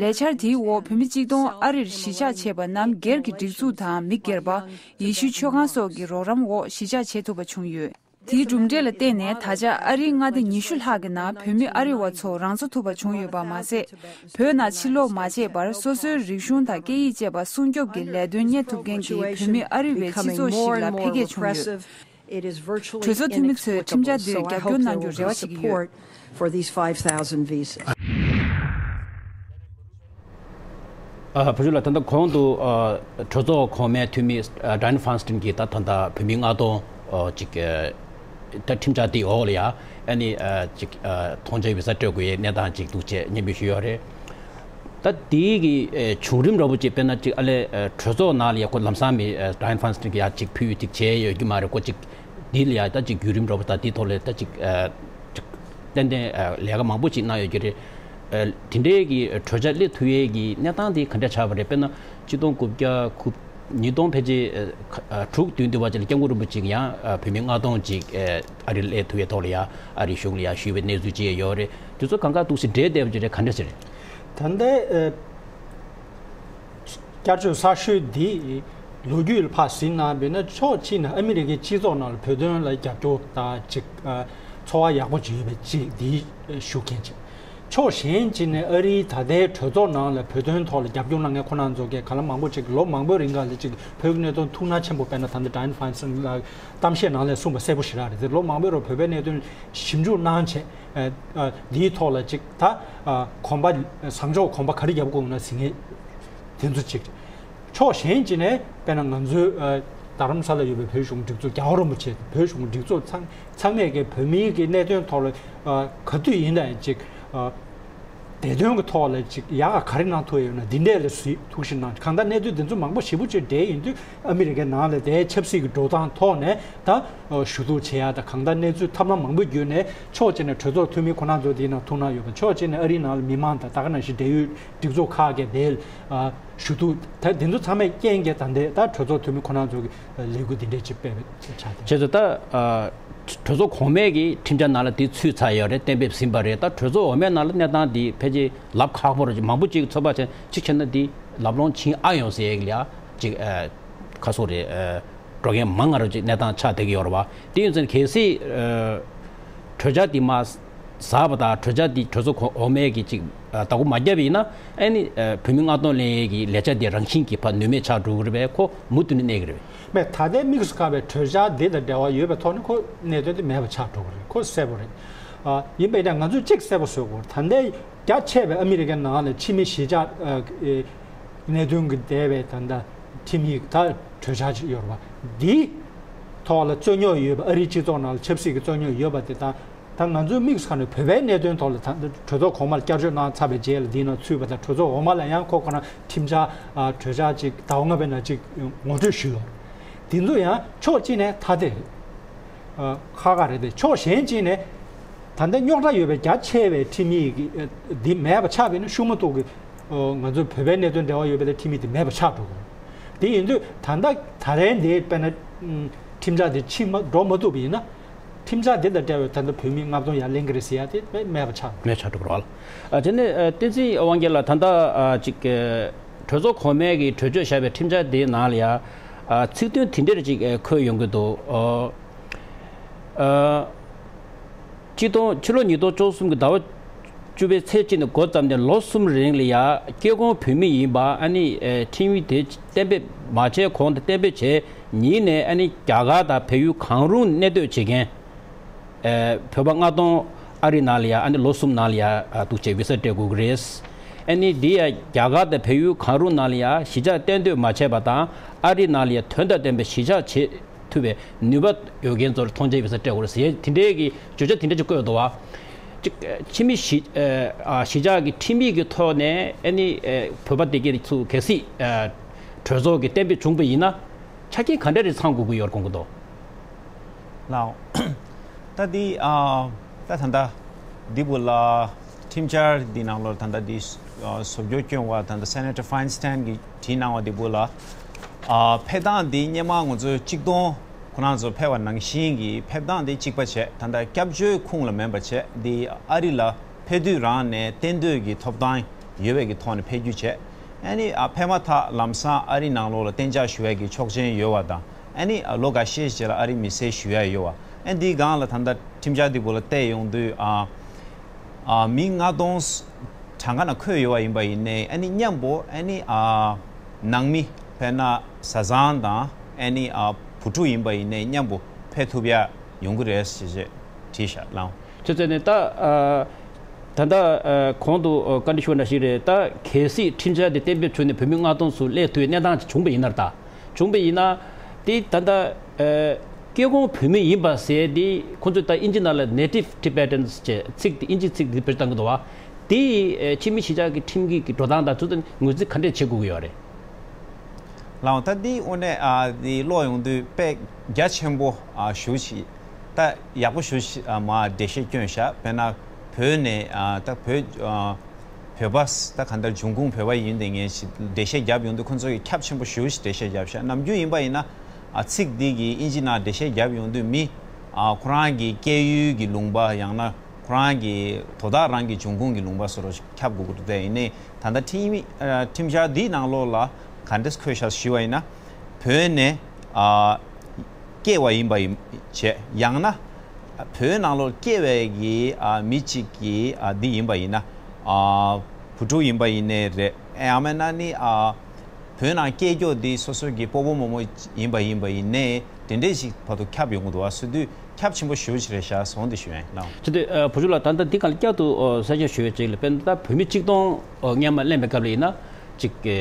ལས་འཆར་དེའི་འོག་བོད་མི་གཅིག་སྟོང་ཨ་རིར་གཞིས་ཆགས་བྱས་པ་རྣམས་སྒེར་གྱི་སྒྲིག་འཛུགས་དང་མི་སྒེར་པ། ཡེ་ཤུའི་ཆོས་ཁང་སོགས་ཀྱི་རོགས་རམ་འོག་གཞིས་ཆགས་བྱེད་ཐུབ་པ་བྱུང་ཡོད། དེའི་གྲུབ་འབྲས་ལ་བརྟེན་ནས་ད་ཆ་ཨ་རིའི་མངའ་སྡེ་ཉི་ཤུ་ལྷག་གི་ནང་བོད་མི་ཨ་རི་བ་ཚོ་རང་འཚོ་ཐུབ་པ་བྱུང་ཡོད་པ་མ་ཟད། བོད་ནང་ཕྱིར་ལོག་མ་བྱས་པར་སོ་སོའི་རིག་གཞུང་དང་སྐད་ཡིག་བཅས་པ་སྲུང་སྐྱོབ་ཀྱི་ལས་དོན་གཉེར་ཐུབ་མཁན་གྱི་བོད་མི་ཨ་རི་བའི་སྤྱི་ཚོགས་ཤིག་ལ་འཕེལ་རྒྱས་བྱུང་ཡོད། གྲོས་ཚོགས་འཐུས་མི་ཚོས་ཁྲིམས་འཆར་འདིར་རྒྱབ་སྐྱོར་གནང་རྒྱུར་རེ་བ་བྱེད་ཀྱི་ཡོད། ཨ་བུ་ཆུ་ལགས། ད་ལྟ་གོང་དུ་ཨ་གྲོས་ཚོགས་གོང་མའི་འཐུས་མི་ཨ་Dianne Feinstein་གྱིས་ད་ད་ལྟ་བོད་མི་མངགས་གཏོང་ཨ་ཅིག་ཨ་ད་ཁྲིམས་འཆར་དེའི་འོག་ལ་ཡ་ཨ་ནི་ཨ་ཅིག་ཨ་ཐོངས་མཆན་བི་ས་སྤྲོད་དགོས་ཡའི་གནས་སྟངས་ཅིག་འདུག་ཅེས་སྙན་འབུལ་ཞུས་ཡོད་རེད། ད་དེའི་གི་ཨ་བྱུང་རིམ་འདྲ་པོ་ཅིག་དཔེར་ན་ཅིག་ཨ་ལས་ཨ་གྲོས་ཚོགས་ནང་ལ་ཡ་ཁོ་ལམ་སང་མི་ཨ་Dianne Feinstein་གྱིས་ཡ་ཅིག་ཕུལ་ཅིག་བྱས་ཡོད་རྒྱུ་མ་རེད། ཁོ་ཅིག་འདི་ལ་ཡ་ད་ཅིག་བརྒྱུད་རིམ་འདྲ་པོ་ད་འདི་ཐོག་ལ་ད་ཅིག་ཨ་ཅིག་ཏན་ཏན་ཨ་ལས་ཀ་མང་པོ་ཅིག་གནང་ཡོད་ཀྱི་རེད། ཨ་དེ་འདྲའི་གི་གྲོས་འཆར་སླེབས་ཐུབ་ཡས་ཀྱི་གནས་སྟངས་དེ་ག་འདྲ་ཆགས་པ་རེད། དཔེར་ན་ཆིག་སྟོང་དགུ་བརྒྱ་དགུ་ཉིས་སྟོང་ཕལ་ཆེར་ཨ་དྲུག་བདུན་དུ་བ་ཅིག་ལ་སྐྱབས་མགོན་རིན་པོ་ཆེ་གིས་ཡང་ཨ་བོད་མི་མངགས་གཏོང་ཅིག་ཨ་རི་སླེབས་ཐུབ་ཡས་ཐོག་ལ་ཡང་ཨ་རི་གཞུང་ལ་ཡང་ཞུས་པའི་གནས་ཚུལ་ཅིག་ཡོད་རེད། དེ་ཚོ་གང་ག་འདུག་སེ་འབྲེལ་བསྡད་པ་ཅིག་རེད། ག་འདྲ་ཞིག་རེད། ད་ལྟའི་ཨ། བསྐྱར་བཅོས་གསར་ཤོས་འདི་ལོ་རྒྱུས་ལ་ཕར་གཟིགས་ན་བས་ན་ཕྱོགས་གཅིག་ནས་ཨ་མི་རི་ཀའི་སྤྱི་ཚོགས་ནང་ལ་བོད་དོན་ལ་རྒྱབ་སྐྱོར་དང་ཅིག་ཨ་ཚོར་བ་ཡག་པོ་ཅིག་ཡོད་པའི་ཅིག་འདི་ཤུགས་རྐྱེན་ཅིག། ཕྱོགས་གཞན་གཅིག་ནས་ཨ་རིའི་ད་ལྟའི་གྲོས་ཚོགས་ནང་ལ་བོད་དོན་ཐོག་ལ་རྒྱབ་སྐྱོར་གནང་མཁན་ཁོ་རང་ཚོ་གིས་ག་ལ་མང་པོ་ཅིག་ལོ་མང་པོའི་རིང་ག་ལ་ཅིག་བོད་ཀྱི་གནད་དོན་ཐུགས་སྣང་ཆེན་པོ། དཔེར་ན་ད་ལྟ་Dianne Feinstein་ལགས་གཏམ་བཤད་ནང་ལ་གསུངས་པ་གསལ་པོ་ཞེ་དྲག་རེད་དེ། ལོ་མང་པོའི་རིང་བོད་པའི་གནད་དོན་ཞིབ་འཇུག་གནང་བྱས། ཨ་ཨ་འདིའི་ཐོག་ལ་ཅིག་ད་ཨ་གོམ་པ་བཟང་ཕྱོགས་གོམ་པ་ག་རེ་རྒྱབ་དགོས་ན་ཟེར་མཁན་དེ་ཚོ་ཅིག། ཕྱོགས་གཞན་ཅིག་ནས་དཔེར་ན་ང་ཚོའི་ཨ་རྡ་རམ་ས་ལ་ཡོད་པའི་བོད་གཞུང་སྒྲིག་འཛུགས། རྒྱལ་བ་རིན་པོ་ཆེ་བོད་གཞུང་སྒྲིག་འཛུགས་ཚང་ཚང་མས་ཀྱི་བོད་མིའི་གི་གནད་དོན་ཐོག་ལ་ཨ་ག་དུས་ཡིན་ན་ཡང་ཅིག་ཨ་བདེ་དོན་གྱི་ཐོག་ལ་ཅིག་ཡག་ག་ག་རེ་གནང་ཐུབ་ཡོད་ན་འདི་འདྲས་ལ་གཟིགས་ཐུགས་ཞིབ་གནང་། གང་ལྟར་གནས་ཚུལ་འདི་ཚོ་མང་པོ་ཞེ་པོ་ཅིག་འབྲེལ་ཡིན་དུས་ཨ་མི་རི་ཀའི་ནང་ལ་དེའི་ཆབ་སྲིད་ཀྱི་འགྲོ་སྟངས་ཐོག་ནས་ད་ཨ་ཞུ་གཏུག་བྱེད་ཡ་དང་། གང་ལྟར་གནས་ཚུལ་ཐབས་ལམ་མང་པོ་བརྒྱུད་ནས་ཕྱོགས་གཅིག་ནས་གྲོས་ཚོགས་འཐུས་མི་ཁོ་རང་ཚོ་དེའི་ནང་ཐུགས་སྣང་ཡོད་པ། ཕྱོགས་གཅིག་ནས་ཨ་རིའི་ནང་ལ་མི་མང་དང་ད་ག་ནང་བཞིན་འབྲེལ་ཡོད་སྒྲིག་འཛུགས་ཁག་གིས་དེ་ཨ་ཞུ་གཏུག་ད་དེ་ཚོ་ཚང་མས་རྐྱེན་གྱིས་ད་ལྟའི་ད་གྲོས་ཚོགས་འཐུས་མི་ཁོ་རང་ཚོ་གི་ལས་འགུལ་འདི་འདྲས་ཅིག་སྤེལ་བའི་ཆ་དེ། བྱས་ཙང་ད་ཨ་གྲོས་ཚོགས་གོང་མའི་གི་ཁྲིམས་འཆར་ནང་ལ་དེ་ཚུད་ཚར་ཡོད་རེད། གཏན་འབེབས་ཟིན་པ་རེད། ད་གྲོས་ཚོགས་འོག་མའི་ནང་ལ་གནས་སྟངས་འདི་ཕལ་ཆེར་ལབ་ཁག་པོ་རེད། མང་པོ་ཅིག་ཚོད་དཔག་བྱས་གཅིག་བྱས་ན་འདི་ལམ་ལྷོང་ཕྱིན་ཨ་ཡོང་ཟེར་ཡག་ལ་ཡ་ཅིག་ཨ་ཁ་སོ་རེད། ཨ་ འགྲོ་མཁན་མང་ང་རོ་ཅིག་གནས་སྟངས་ཆགས་བསྡད་ཀྱི་ཡོད་རེད་བ། དེ་ཡིན་ཙང་གལ་སྲིད་ཨ་གྲོས་འཆར་འདི་མ་ཟ་བ་དང་གྲོས་འཆར་འདི་གྲོས་ཚོགས་གོང་འོག་མའི་གི་ཅིག་ཨ་བདག་པོ་མ་བརྒྱབ་པ་ཡིན་ན། ཨ་ནི་ཨ་བོད་མི་མངའ་སྡོམ་ལེན་ཡས་ཀྱི་ལས་འཆར་འདི་རང་བཞིན་གྱིས་ཕར་ནུས་མེད་ཆགས་འགྲོ་གི་རེད་པས། ཁོ་མུ་མཐུད་ནས་གནས་ཀྱི་རེད་པས། མེད། ད་ལྟའི་དམིགས་སུ་བཀར་བའི་གྲོས་འཆར་འདི་དང་འབྲེལ་བ་ཡོད་པའི་ཐོག་ནས་ཁོ་གནད་དོན་དེ་མེད་པ་ཆགས་འགྲོ་གི་རེད། ཁོ་གསལ་པོ་རེད། ཨ་ཡིན་པས་ཀྱང་ང་ཚོས་གཅིག་གསལ་པོ་བཟོ་དགོས། ད་ལྟའི་རྒྱ་ཆེ་བའི་ཨ་མི་རི་ཀའི་ནང་ལ་ཕྱི་མི་གཞིས་ཆགས་ཨ་ཨེ་གནད་དོན་གྱི་འབྲེལ་བའི་ད་ལྟ་ཁྲིམས་ཡིག་ད་གྲོས་འཆར་ཅིག་ཡོད་རེད་བ། འདིའི་ཐོག་ལ་རྩོད་རྙོག་ཡོད་པ། ཨ་རིའི་སྤྱི་ཚོགས་ནང་ལ་ཆབ་སྲིད་ཀྱི་རྩོད་རྙོག་ཡོད་པ་དེ་དང་། ད་ང་ཚོའི་དམིགས་སུ་བཀར་ནས་བོད་པའི་གནད་དོན་ཐོག་ལ་ད་གྲོས་ཚོགས་གོང་མར་བསྐྱར་བཅོས་གནང་ཚར་བའི་རྗེས་ལ་འདིའི་ནང་ཚུད་པ་དང་། གྲོས་ཚོགས་འོག་མ་ལ་ཡང་ཁོ་ཁོ་རང་ཁྲིམས་འཆར་ཨ་གྲོས་འཆར་ཅིག་ཟླ་བ་ལྔ་པའི་ནང་ཅིག་ངོ་སྤྲོད་ཞུས་ཡོད། དེ་ཚོ་ཡང་ཕྱོགས་གཅིག་ནས་ཐ་དད་རེད། ཨ་ཁག་ཁག་རེད་དེ། ཕྱོགས་གཞན་གཅིག་ནས་ད་ལྟ་རྙོག་དྲ་ཡོད་པའི་རྒྱ་ཆེ་བའི་ཁྲིམས་ཡིག་གི་ཨ་འདི་མེད་པ་ཆགས་པ་ཡིན་ན་ཤུགས་མ་གཏོགས་ཀྱི་ཨ་ང་ཚོ་བོད་པའི་གནད་དོན་འབྲེལ་བ་ཡོད་པའི་ཁྲིམས་ཡིག་དེ་མེད་པ་ཆགས་འགྲོ་གི་རེད། དེ་ཡིན་དུས་ད་ལྟ་ད་ལན་འདི་དཔེར་ན་ཨ་ཁྲིམས་འཆར་དེ་ཕྱིར་མ་འགྲོ་མ་ཐུབ་པ་ཡིན་ན། ཁྲིམས་འཆར་དེ་དང་འབྲེལ་བའི་ད་ལྟ་བོད་མིའི་མངའ་སྡོམ་ཡར་ལེན་གྱི་རེད་ཟེར་ཡ་དེ་མེད་མེད་པ་ཆགས། མེད་ཆགས་འགྲོ་གི་རེད་བ། ཨ་དེ་ནས་ཨ་བསྟན་འཛིན་དབང་རྒྱལ་ལགས། ད་ལྟ་ཨ་ཅིག་ཨ་གྲོས་ཚོགས་གོང་མའི་གི་གྲོས་ཆོད་བཞག་པའི་ཁྲིམས་འཆར་དེའི་ནང་ལ་ཡ་ཨ་ཚིག་དོན་དེ་འདྲར་ཅིག་ཨ་འཁོད་ཡོང་གི་འདུག། ཨ་ཨ་ཆིག་སྟོང་ཕྱི་ལོ་ཉིས་སྟོང་བཅུ་གསུམ་གྱི་ཟླ་བ་བཅུ་པའི་ཚེས་གཅིག་ནས་འགོ་བརྩམས་ནས་ལོ་གསུམ་རིང་ལ་ཡ་སྐྱེ་ཁུངས་བོད་མི་ཡིན་པ། ཨ་ནི་ཨེ་ཁྲིམས་ཡིག་དེ་གཏན་འབེབས་མ་བྱས་གོང་དང་གཏན་འབེབས་བྱས་ཉིན་ནས་ཨ་ནི་རྒྱ་གར་དང་བལ་ཡུལ་གང་རུང་གནས་སྡོད་བྱེད་མཁན་ཨེ་བོད་པ་མངའ་སྡོམ་ཨ་རི་ནང་ལ་ཡ་ཨ་ནི་ལོ་གསུམ་ནང་ལ་ཡ་ཨ་འདུག་བྱས་བི་ས་སྤྲད་དགོས་ཀྱི་རེད། ཨ་ནི་འདི་ཡ་རྒྱ་གར་དང་བལ་ཡུལ་གང་རུང་ནང་ལ་ཡ་གཞིས་ཆགས་གཏན་སྡོད་མ་བྱས་པ་དང་། ཨ་རི་ནང་ལ་ཡ་དོན་དང་ལྡན་པའི་གཞིས་ཆགས་བྱེད་ཐུབ་པའི་ནུས་པ་ཡོད་མཁན་ཚོར་ཐོངས་མཆན་བི་ས་སྤྲད་དགོས་རེད་ཟེར་དེ་འདྲའི་གི་བརྗོད་བྱ་དེ་འདྲ་ཅིག་བཀོད་འདུག་བ། གཅིག་ཕྱི་མི་གཞིས་ཨ་གཞིས་ཆགས་ཀྱི་ཁྲིམས་ཡིག་གི་ཐོག་ནས་ཨ་ནི་ཨ་བོད་པ་དེ་གའི་ཚུར་གལ་སྲིད་ཨ་གྲོས་ཚོགས་ཀྱི་གཏན་འབེབས་བྱུང་པ་ཡིན་ན་ཆ་རྐྱེན་ག་འདྲ་རེ་ཚང་དགོས་ཀྱི་ཡོད་དགོངས་ཀྱི་འདུག། ལའོ། ད་འདི་ཨ་ད་ད་ལྟ་འདི་བོ་ལ་ཁྲིམས་འཆར་འདི་ནང་ལོགས་ད་ལྟ་འདི་ཨ་བཟོ་བཅོས་སྐྱོན་བ་ད་ལྟ་སེ་ནེ་ཊར་ཕའིན་སི་ཊན་གྱིས་བྲིས་གནང་བ་འདི་བོ་ལ་ཨ་ཕེབས་སྟངས་འདི་སྔོན་མ་ང་ཚོ་གཅིག་སྟོང་ཁོ་རང་ཚོ་ཕེབས་པ་ནང་བཞིན་གྱི་ཕེབས་སྟངས་འདི་གཅིག་པ་བྱས། ད་ལྟ་སྐྱབས་བཅོལ་ཁུངས་ལ་མིན་པ་བྱས། འདི་ཨ་རི་ལ་ཕེབས་དུས་རང་ནས་གཏན་སྡོད་ཀྱི་ཐོབ་ཐང་ཡོད་པའི་གི་ཐོག་ནས་ཕེབས་རྒྱུ་བྱས། ཨ་ནི་ཨ་ཕེབས་མ་ཐག་ལམ་སང་ཨ་རི་ནང་ལོགས་ལ་གཏན་འཇགས་ཞུ་ཡ་གི་ཆོག་མཆན་ཡོད་པ་དང་། ཨ་ནི་ཨ་ལོ་འགའ་ཤས་ཤིག་རྗེས་ལ་ཨ་རི་མི་སེར་ཞུ་ཡ་ཡོད་པ། ཨ་ནི་འདིའི་སྒང་ལ་ད་ལྟ་ཁྲིམས་འཆར་འདི་བོ་ལ་བལྟས་ཡོང་དུས་ཨ་ཨ་མི་ལྔ་སྟོང་གྲངས་ཀ་ནང་འཁོད་ཡོད་པ་ཡིན་པ་ཡིན་ནའི། ཨ་ནི་མཉམ་པོ་ཨ་ནི་ཨ་ནང་མི་དཔེར་ན་བཟའ་ཚང་དང་ཨ་ནི་ཨ་བུ་ཕྲུག་ཡིན་པ་ཡིན་ནའི་མཉམ་པོ་ཕེབས་ཐུབ་ཡ་ཡོང་གི་རེད་ཞེས་བྲིས་ཤག་ལགས། ཁྱེད་ཚོས་ནི་ད་ཨ་ད་ལྟ་ཨ་གོང་དུ་ཨ་བཀའ་འདྲི་ཞུ་བ་ནང་བཞིན་རེད། ད་གལ་སྲིད་ཁྲིམས་འཆར་དེ་གཏན་འབེབས་བྱུང་ནས་བོད་མི་མངའ་སྡོམ་ཚུར་སླེབས་ཐུབ་པའི་གནས་སྟངས་ཅིག་བྱུང་པ་ཡིན་ན། ད་བྱུང་པ་ཡིན་ན་དེ་ད་ལྟ་ཨ་སྐྱེ་ཁུངས་བོད་མི་ཡིན་པ་ཟེར་དེ་ཁོང་ཚོས་ད་དབྱིན་ཇི་ནང་ལ་Native Tibetans་ཅེས་ཚིག་དེ་དབྱིན་ཇིའི་ཚིག་དེ་བེད་སྤྱོད་བཏང་གི་འདུག་བ། དེ་ཨ་ཕྱི་མི་གཞིས་ཆགས་ཀྱི་ཁྲིམས་ཀྱི་འགྲོ་སྟངས་དང་ཚུལ་དང་ངོས་འཛིན་ག་འདྲས་བྱེད་དགོས་ཀྱི་ཡོད་རེད། ལགས་འོང་། ད་འདི་དངོས་གནས་ཨ་འདི་ཀློག་ཡོང་དུས་དཔེ་རྒྱ་ཆེན་པོ་ཨ་ཞེ་པོ་ཅིག་ད་ཡག་པོ་ཞེ་པོ་ཅིག་ཨ་མར་འགྲེལ་བཤད་བསྐྱོན་ཤག། དཔེར་ན་བོད་ནས་ཨ་ད་བོད་ཨ་བོད་པ་ད་གང་ལྟར་འབྱུང་ཁུངས་བོད་པ་ཡིན་དེ་ངས་ཞིག་འགྲེལ་བཤད་བརྒྱབ་ཡོང་དུས་ཁོ་ཚོ་གིས་ཁྱབ་ཆེན་པོ་ཞེ་པོ་ཅིག་འགྲེལ་བཤད་བརྒྱབ་ཤག། ནམ་རྒྱུན་ཡིན་པ་ཡིན་ན་ཨ་ཚིག་འདི་གི་དབྱིན་ཇི་ནང་འགྲེལ་བཤད་བརྒྱབ་ཡོང་དུས་མི་ཨ་ཁོ་རང་གི་སྐྱེས་ཡུལ་གྱི་ལུང་པ་ཡང་ན་ཁོ་རང་གི་དོ་བདག་རང་གི་འབྱུང་ཁུངས་ཀྱི་ལུང་པ་སོགས་ལ་ཁྱབ་དགོས་ཀྱི་འདུག། དེ་ཡིན་ནའི་ད་ལྟ་ཁྲིམས་མི་ཨ་ཁྲིམས་འཆར་འདིའི་ནང་ལོགས་ལ་ག་འདྲས་འཁོད་ཤག་ཞུས་པ་ཡིན་ན། བོད་ནས་ཨ་སྐྱེས་པ་ཡིན་པ་ཡིན་བྱས། ཡང་ན་བོད་ནང་ལོགས་སྐྱེས་པའི་གི་ཨ་མི་གཅིག་གི་ཨ་འདི་ཡིན་པ་ཡིན་ན། ཨ་བུ་ཕྲུག་ཡིན་པ་ཡིན་ནའི་རེད། ཡང་མིན་ན་ནི་ཨ་བོད་ནང་སྐྱེས་ཀྱོག་འདི་སོ་སོ་གི་སྤོ་བོ་རྨོ་མོ་ཡིན་པ་ཡིན་པ་ཡིན་ནའི་དེ་འདྲས་ཞིག་བར་དུ་ཁྱབ་ཡོང་གི་འདུག་བ། ཟེར་དུས་ཁྱབ་ཆེན་པོ་ཞེ་པོ་ཅིག་རེད་ཤག་ཟེར་དེ་ཞུ་ཡ་ཡིན། ལགས། བྱས་ཏེ་ཨ་བུ་ཆུང་ལགས། ད་ལྟ་འདི་སྒང་ལ་བསྐྱར་དུ་ཨ་གསལ་བཤད་ཞུ་ཡ་ཅིག་ལ། དཔེར་ན་ད་བོད་མི་གཅིག་སྟོང་ཨ་སྔོན་མ་གླེང་བའི་སྐབས་ལ་ཡིན་ན་ཅིག་ཨ་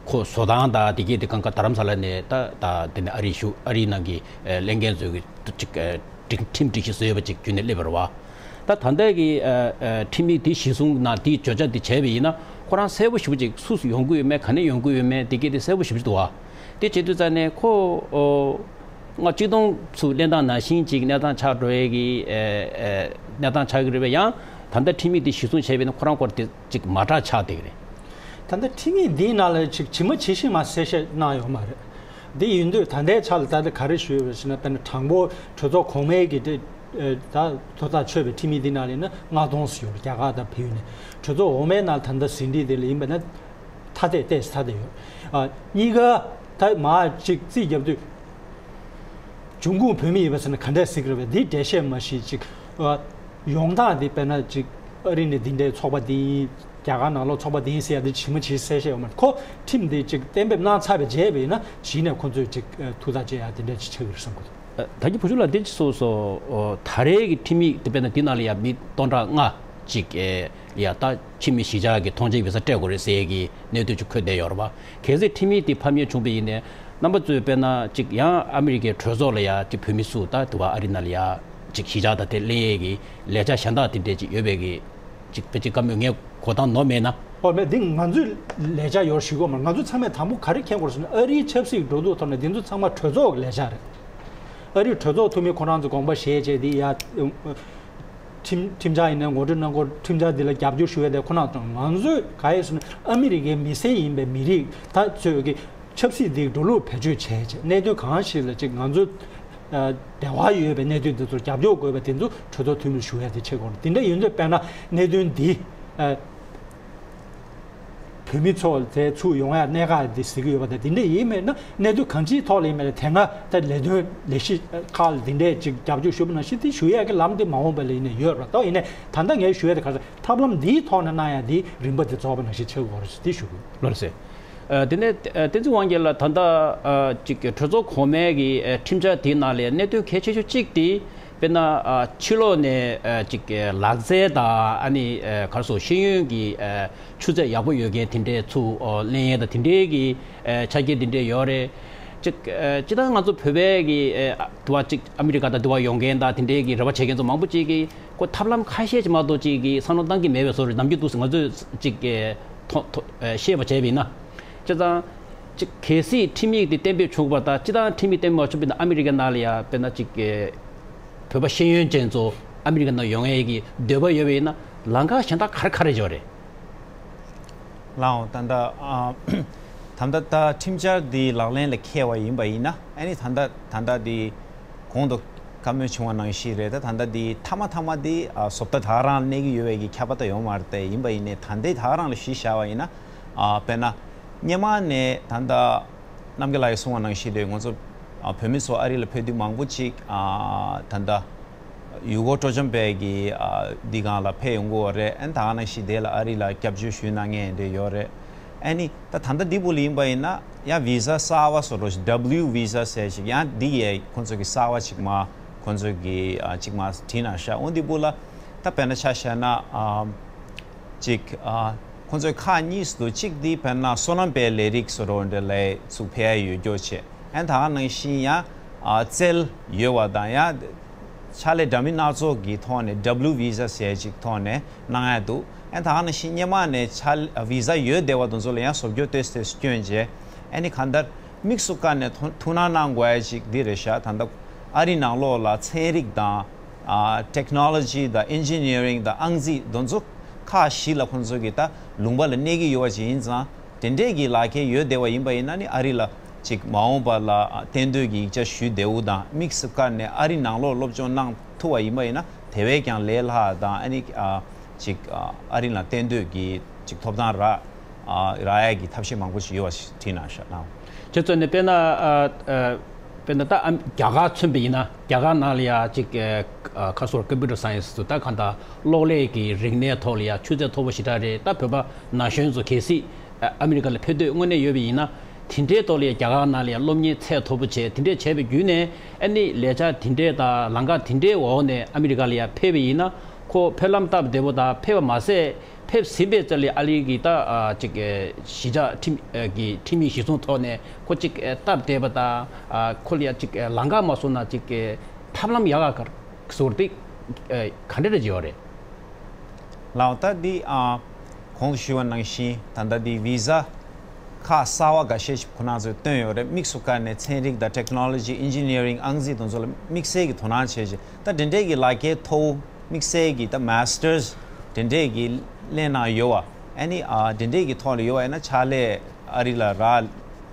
ཁོ་བཟོ་སྟངས་དང་དེ་གས་དེ་གང་ག་རྡ་རམ་ས་ལ་ནས་ད་ད་དེ་ནས་ཨ་རི་གཞུང་ཨ་རིའི་ནང་གི་ཨ་ལས་འགན་ཚོས་ཀྱི་ཅིག་ཨ་སྒྲིག་ཁྲིམས་སྒྲིག་གཞི་བཟོས་པ་ཅིག་བརྒྱུད་ནས་སླེབས་པ་རེད་བ། ད་ད་ལྟའི་གི་ཨ་ཨ་ཁྲིམས་ཡིག་འདི་གཞི་བཟུང་ནང་འདིའི་བརྗོད་བྱ་འདི་བྱས་པ་ཡིན་ན་ཁོ་རང་གསལ་པོ་ཞེ་པོ་ཅིག་སུ་སུ་ཡོང་གི་ཡོད་མེད། ག་ནས་ཡོང་གི་ཡོད་མེད། དེ་གས་དེ་གསལ་པོ་ཞེ་པོ་ཅིག་འདུག་བ། དེ་བྱེད་དུས་ཙང་ནས་ཁོ་ཨོ་ང་གཅིག་སྟོང་ཚུར་གླེང་སྟངས་ནང་བཞིན་ཅིག་གནས་སྟངས་ཆགས་འགྲོ་ཡས་ཀྱི་ཨེ་ཨེ་གནས་སྟངས་ཆགས་ཀྱི་རེད་པས། ཡང་ད་ལྟ་ཁྲིམས་ཡིག་དེ་གཞི་བཟུང་བྱས་པས་ན་ཁོ་རང་སྐོར་དེ་ཅིག་མ་དྲག་ཆགས་བསྡད་ཀྱི་རེད། ད་ལྟ་ཁྲིམས་ཡིག་འདིའི་ནང་ལ་ཅིག་ཇི་མ་ཇི་བཞིན་མར་གསལ་བཤད་གནང་ཡོད་མ་རེད། འདི་ཡིན་དུས་ད་ལྟའི་ཆ་ལ་ད་ལྟ་ག་རེ་ཞུས་ཡོད་ཟེར་ན། དཔེར་ན་དང་པོ་གྲོས་ཚོགས་གོང་མའི་གི་དེ་ཨེ་ད་ཐོག་ཐག་ཆོད་པའི་ཁྲིམས་ཡིག་འདི་ནང་ལ་ཡིན་ན་ལྔ་སྟོང་ཙམ་ཡོད་རེད། རྒྱ་གར་དང་བལ་ཡུལ་ནས། གྲོས་ཚོགས་འོག་མའི་ནང་ད་ལྟ་ཟིན་བྲིས་དེ་ལ་ཡིན་པ་ན་ཐ་དད་ཏོག་ཙམ་ཐ་དད་ཡོད། ཨ་གཉིས་ཀ་ད་མར་ཅིག་རྩིས་བརྒྱབ་དུས། འབྱུང་ཁུངས་བོད་མི་ཡིན་པ་ཟེར་ན་ག་འདྲས་ཟེར་གི་རེད་པས། འདི་འགྲེལ་བཤད་མ་ཤེས་ཅིག་ཨ། ཡོང་སྟངས་འདི་དཔེར་ན་ཅིག་ཨ་རི་ནས་འདི་འདྲའི་ཚོགས་པ་འདི་ཡིན། རྒྱ་གར་ནང་ལོགས་ཚོགས་པ་འདི་ཡིན་ཟེར་ཡ་འདི་ཇི་མ་ཇི་བཞིན་གསལ་བཤད་ཡོད་མ་རེད། ཁོ་ཁྲིམས་འདི་ཅིག་གཏན་འབེབས་གནང་ཚར་བའི་རྗེས་པ་ཡིན་ན་གཞི་ནས་ཁོ་ཚོས་ཅིག་ཨ། ཐུགས་ཐག་བཅད་ཡ་འདི་འདྲས་ཅིག་ཆགས་ཀྱི་རེད་བསམ་གི་འདུག་ད་གིན་བུ་ཆུང་ལགས་འདི་ཅིག་གསུངས་སོང་། ད་རེས་ཀྱི་ཁྲིམས་ཡིག་འདི་དཔེར་ན་འདི་ནང་ལ་ཡ་མི་སྟོང་ཕྲག་ལྔ་ཅིག་ཨེ། ཡ་ད་ཕྱི་མི་གཞིས་ཆགས་ཀྱི་ཐོངས་མཆན་བི་ས་སྤྲད་དགོས་རེད་ཟེར་གྱི་གནད་དོན་ཅིག་འཁོད་བསྡད་ཡོད་རེད་པ། གལ་སྲིད་ཁྲིམས་ཡིག་འདི་ཕབ་ཉེས་བྱུང་བ་ཡིན་ནའི་རྣམ་པ་ཚོས་དཔེར་ན་ཅིག་ཡང་ཨ་མི་རི་ཀའི་གྲོས་ཚོགས་ལ་ཡ་ཅིག་བོད་མི་སུ་ད་དུ་བ་ཨ་རི་ནང་ལ་ཡ་ཅིག་གཞིས་ཆགས་དང་དེ་གླེང་ཡས་ཀྱི་ལས་འཆར་གཞན་དག་དེ་འདྲས་ཅིག་ཡོད་པའི་གི་ཅིག་དཔེ་ཅིག་བཀའ་མོལ་ངས་གོ་སྟངས་ནོར་མེད་ན། ཨོ་མེད། འདི་ང་ཚོས་ལས་འཆར་ཡོད་ཞུ་གི་ཡོད་མ་རེད། ང་ཚོ་ཚང་མས་དང་པོ་ག་རེ་མཁྱེན་དགོས་རེད་ཟེར་ན་ཨ་རིའི་ཆབ་སྲིད་འགྲོ་འདུག་ཐོག་ནས་འདི་ཚོ་ཚང་མ་གྲོས་ཚོགས་ཀྱི་ལས་འཆར་རེད། ཨ་རིའི་གྲོས་ཚོགས་འཐུས་མི་ཁོ་རང་ཚོ་དགོངས་པ་བཞེས་བྱས་འདི་ཡ། ཁྲིམས་ཁྲིམས་འཆར་ཡིན་ན་ངོ་སྤྲོད་གནང་སྐོར། ཁྲིམས་འཆར་འདི་ལ་རྒྱབ་སྐྱོར་ཞུ་ཡ་དེ་ཁོ་ན་དང་། ང་ཚོས་ག་ཡིན་ཟེར་ན་ཨ་མི་རི་ཀའི་མི་སེར་ཡིན་པའི་མི་རིགས་ད་ཚོས་ཀྱི་ཆབ་སྲིད་འདི་འགྲོ་ལུགས་བེད་སྤྱོད་བྱས་བྱས་གནད་དོན་གང་ཞིག་ལ་ཅིག་ང་ཚོས་ཨ། འབྲེལ་བ་ཡོད་པའི་གནད་དོན་འདི་ཚོར་རྒྱབ་སྐྱོར་དགོས་པ་དེ་ཚོ་གྲོས་ཚོགས་འཐུས་མིར་ཞུ་ཡ་དེ་བྱེད་དགོས་རེད། དེ་འདྲ་ཡིན་དུས་དཔེར་ན་གནད་དོན་འདི་ཨ། བོད་མི་ཚོ་དེ་ཚུར་ཡོང་ཡ་གནད་འགག་འདི་ཟེར་གྱི་ཡོད་པ་དང་། དེ་འདྲ་ཡིན་མེད་ན་གནད་དོན་གང་ཅིའི་ཐོག་ལ་ཡིན་མེད་ན་དེ་སྔ་ད་ལས་དོན་ལས་གཞི་ཁག་ལ་དེ་འདྲས་ཅིག་རྒྱབ་སྐྱོར་ཞུས་པ་ནང་བཞིན་དེ་ཞུ་ཡ་གི་ལམ་དེ་མ་འོངས་པ་ལ་ཡིན་ན་ཡོད་རེད། ད་ཡིན་ནའི་ད་ལྟ་ངས་ཞུ་ཡ་དེ་ག་རེ་ཟེར། ཐབས་ལམ་འདིའི་ཐོག་ནས་གནང་ཡ་དེ་རིམ་པ་དེ་རྫོགས་པ་ནང་བཞིན་བྱེད་དགོས་རེད་ཟེར་དེ་ཞུ་གི་ཡོད། ལགས་སོ། ཨ། དེ་ནས་ཨ། བསྟན་འཛིན་དབང་རྒྱལ་ལགས། ད་ལྟ་ཨ། ཅིག་གྲོས་ཚོགས་གོང་མའི་གི་ཨ། ཁྲིམས་འཆར་དེའི་ནང་ལ་ཡ་གནད་དོན་གལ་ཆེ་ཤོས་གཅིག་དེ་དཔེར་ན་ཨ། ཕྱི་ལོགས་ནས་ཨ། ཅིག་ཨ། ལག་རྩལ་དང་ཨ་ནི་ཨ། ག་རེ་ཟེར། ཤེས་ཡོན་གྱི་ཨ། ཆུ་ཚད་ཡག་པོ་ཡོད་མཁན་དེ་འདྲས་ཚུར་ཨ། ལེན་ཡས་དང་དེ་འདྲས་ཀྱི་ཨ། ཆ་རྐྱེན་དེ་འདྲས་ཡོད་རེད། ཅིག་ཨ། སྤྱིར་བཏང་ང་ཚོ་བོད་པའི་གི་ཨ། དུ་བ་ཅིག་ཨ་མི་རི་ཀ་དང་དུ་བ་ཡོང་མཁན་དང་དེ་འདྲས་ཀྱི་རེ་བ་བྱེད་མཁན་ཚོ་མང་པོ་ཅིག་གིས་ཁོ་ཐབས་ལམ་ཁ་ཤས་ཅིག་མ་གཏོགས་ཅིག་གི་བསམ་བློ་བཏང་གི་མེད་པའི་བཟོ་འདྲ་ནམ་རྒྱུན་འདུག་ཟེར་ང་ཚོས་ཅིག་ཨ། མཐོང་མཐོང་ཨ། ཤེས་པ་བྱས་པ་ཡིན་ན། སྤྱིར་བཏང་ཅིག་གལ་སྲིད་ཁྲིམས་ཡིག་དེ་གཏན་འབེབས་བྱུང་བ་དང་། སྤྱིར་བཏང་ཁྲིམས་ཡིག་གཏན་འབེབས་མ་བྱུང་བ་ཡིན་ན་ཨ་མི་རི་ཀའི་ནང་ལ་ཡ་དཔེར་ན་ཅིག་ཨ། བོད་པ་ཤེས་ཡོན་ཅན་ཚོ་ཨ་མི་རི་ཀའི་ནང་ཡོང་ཡས་ཀྱི་འདོད་པ་ཡོད་པ་ཡིན་ན་ལམ་ཁ་གཞན་དག་ག་རེ་ག་རེ་ཡོད་རེད། ལགས་འོང་། ད་ལྟ་ཨ། ད་ལྟ་ད་ཁྲིམས་འཆར་འདི་ལག་ལེན་ལ་འཁེལ་བ་ཡིན་པ་ཡིན་ན། ཨ་ནི་ད་ལྟ་ད་ལྟ་འདི་གོང་དུ་བཀའ་མོལ་བྱུང་བ་ནང་བཞིན་རེད། ད་ད་ལྟ་འདི་མཐའ་མ་མཐའ་མ་འདི་ཨ། བཟོ་ལྟ་ད་རང་གནས་ཀྱི་ཡོད་པའི་གི་ཁྱབ་པ་ད་ཡོད་མ་རེད་དེ། ཡིན་པ་ཡིན་ནའི་ད་ལྟའི་ད་རང་ལ་གཞི་བཞག་པ་ཡིན་ན། ཨ། དཔེར་ན་སྔོན་མ་ནས་ད་ལྟ་རྣམ་རྒྱལ་ལགས་ཀྱིས་གསུངས་པ་ནང་བཞིན་རེད། ང་ཚོ་ཨ། བོད་མི་ཚོ་ཨ་རི་ལ་ཕེབས་དུས་མང་པོ་ཅིག་ཨ། ད་ལྟ་ཡུལ་སྐོར་སྤྲོ་འཆམ་པའི་གི་ཨ། འདི་སྒང་ལ་ཕེབས་ཡོང་གི་ཡོད་རེད། ཨ་ནི་ད་ག་ནང་བཞིན་དེ་ལ་ཨ་རི་ལ་སྐྱབས་བཅོལ་ཞུས་གནང་མཁན་དེ་ཡོད་རེད། ཨ་ནི་ད་ད་ལྟ་འདི་བུ་ལ་ཡིན་པ་ཡིན་ན་ཡང་བི་ཟ་གསར་པ་བཟོ་འདྲ་ཞིག W visa ཟེར་ཞིག་ཡང་འདི་ཡས་ཁོང་ཚོ་གི་གསར་པ་ཅིག་མ་ཁོང་ཚོ་གི་ཨ། ཅིག་མ་བྲིས་གནང་ཤག་འོ་འདི་བུ་ལ་ད་དཔེར་ན་ཆ་བཞག་ན་ཨ། ཅིག་ཨ། ཁོང་ཚོའི་ཁག་གཉིས་སུ་འདུག་གཅིག་འདི་དཔེར་ན་སོ་ནམ་པའི་ལས་རིགས་བཟོ་འདྲ་འདྲ་ལ་ཚུར་ཕེབས་ཡ་ཡོད་རྒྱུ་བྱས། ཨ་ནི་ད་ག་ནང་བཞིན་ཡང་ཨ། རྩལ་ཡོད་པ་དང་ཡང་ཕྱག་ལས་འདྲ་མིན་སྣ་ཚོགས་ཀྱི་ཐོག་ནས་W visa ཟེར་ཅིག་ཐོག་ནས་གནང་ཡ་འདུག་ཨ་ནི་ད་ག་ནང་བཞིན་སྔོན་མ་ནས་ཕྱག་ལས་བི་ཟ་ཡོད་བསྡད་པ་དེ་ཚོ་ལ་ཡང་བཟོ་བཅོས་ཏོག་ཙམ་སྐྱོན་བྱས། ཨ་ནི་གང་ལྟར་དམིགས་སུ་བཀར་ནས་ཐུགས་ཐུགས་སྣང་གནང་དགོས་ཡ་ཅིག་འདི་རེད་ཤག་ད་ལྟ་ཨ་རི་ནང་ལོགས་ལ་ཚན་རིག་དང་ཨ། ཊེག་ནོ་ལོ་ཇི་དང་ཨིན་ཇི་ནི་ཡ་རིང་དང་ཨང་རྩིས་དེ་ཚོ་ཁག་བཞི་ལ་ཁོང་ཚོ་གི་ད་ལུང་པ་ལ་གནས་ཀྱི་ཡོད་པ་ཅིག་ཡིན་ཙང་། དེ་འདྲས་ཀྱི་ལག་ཁྱེར་ཡོད་བསྡད་པ་ཡིན་པ་ཡིན་ན་ནི་ཨ་རི་ལ་ཅིག་མ་འོངས་པ་ལ་གཏན་སྡོད་ཀྱི་ཡིག་ཆ་ཞུ་བདེ་པོ་དང་དམིགས་སུ་བཀར་ནས་ཨ་རི་ནང་ལོགས་སློབ་སྦྱོང་གནང་ཐུབ་པ་ཡིན་པ་ཡིན་ན་དེ་བས་ཀྱང་ལས་སླ་དང་། ཨ་ནི་ཨ། ཅིག་ཨ། ཨ་རི་ལ་གཏན་སྡོད་ཀྱི་ཅིག་ཐོབ་ཐང་རག་ཨ། རག་ཡ་གི་ཐབས་ཤེས་མང་པོ་ཞིག་ཡོད་པ་ཞིག་བྲིས་གནང་ཤག་ལགས། ཁྱེད་ཚོ་ནི་དཔེར་ན་ཨ། ཨ། དཔེར་ན་ད་ཨ། རྒྱ་གར་མཚོན་པ་ཡིན་ན་རྒྱ་གར་ནང་ལ་ཡ་ཅིག་ཨ། ཁ་སོར་ཀམ་པུ་ཊར་སའེན་སི་དང་ད་གང་ལྟར་གློག་ཀླད་ཀྱི་རིག་གནས་ཐོག་ལ་ཡ་ཆུ་ཚད་མཐོ་པོ་ཞེ་དྲག་རེད། ད་བོད་པ་ན་གཞོན་ཚོ་གལ་སྲིད་ཨ། ཨ་མི་རི་ཀ་ལ་ཕེབས་འདོད་དངོས་གནས་ཡོད་པ་ཡིན་ན་དེ་འདྲའི་ཐོག་ལ་ཡ་རྒྱ་གར་ནང་ལ་ཡ་སློབ་གཉེར་ཚད་མཐོ་པོ་བྱས། དེ་འདྲས་བྱས་པའི་བརྒྱུད་ནས་ཨ་ནི་ལས་འཆར་དེ་འདྲས་དང་ལམ་ཁ་དེ་འདྲའི་འོག་ནས་ཨ་མི་རི་ཀ་ལ་ཡ་ཕེབས་པ་ཡིན་ན་ཁོ་ཕེབས་ལམ་སྟབས་བདེ་པོ་དང་། ཕེབས་པ་མ་ཟད་ཕེབས་ཟིན་པའི་རྩ་ལ་ཨ་རི་གི་ད་ཨ། ཅིག་ཨ། གཞིས་ཆགས་ཁྲིམས་ཨ། གི་ཁྲིམས་ཡིག་གཞིར་བཟུང་ཐོག་ནས་ཁོ་ཅིག་ཨ། སྟབས་བདེ་བ་དང་། ཨ། ཁོ་ལ་ཡ་ཅིག་ཨ། ལམ་ཁ་མ་བཟོ་ན་ཅིག་ཨ། ཐབས་ལམ་ཡག་ག་བཟོ་དེ་ཨ། ག་འདྲ་རེ་ཡོད་རེད། ལགས་འོང་། ད་འདི་ཨ། གོང་དུ་ཞུས་པ་ནང་བཞིན་ད་ལྟ་འདི་བི་ཟ་ཁག་གསར་པ་འགའ་ཤས་ཤིག་ཁོ་རང་ཚོས་བཏོན་ཡོད་རེད། དམིགས་སུ་བཀར་ནས་ཚན་རིག་དང་ཊེག་ནོ་ལོ་ཇི། ཨིན་ཇི་ནི་ཡ་རིང་། ཨང་རྩིས་དེ་ཚོ་ལ་དམིགས་བསལ་གྱི་དོ་སྣང་བྱས་བྱས། ད་དེ་འདྲས་ཀྱི་ལག་ཁྱེར་མཐོ་པོ་དམིགས་བསལ་གྱི་ད་མ་སི་ཊར་སི་དེ་འདྲས་ཀྱི་ལེན་གནང་ཡོད་པ། ཨ་ནི་ཨ། དེ་འདྲས་ཀྱི་ཐོག་ལ་ཡོད་པ་ཡིན་ན་ཕྱག་ལས་ཨ་རི་ལ་རག་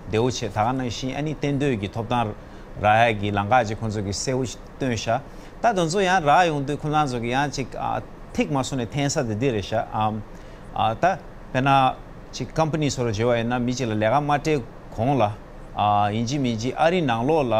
བདེ་པོ་བྱས། ད་ག་ནང་བཞིན་ཨ་ནི་གཏན་སྡོད་ཀྱི་ཐོབ་ཐང་རག་ཡ་གི་ལམ་ཁ་ཅིག་ཁོང་ཚོ་གིས་གསལ་པོ་ཞིག་བཏོན་ཤག་ད་དེ་ཚོ་ཡང་རག་ཡོང་དུས་ཁོང་རྣམ་ཚོ་གིས་ཡང་ཅིག་ཨ། ཐིག་མ་སོང་ནས་འཐེན་ས་དེ་འདི་རེད་ཤག་ཨམ། ཨ། ད་དཔེར་ན་ཅིག་ཀམ་པ་ནི་བཟོ་འདྲ་བརྗོད་པ་ཡིན་ན་མི་གཅིག་ལ་ལས་ཀ་མ་སྤྲད་གོང་ལ། ཨ། ཡིན་གཅིག་མིན་གཅིག་ཨ་རི་ནང་ལོགས་ལ།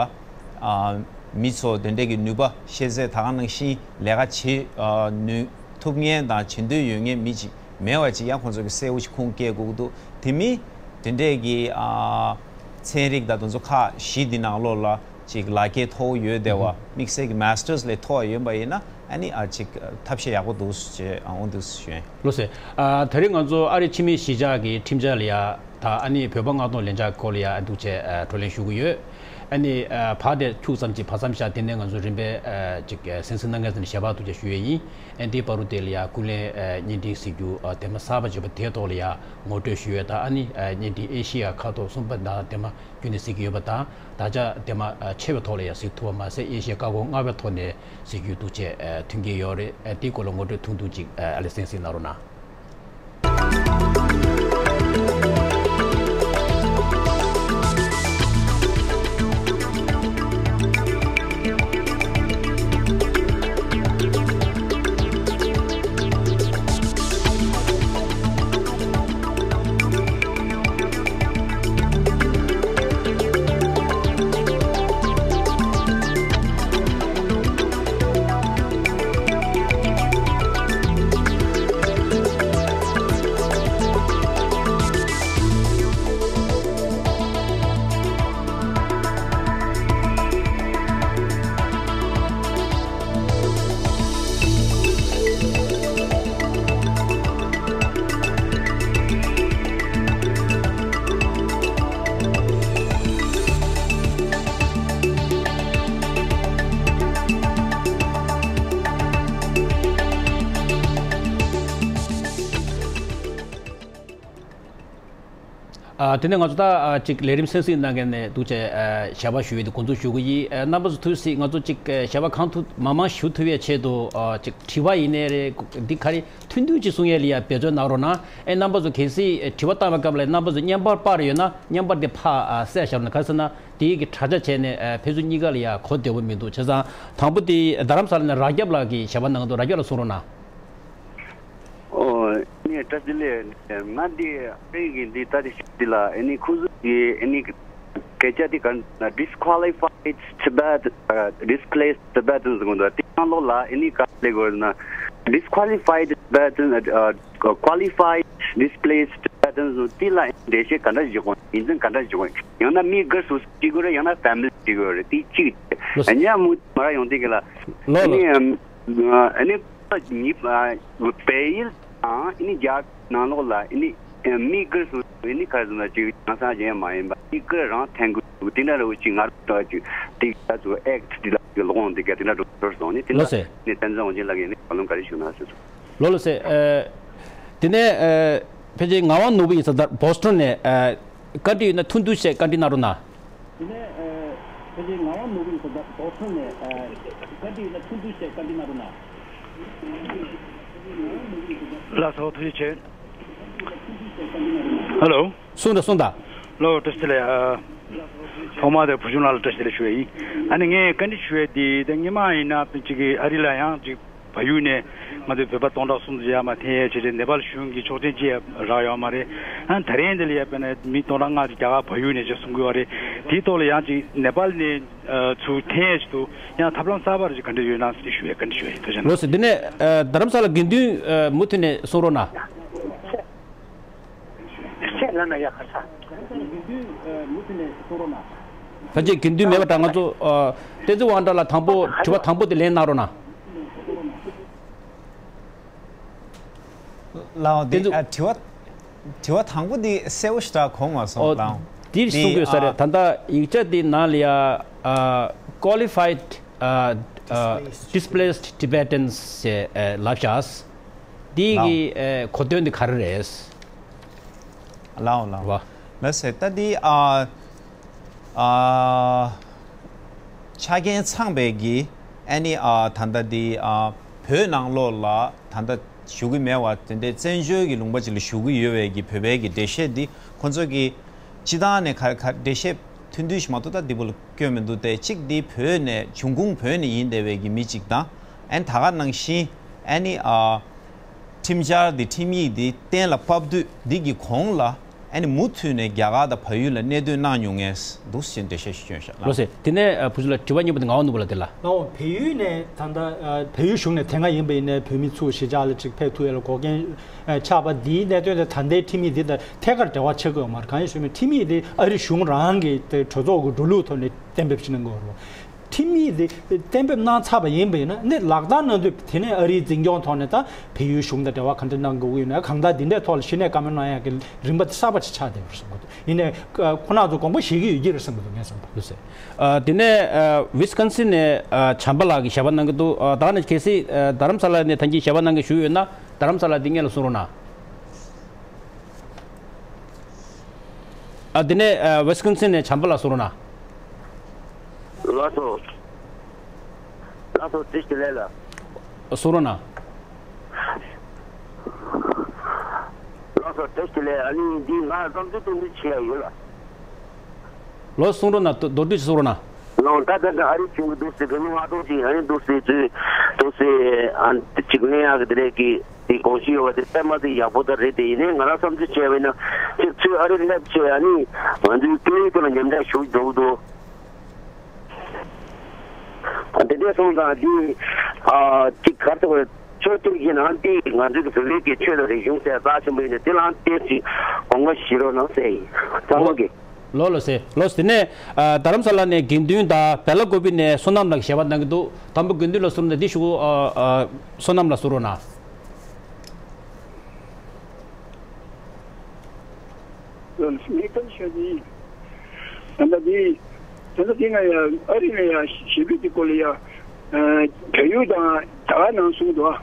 ཨ། མི་ཚོ་དེ་འདྲས་ཀྱི་ནུས་པ་ཤེས་ཚད་ད་ག་ནང་བཞིན་ལས་ཀ་བྱེད་ཨ་ནུས་ཐུབ་མཁན་དང་བྱེད་འདོད་ཡོད་མཁན་མི་ཅིག་མེད་པ་ཅིག་ཡང་ཁོང་ཚོ་གི་གསལ་པོ་ཞིག་ཁུངས་སྐྱེལ་དགོས་ཀྱི་འདུག་དེ་མིན་དེ་འདྲས་ཀྱི་ཨ་ཚན་རིག་དང་དེ་ཚོ་ཁག་བཞི་འདི་ནང་ལོགས་ལ་ཅིག་ལག་འཁྱེར་མཐོ་པོ་ཡོད་བསྡད་པ་དམིགས་བསལ་གྱི་མཱས་ཊར་ལས་མཐོ་བ་ཡོད་པ་ཡིན་ན་ཨ་ནི་ཨ་ཅིག་ཐབས་ཤེས་ཡག་པོ་འདུག་ཅེས་ཨ་འོང་འདུག་ཞུ་ཡིན། ལགས་སོ། ཨ་དེ་རིང་ང་ཚོ་ཨ་རིའི་ཕྱི་མི་གཞིས་ཆགས་ཀྱི་ཁྲིམས་འཆར་ལ་ཡ་ད་ཨ་ནི་བོད་པ་མངགས་གཏོང་ལེན་འཆར་སྐོར་ལ་ཡ་འདུག་ཅེས་ཨ་བགྲོ་གླེང་ཞུ་གི་ཡོད། ཨ་ནི་ཨ་བར་དེ་ཁྱུག་ཙམ་ཅིག་བར་མཚམས་བཞག་དེ་ནས་ང་ཚོ་རིམ་པས་ཨ་ཅིག་གསན་གཟིགས་གནང་མཁན་ཚོ་ནས་ཞལ་པར་འདུག་ཅེས་ཞུ་ཡས་ཡིན། ཨ་འདིའི་བར་དུ་དེ་ལ་ཡ་ཀུན་གླེང་ཨ་བརྙན་འཕྲིན་ཟེར་རྒྱུ་ཨ་དེ་མ་གསར་པ་བརྗོད་པ་དེའི་ཐོག་ལ་ཡ་ངོ་སྤྲོད་ཞུ་ཡས། ད་ཨ་ནི་ཨ་བརྙན་འཕྲིན་ཨེ་ཤི་ཡ་ཁ་ཐོར་གསུམ་པ་དང་དེ་མ་བརྒྱུད་ནས་གཟིགས་ཀྱི་ཡོད་པ་དང་། དག་ཆ་དེ་མ་ཨ་ཆེ་བའི་ཐོག་ལ་ཡང་གཟིགས་ཐུབ་པ་མ་ཟད་ཨེ་ཤི་ཡའི་ཀ་ཁོངས་ལྔ་པའི་ཐོག་ནས་གཟིགས་རྒྱུ་འདུག་ཅེས་ཨ་མཐུན་རྐྱེན་ཡོད་རེད། ཨ་དེའི་སྐོར་ལ་ངོ་སྤྲོད་ཐུང་ཐུང་ཅིག་ཨ་ཨ་ལས་གསན་གཟིགས་གནང་རོགས་གནང་། ཨ་དེ་ནས་ང་ཚོ་ད་ཨ་ཅིག་ལས་རིམ་གསན་གཟིགས་གནང་མཁན་ནས་འདུག་ཅེས་ཨ་ཞལ་པར་ཞུ་ཡས་དེ་འགོ་འཛུགས་ཞུ་གི་ཡིན། ཨ་རྣམ་པ་ཚོ་ཐུགས་གཟིགས། ང་ཚོ་ཅིག་ཨ་ཞལ་པར་གང་ཐུབ་མང་མང་ཞུ་ཐུབ་ཡས་ཆེད་དུ་ཨ་ཅིག་དྲི་བ་ཡིན་ནའི་རེད། འདི་ག་རེ་ཐུང་ཐུང་ཅིག་གསུང་ཡས་ལ་ཡ་འབད་བརྩོན་གནང་རོགས་གནང་། ཨེ་རྣམ་པ་ཚོ་གལ་སྲིད་དྲི་བ་བཏང་བའི་སྐབས་ལ་རྣམ་པ་ཚོ་བརྙན་པར་པར་ཡོད་ན་བརྙན་པར་དེ་ཕར་ཨ་བསད་བཞག་རོགས་གནང་། ག་རེ་ཟེར་ན་དེའི་གི་དྲ་རྒྱ་བྱས་ནས་ཨ་ཕན་ཚུན་གཉིས་ཀ་ལ་ཡ་གོ་བདེ་པོ་མི་འདུག་བྱས་ཙང་དང་པོ་དེ་རྡ་རམ་ས་ལ་ནས་རག་རྒྱབ་ལགས་ཀྱིས་ཞལ་པར་གནང་གི་འདུག་རག་རྒྱབ་ལགས་གསུང་རོགས་གནང་། ཨོ། ནི་བཀྲ་ཤིས་བདེ་ལེགས། ང་འདི་ཨ་རི་གི་འདི་ད་དེ་ཤིག་འདི་ལ་ཨ་ནི་ཁོ་ཚོ་གི་ཨ་ནི་སྐད་ཆ་འདི་ག་disqualified Tibet displaced Tibetans ཟེར་གོ་འདུག་དེ་ནང་ལོགས་ལ་ཨ་ནི་ག་ལས་དགོས་ན་disqualified Tibetans qualified displaced Tibetans དེ་ལ་འགྲེལ་བཤད་ག་འདྲ་ཞིག་དགོས། ཡིན་ཙང་ག་འདྲ་ཞིག་དགོས། ཡང་ན་མི་སྒེར་སུ་སུ་ཅིག་དགོས་རེད། ཡང་ན་family ཅིག་དགོས་རེད། དེ་གཅིག་ལོ། ཨ་ནི་ཡང་མུ་མ་ར་ཡོང་དེ་གི་ལ་ལོ་ཨ་ལོ། ནི་ཨ་ནི། ཉིས་བལ་ཡུལ་དང་ཨ་ནི་རྒྱ་ནང་ལོགས་ལ་ཨ་ནི་མི་སྒེར་སུ་ཨ་ནི་ག་རེ་ཟེར་ན་ཅིག་ནང་སང་གཞན་མ་ཡིན་པ་མི་སྒེར་རང་འཐེན་དགོས་དེ་འདྲ་རེ་བོ་ཅིག་ང་རང་ཅིག་དེ་ག་ཚོ་act དེ་ལ་ཅིག་ལོག་འོང་དེ་ག་དེ་འདྲ་འགྲོ་འགྲོ་སོང་ནི་དེ་ལོ་འདྲ་སེ། ནི་བསྟན་འཛིན་དབང་ཆེན་ལགས་ཀྱིས་ནི་བཀའ་ལུང་ག་རེ་ཞུ་ན་ཟེར་སོང་། ལོ་ལོ་སེ། ཨ་དེ་ནས་ཨ་ཕལ་ཆེར་ངག་དབང་ནོར་བུ་ཡིན་ས་ད་བོ་སི་ཊོན་ནས་ཨ་བཀའ་འདྲི་ཡོད་ན་ཐུང་ཐུང་བཤད་བཀའ་འདྲི་གནང་རོགས་གནང་། དེ་ནས་ཨ་ཕལ་ཆེར་ངག་དབང་ནོར་བུ་ཡིན་ས་ད་བོ་སི་ཊོན་ནས་ཨ་བཀའ་འདྲི་ཡོད་ན་ཐུང་ཐུང་བཤད་བཀའ་འདྲི་གནང་རོགས་གནང་། ལགས་སོ་ཐུགས་རྗེ་ཆེ། ཧ་ལོ། གསུངས་དང་གསུངས་དང་། ལོ་བཀྲ་ཤིས་བདེ་ལེགས། ཨ་ཐོག་མ་དེ་བུ་ཆུང་ལགས་ལ་བཀྲ་ཤིས་བདེ་ལེགས་ཞུ་ཡས་ཡིན། ཨ་ནི་ངས་བཀའ་འདྲི་ཞུ་ཡས་དེ་ད་སྔོན་མ་ཡིན་ན་ཅིག་གི་ཨ་རི་ལ་ཡང་ཅིག་བལ་ཡུལ་ནས་ང་ཚོའི་བོད་པ་སྟོང་ཕྲག་གསུམ་ཙམ་ཡར་མར་འཐེན་ཡས་བྱས་ཏེ་ནེ་པཱལ་གཞུང་གི་ཆོག་མཆན་ཅིག་རག་ཡོད་མ་རེད། ཨ་ད་རིང་འདི་ལ་ཡ་དཔེར་ན་མི་སྟོང་ཕྲག་ལྔ་ཅིག་རྒྱ་གར་བལ་ཡུལ་ནས་ཅིག་གསུང་གི་ཡོད་རེད། དེའི་ཐོག་ལ་ཡང་ཅིག་ནེ་པཱལ་ནས་ཚུར་འཐེན་ཡས་ཆེད་དུ་ཡང་ཐབས་ལམ་གསར་པ་རེ་ཅིག་ག་འདྲ་ཡོད་ན་ཞུ་ཡས་བཀའ་འདྲི་ཞུ་ཡས་ཐུགས་རྗེ་གནང་། ལགས་སོ། འདི་ནས་ཨ་རྡ་རམ་ས་ལ་དགེ་འདུན་ཨ་མུ་མཐུད་ནས་གསུང་རོགས་གནང་། ཁྱེད་ལ་ན་ཡ་ཁ་ས། ཕལ་ཆེར་དགེ་འདུན་མེད་པ་འདྲ། ང་ཚོ་ཨ་བསྟན་འཛིན་དབང་གྲགས་ལགས་དང་པོ་དྲི་བ་དང་པོ་དེ་ལན་གནང་རོགས་གནང་། ལགས་འོང་། དེ་བསྟན་འཛིན། ཨ་དྲི་བ་དྲི་བ་དང་པོ་དེ་གསལ་པོ་ཞེ་དྲག་གོ་མ་སོང་། ཨོ་ལགས་འོང་། དེ་དེ་གསུང་དགོས་ས་རེད། ཨ་ད་ལྟ་ཡིག་ཆ་དེ་ནང་ལ་ཡ་ཨ་qualified ཨ་ཨ་displaced Tibetans ཞེས་ཨ་ལབ་བཞག་དེ་ལགས་འོང་། གི་ཨ་གོ་དོན་དེ་ག་རེ་རེད། ལགས་འོང་ལགས་འོང་། ལགས་སེ། ད་འདི་ཨ་ཨ་ཆ་རྐྱེན་ཚང་བའི་གི་ཨ་ནི་ཨ་ད་ལྟ་འདི་ཨ་བོད་ནང་ལོགས་ལ་ད་ལྟ་བཞུགས་ཀྱི་མེད་པ་དེ་འདྲའི་བཙན་བྱོལ་གྱི་ལུང་པ་ཅིག་ལ་བཞུགས་ཀྱི་ཡོད་པའི་གི་བོད་པའི་གི་འགྲེལ་བཤད་འདི་ཁོང་ཚོ་གི་སྤྱི་བཏང་ནས་ག་ག་འགྲེལ་བཤད་ཐུང་ཐུང་ཞིག་མ་གཏོགས་ད་འདི་པོ་ལ་སྐྱོན་མི་འདུག་སྟེ། གཅིག་འདི་བོད་ནས་འབྱུང་ཁུངས་བོད་ནས་ཡིན་བསྡད་པའི་གི་མི་གཅིག་དང་། ཨ་ནི་ད་ག་ནང་བཞིན་ཨ་ནི་ཨ་ཁྲིམས་འཆར་འདི་ཁྲིམས་ཡིག་འདི་གཏན་ལ་ཕབ་དུས་འདི་གི་གོང་ལ་ ཨ་ནི་མུ་མཐུད་ནས་རྒྱ་གར་དང་བལ་ཡུལ་ལ་གནད་དོན་གནང་མྱོང་མཁན་འདུག་ཟེར་འགྲེལ་བཤད་ཞུ་སྐྱོན་བཞག་ལགས། ལགས་སེ། དེ་ནས་ཨ་བུ་ཆུ་ལགས་དྲི་བ་གཉིས་པ་དེ་ངག་དབང་ནོར་བུ་ལགས་དེ་ལ། ལགས་འོང་། བལ་ཡུལ་ནས་ད་ལྟ་ཨ་བལ་ཡུལ་གཞུང་ནས་དེ་སྔ་ཡིན་པ་ཡིན་ནའི་བོད་མི་ཚོ་གཞིས་ཆགས་ལ་ཅིག་ཕེབས་ཐུབ་ཡ་ལ་འགོག་རྐྱེན་ཨ་ཆགས་པ་འདིའི་གནད་དོན་དེ་ད་ལྟའི་ཁྲིམས་ཡིག་འདི་དང་ཐད་ཀར་འབྲེལ་བ་ཆགས་ཀྱི་ཡོད་མ་རེད། གང་ཡིན་ཞུས་ན་ཁྲིམས་ཡིག་འདི་ཨ་རི་གཞུང་རང་གི་དེ་གྲོས་ཚོགས་ཀྱི་འགྲོ་ལུགས་ཐོག་ནས་གཏན་འབེབས་ཞིག་གནང་དགོས་རེད། ཁྲིམས་ཡིག་དེ་གཏན་འབེབས་གནང་ཚར་བ་ཡིན་པ་ཡིན་ན་ནི་ལག་བསྟར་གནང་དུས་དེ་ནས་ཨ་རིའི་འཛིན་སྐྱོང་ཐོག་ནས་ད་བལ་ཡུལ་གཞུང་དང་འབྲེལ་བ་ག་འདྲ་གནང་དགོས་ཀྱི་ཡོད་ན་གང་ལྟར་འདི་འདྲའི་ཐོག་ལ་གཞི་ནས་བཀའ་མོལ་གནང་ཡག་གི་རིམ་པ་དེ་གསར་པ་ཞིག་ཆགས་བསྡད་པ་རེད་བསམ་གྱི་འདུག་ཡིན་ནའི་ཁོ་རང་ཚོ་དགོངས་པ་བཞེས་ཀྱི་ཡོད་ཀྱི་རེད་བསམ་གྱི་འདུག་ངས་བསམ་པ། ལགས་སེ། ཨ་དེ་ནས་ཨ་ཝི་སི་ཀོན་སིན་ནས་ཨ་བྱམས་པ་ལགས་ཀྱིས་ཞལ་པར་གནང་གི་འདུག་ཨ་ད་ནས་གལ་སྲིད་ཨ་རྡ་རམ་ས་ལ་ནས་ད་གིན་ཞལ་པར་གནང་གི་ཞུས་ཡོད་ན་རྡ་རམ་ས་ལ་འདི་སྔོན་ལ་གསུང་རོགས་གནང་། ཨ་དེ་ནས་ཨ་ཝི་སི་ཀོན་སིན་ནས་བྱམས་པ་ལགས་གསུང་རོགས་གནང་། ལགས་སོ། ལགས་སོ། བཀྲ་ཤིས་བདེ་ལེགས་ལགས། གསུང་རོགས་གནང་། ལགས་སོ། བཀྲ་ཤིས་བདེ་ལེགས། ཨ་ནི་འདི་ང་བསམ་ཚུལ་གཏོང་རྒྱུ་ཅིག་ཡང་ཡོད་ལགས། ལོ་གསུང་རོགས་གནང་། མདོར་བསྡུས་ཤིག་གསུང་རོགས་གནང་། ལགས། ད་ད་ད་ཨ་རི་གཞུང་གི་འདུག་སེ་བོད་མི་མང་སྟོང་ཅིག་ཨ་ནི་འདུག་སེ་ཚུལ་འདུག་སེ་ཨ་ཅིག་གླེང་ཡག་གི་དེ་རེད་ཀྱི། དེ་དགོངས་གཞི་ཡོད་པ་དེ་ཚད་མ་དེ་ཡག་པོ་ད་རེད། དེ་ཡིན་ནའི་ང་རང་བསམ་ཚུལ་བྱས་པ་ཡིན་ན་ཅིག་ཚུར་ཨ་རི་སླེབས་བྱས་ཨ་ནི་ང་ཚོའི་སྐད་ཡིག་དེ་ལ་ཉམས་ཆག་ཞུགས་འགྲོ་གི་འདུག་ཨ་དེ་འདྲ་སོང་ཙང་དེ་ཨ་ཅིག་ག་རེ་ཟེར་དགོས་རེད། ཕྱོགས་གཅིག་གིས་ནང་དེ་ང་ཚོའི་བོད་པའི་གི་ཆོས་དང་རིག་གཞུང་ཟེར་རྩ་ཆེན་པོ་ཡིན་ནའི་དེ་ལའང་བལྟས་ཚེ་དགོངས་པ་བཞེས་རོགས་གནང་ཟེར་ཡིན། ཚང་མ་གི། ལོ་ལོ་སེ་ལོ་སེ་ནས་ཨ་རྡ་རམ་ས་ལ་ནས་དགེ་འདུན་དང་བེ་ལ་ཀོ་པི་ནས་བསོད་ནམས་ལགས་ཞལ་པར་གནང་གི་འདུག་དང་པོ་དགེ་འདུན་ལ་གསུང་རོགས་གནང་། འདི་ཞུ་ཨ་ཨ་བསོད་ནམས་ལགས་གསུང་རོགས་གནང་། ལགས་སོ། ངས་བཀའ་འདྲི་ཞུ་རྒྱུ་ཡིན། ད་ལྟ་འདི་ད་ལྟ་འདི་ང་ཡ་ཨ་རི་ལ་ཡ་ཞི་བདེ་གི་སྐོར་ལ་ཡ་བལ་ཡུལ་དང་རྒྱ་གར་ནང་གསུངས་འདུག་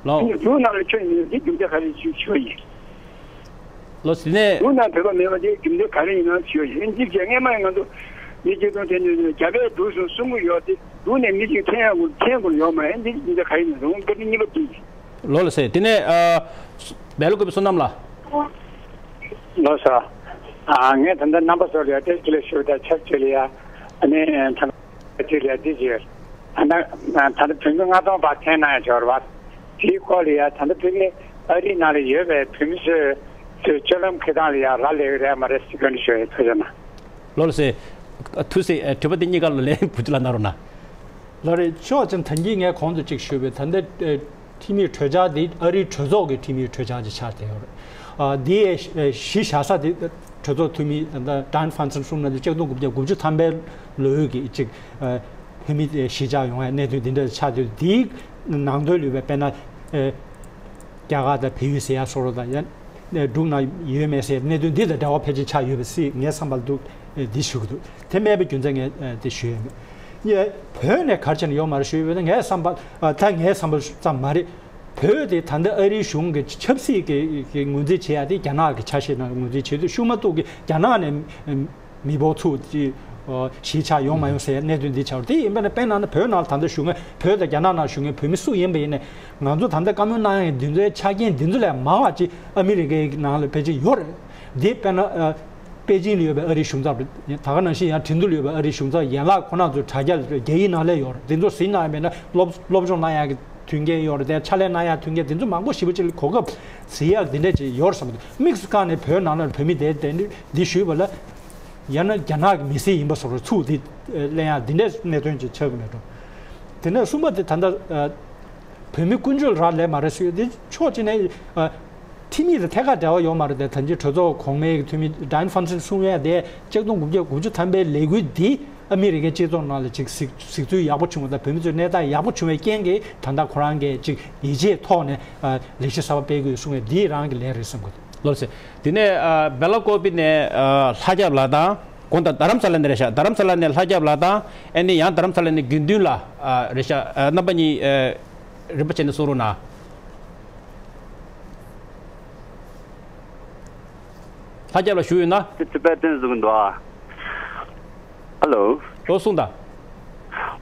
ཨ། ལགས། འདི་འདུག་ནང་ལ་ཁྱོད་ཡིན་འདི་རྒྱུ་མཚན་ག་རེ་ཞུ་ཞུ་ཡིན། ལགས་སོ། དེ་ནས་འདུག་ནང་བོད་པ་མེད་པ་དེ་རྒྱུ་མཚན་ག་རེ་ཡིན་ན་ཞུ་ཡིན། འདི་རྗེས་སྔས་མ་ཡིན་ང་ཚོ་མི་སྐྱིད་སྟོང་དེ་ནས་རྒྱ་བལ་འདུག་སོང་གསུང་གི་ཡོད་དེ་འདུག་ནས་མི་གཅིག་འཐེན་ཡག་གོ་འཐེན་དགོས་ཡོད་མ་ཡིན། འདི་རྒྱུ་མཚན་ག་རེ་ཡིན་ན་རུང་བཀའ་འདྲི་གཉིས་པ་འདི་ཡིན། ལོ་ལ་སེ་དེ་ནས་ཨ་བལ་ཀོ་པི་བསོད་ནམས་ལགས། ལོ་སོ། ཨ་ངས་ད་ལྟ་རྣམ་པ་ཚོ་ལ་ཡ་ཏེ་ཅི་ལ་ཞུ་ད་ཆབ་ཅི་ལ་ཡ་ཨ་ནི་ད་ཅི་ལ་ཡ་ཏེ་ཅི་ད་ད་ད་ད་བོད་མི་ལྔ་སྟོང་བར་འཐེན་གནང་ཡ་ཅིག་ཡོད་རེད་བ། དེའི་སྐོར་ལ་ཡ་ད་ལྟ་ཕ་གི་ཨ་རི་ནང་ལ་ཡོད་པའི་བོད་མི་ཚོས་ཚོས་སྤྱོད་ལམ་འཁྱེར་སྟངས་ལ་ཡ་རག་ལས་ཀྱི་རེད་མ་རེད་ཟེར་སྐྱོན་ཞུ་ཡ་ཐུགས་རྗེ་གནང་། ལོ་ལ་སེ་ཐུགས་སེ་དྲི་བ་དེ་གཉིས་ཀ་ལ་ལན་བུ་ཅུ་ལ་གནང་རོགས་གནང་། ལོ་རེ་ཆོག་ཅིང་ད་གིན་ངས་གོང་དུ་ཅིག་ཞུས་པའི་ད་ལྟ་ཁྲིམས་ཡིག་གྲོས་འཆར་འདི་ཨ་རིའི་གྲོས་ཚོགས་ཀྱི་ཁྲིམས་ཡིག་གྲོས་འཆར་ཅིག་ཆགས་བསྡད་ཡོད་རེད། ཨ་འདི་ཡི་གཞི་བཞག་ས་དེ་གྲོས་ཚོགས་འཐུས་མི་ད་ལྟ་ཌན་ཧྥན་སན་གསུམ་ནང་དུ་ཆིག་སྟོང་དགུ་བརྒྱ་དགུ་བཅུ་ཐམ་པའི་ལོའི་གི་ཅིག་བོད་མི་གཞིས་ཆགས་ཡོང་ཡ་གནད་དོན་འདི་འདྲ་ཆགས་བསྡད་ཡོད། འདིའི་ནང་དོན་ལུས་པའི་དཔེར་ན་རྒྱ་གར་དང་བལ་ཡུལ་ཟེར་ཡ་སོགས་དང་ཡང་འབྲུག་ནང་ཡོད་མེད་ཟེར་གནད་དོན་འདི་དང་འབྲེལ་བ་ཕལ་ཆེར་ཆགས་ཡོད་པ་སྲིད་ངའི་བསམ་པར་འདུག་འདི་ཞུ་གི་འདུག་དེ་མེད་པའི་རྒྱུ་མཚན་ངས་དེ་ཞུ་ཡ་མེད། བོད་ནས་ག་རེ་བྱས་ནས་ཡོད་མ་རེད་ཞུས་ཡོད་ན་ངའི་བསམ་པ་ད་ངའི་བསམ་པ་ཙམ་མ་རེད། བོད་དེ་ད་ལྟ་ཨ་རིའི་གཞུང་གི་ཆབ་སྲིད་ཀྱི་ཀྱི་ངོས་འཛིན་བྱེད་ཡ་དེ་རྒྱ་ནག་གི་ཆ་ཤས་ནང་ངོས་འཛིན་བྱེད་དུས་ཤུགས་མ་གཏོགས་ཀྱི་རྒྱ་ནག་ནས་མི་འབོར་ཚུགས་ཀྱི་གཞིས་ཆགས་ཡོང་མ་ཡོང་ཟེར་གནད་དོན་འདི་ཆགས་རེད། དེ་ཡིན་པ་ན་དཔེར་ན་ན་བོད་ནང་ལ་ད་ལྟ་བཞུགས་མཁན་བོད་དང་རྒྱ་ནག་ནང་བཞུགས་མཁན་བོད་མི་སུ་ཡིན་པ་ཡིན་ནའི་ང་ཚོ་ད་ལྟ་བཀའ་མོལ་གནང་ཡ་འདི་ཚོའི་ཆ་རྐྱེན་འདི་ཚོ་ལས་མང་བ་ཅིག་ཨ་མི་རི་ཀའི་ནང་ལ་ཕལ་ཆེར་ཡོད་རེད། འདི་དཔེར་ན་ཨ་པེ་ཅིང་ལ་ཡོད་པའི་ཨ་རིའི་གཞུང་ཚབ་རེད། ད་ག་ནང་བཞིན་ཡང་ཁྲིན་ཏུ་ལ་ཡོད་པའི་ཨ་རིའི་གཞུང་ཚབ་ཡན་ལག་ཁོ་རང་ཚོའི་དྲ་རྒྱ་རྒྱ་ཡིག་ནང་ལ་ཡོད་རེད། འདི་ཚོ་གཟིགས་གནང་ཡ་མེད་ན་སློབ་སློབ་སྦྱོང་གནང་ཡ་གི་མཐུན་རྐྱེན་ཡོད་རེད་དེ་ཕྱག་ལས་གནང་ཡ་མཐུན་རྐྱེན་དེ་ཚོ་མང་པོ་ཞེ་པོ་ཅིག་ལ་གོ་སྐབས་གཟིགས་ཡ་འདི་འདྲ་ཅིག་ཡོད་རེད་བསམ་གི་འདུག་དམིགས་སུ་བཀར་ནས་བོད་ནང་ལ་བོད་མི་དེ་དེ་འདི་ཞུས་པ་ལ་ཡང་ན་རྒྱ་ནག་གི་མི་སེར་ཡིན་པ་སོགས་ལ་ཚུར་འདི་གླེང་ཡ་འདི་འདྲའི་གནད་དོན་ཅིག་ཆགས་ཀྱི་མེད་འགྲོ། དེ་ནས་གསུམ་པ་དེ་ད་ལྟ་བོད་མི་ཀུན་སྤྱོད་རག་ལས་མ་རེད་ཟེར་ཡོད་དེ་ཕྱོགས་གཅིག་ནས་ཁྲིམས་ཡིག་དང་ཐད་ཀར་འབྲེལ་བ་ཡོད་མ་རེད་དེ། ད་ཅི་གྲོས་ཚོགས་གོང་མའི་འཐུས་མི་ཌན་ཧྥན་སན་གསུང་ཡ་དེ་ཆིག་སྟོང་དགུ་བརྒྱ་དགུ་བཅུ་ཐམ་པའི་ལས་འགུལ་འདི་ཨ་མི་རི་ཀའི་སྤྱི་ཚོགས་ནང་ལ་ཅིག་གཟིགས་གཟིགས་ཚུལ་ཡག་པོ་བྱུང་བ་དང་བོད་མི་ཚོའི་གནས་སྟངས་ཡག་པོ་བྱུང་བའི་རྐྱེན་གྱིས་ད་ལྟ་ཁོ་རང་གིས་ཅིག་ཡིད་ཆེས་ཐོག་ནས་ལས་གཞི་གསར་པ་སྤེལ་དགོས་གསུང་བའི་འདི་རང་གི་ལན་རེད་བསམ་གི་འདུག་ལགས་སེ། དེ་ནས་ཨ་བེ་ལ་ཀོ་པི་ནས་ཨ་ལྷ་སྐྱབས་ལགས་དང་དགོང་དག་རྡ་རམ་ས་ལ་ནས་རེད་ཤག་རྡ་རམ་ས་ལ་ནས་ལྷ་སྐྱབས་ལགས་དང་ཨ་ནི་ཡང་རྡ་རམ་ས་ལ་ནས་དགེ་འདུན་ལགས་ཨ་རེད་ཤག་ཨ་རྣམ་པ་གཉིས་ཨ་རིམ་པ་བྱས་ནས་གསུང་རོགས་གནང་། ལྷ་སྐྱབས་ལགས་ཞུ་ཡོད་ན། Tibetans ཟེར་གི་འདུག་ཨ། Hello། ཨོ་གསུངས་དང་།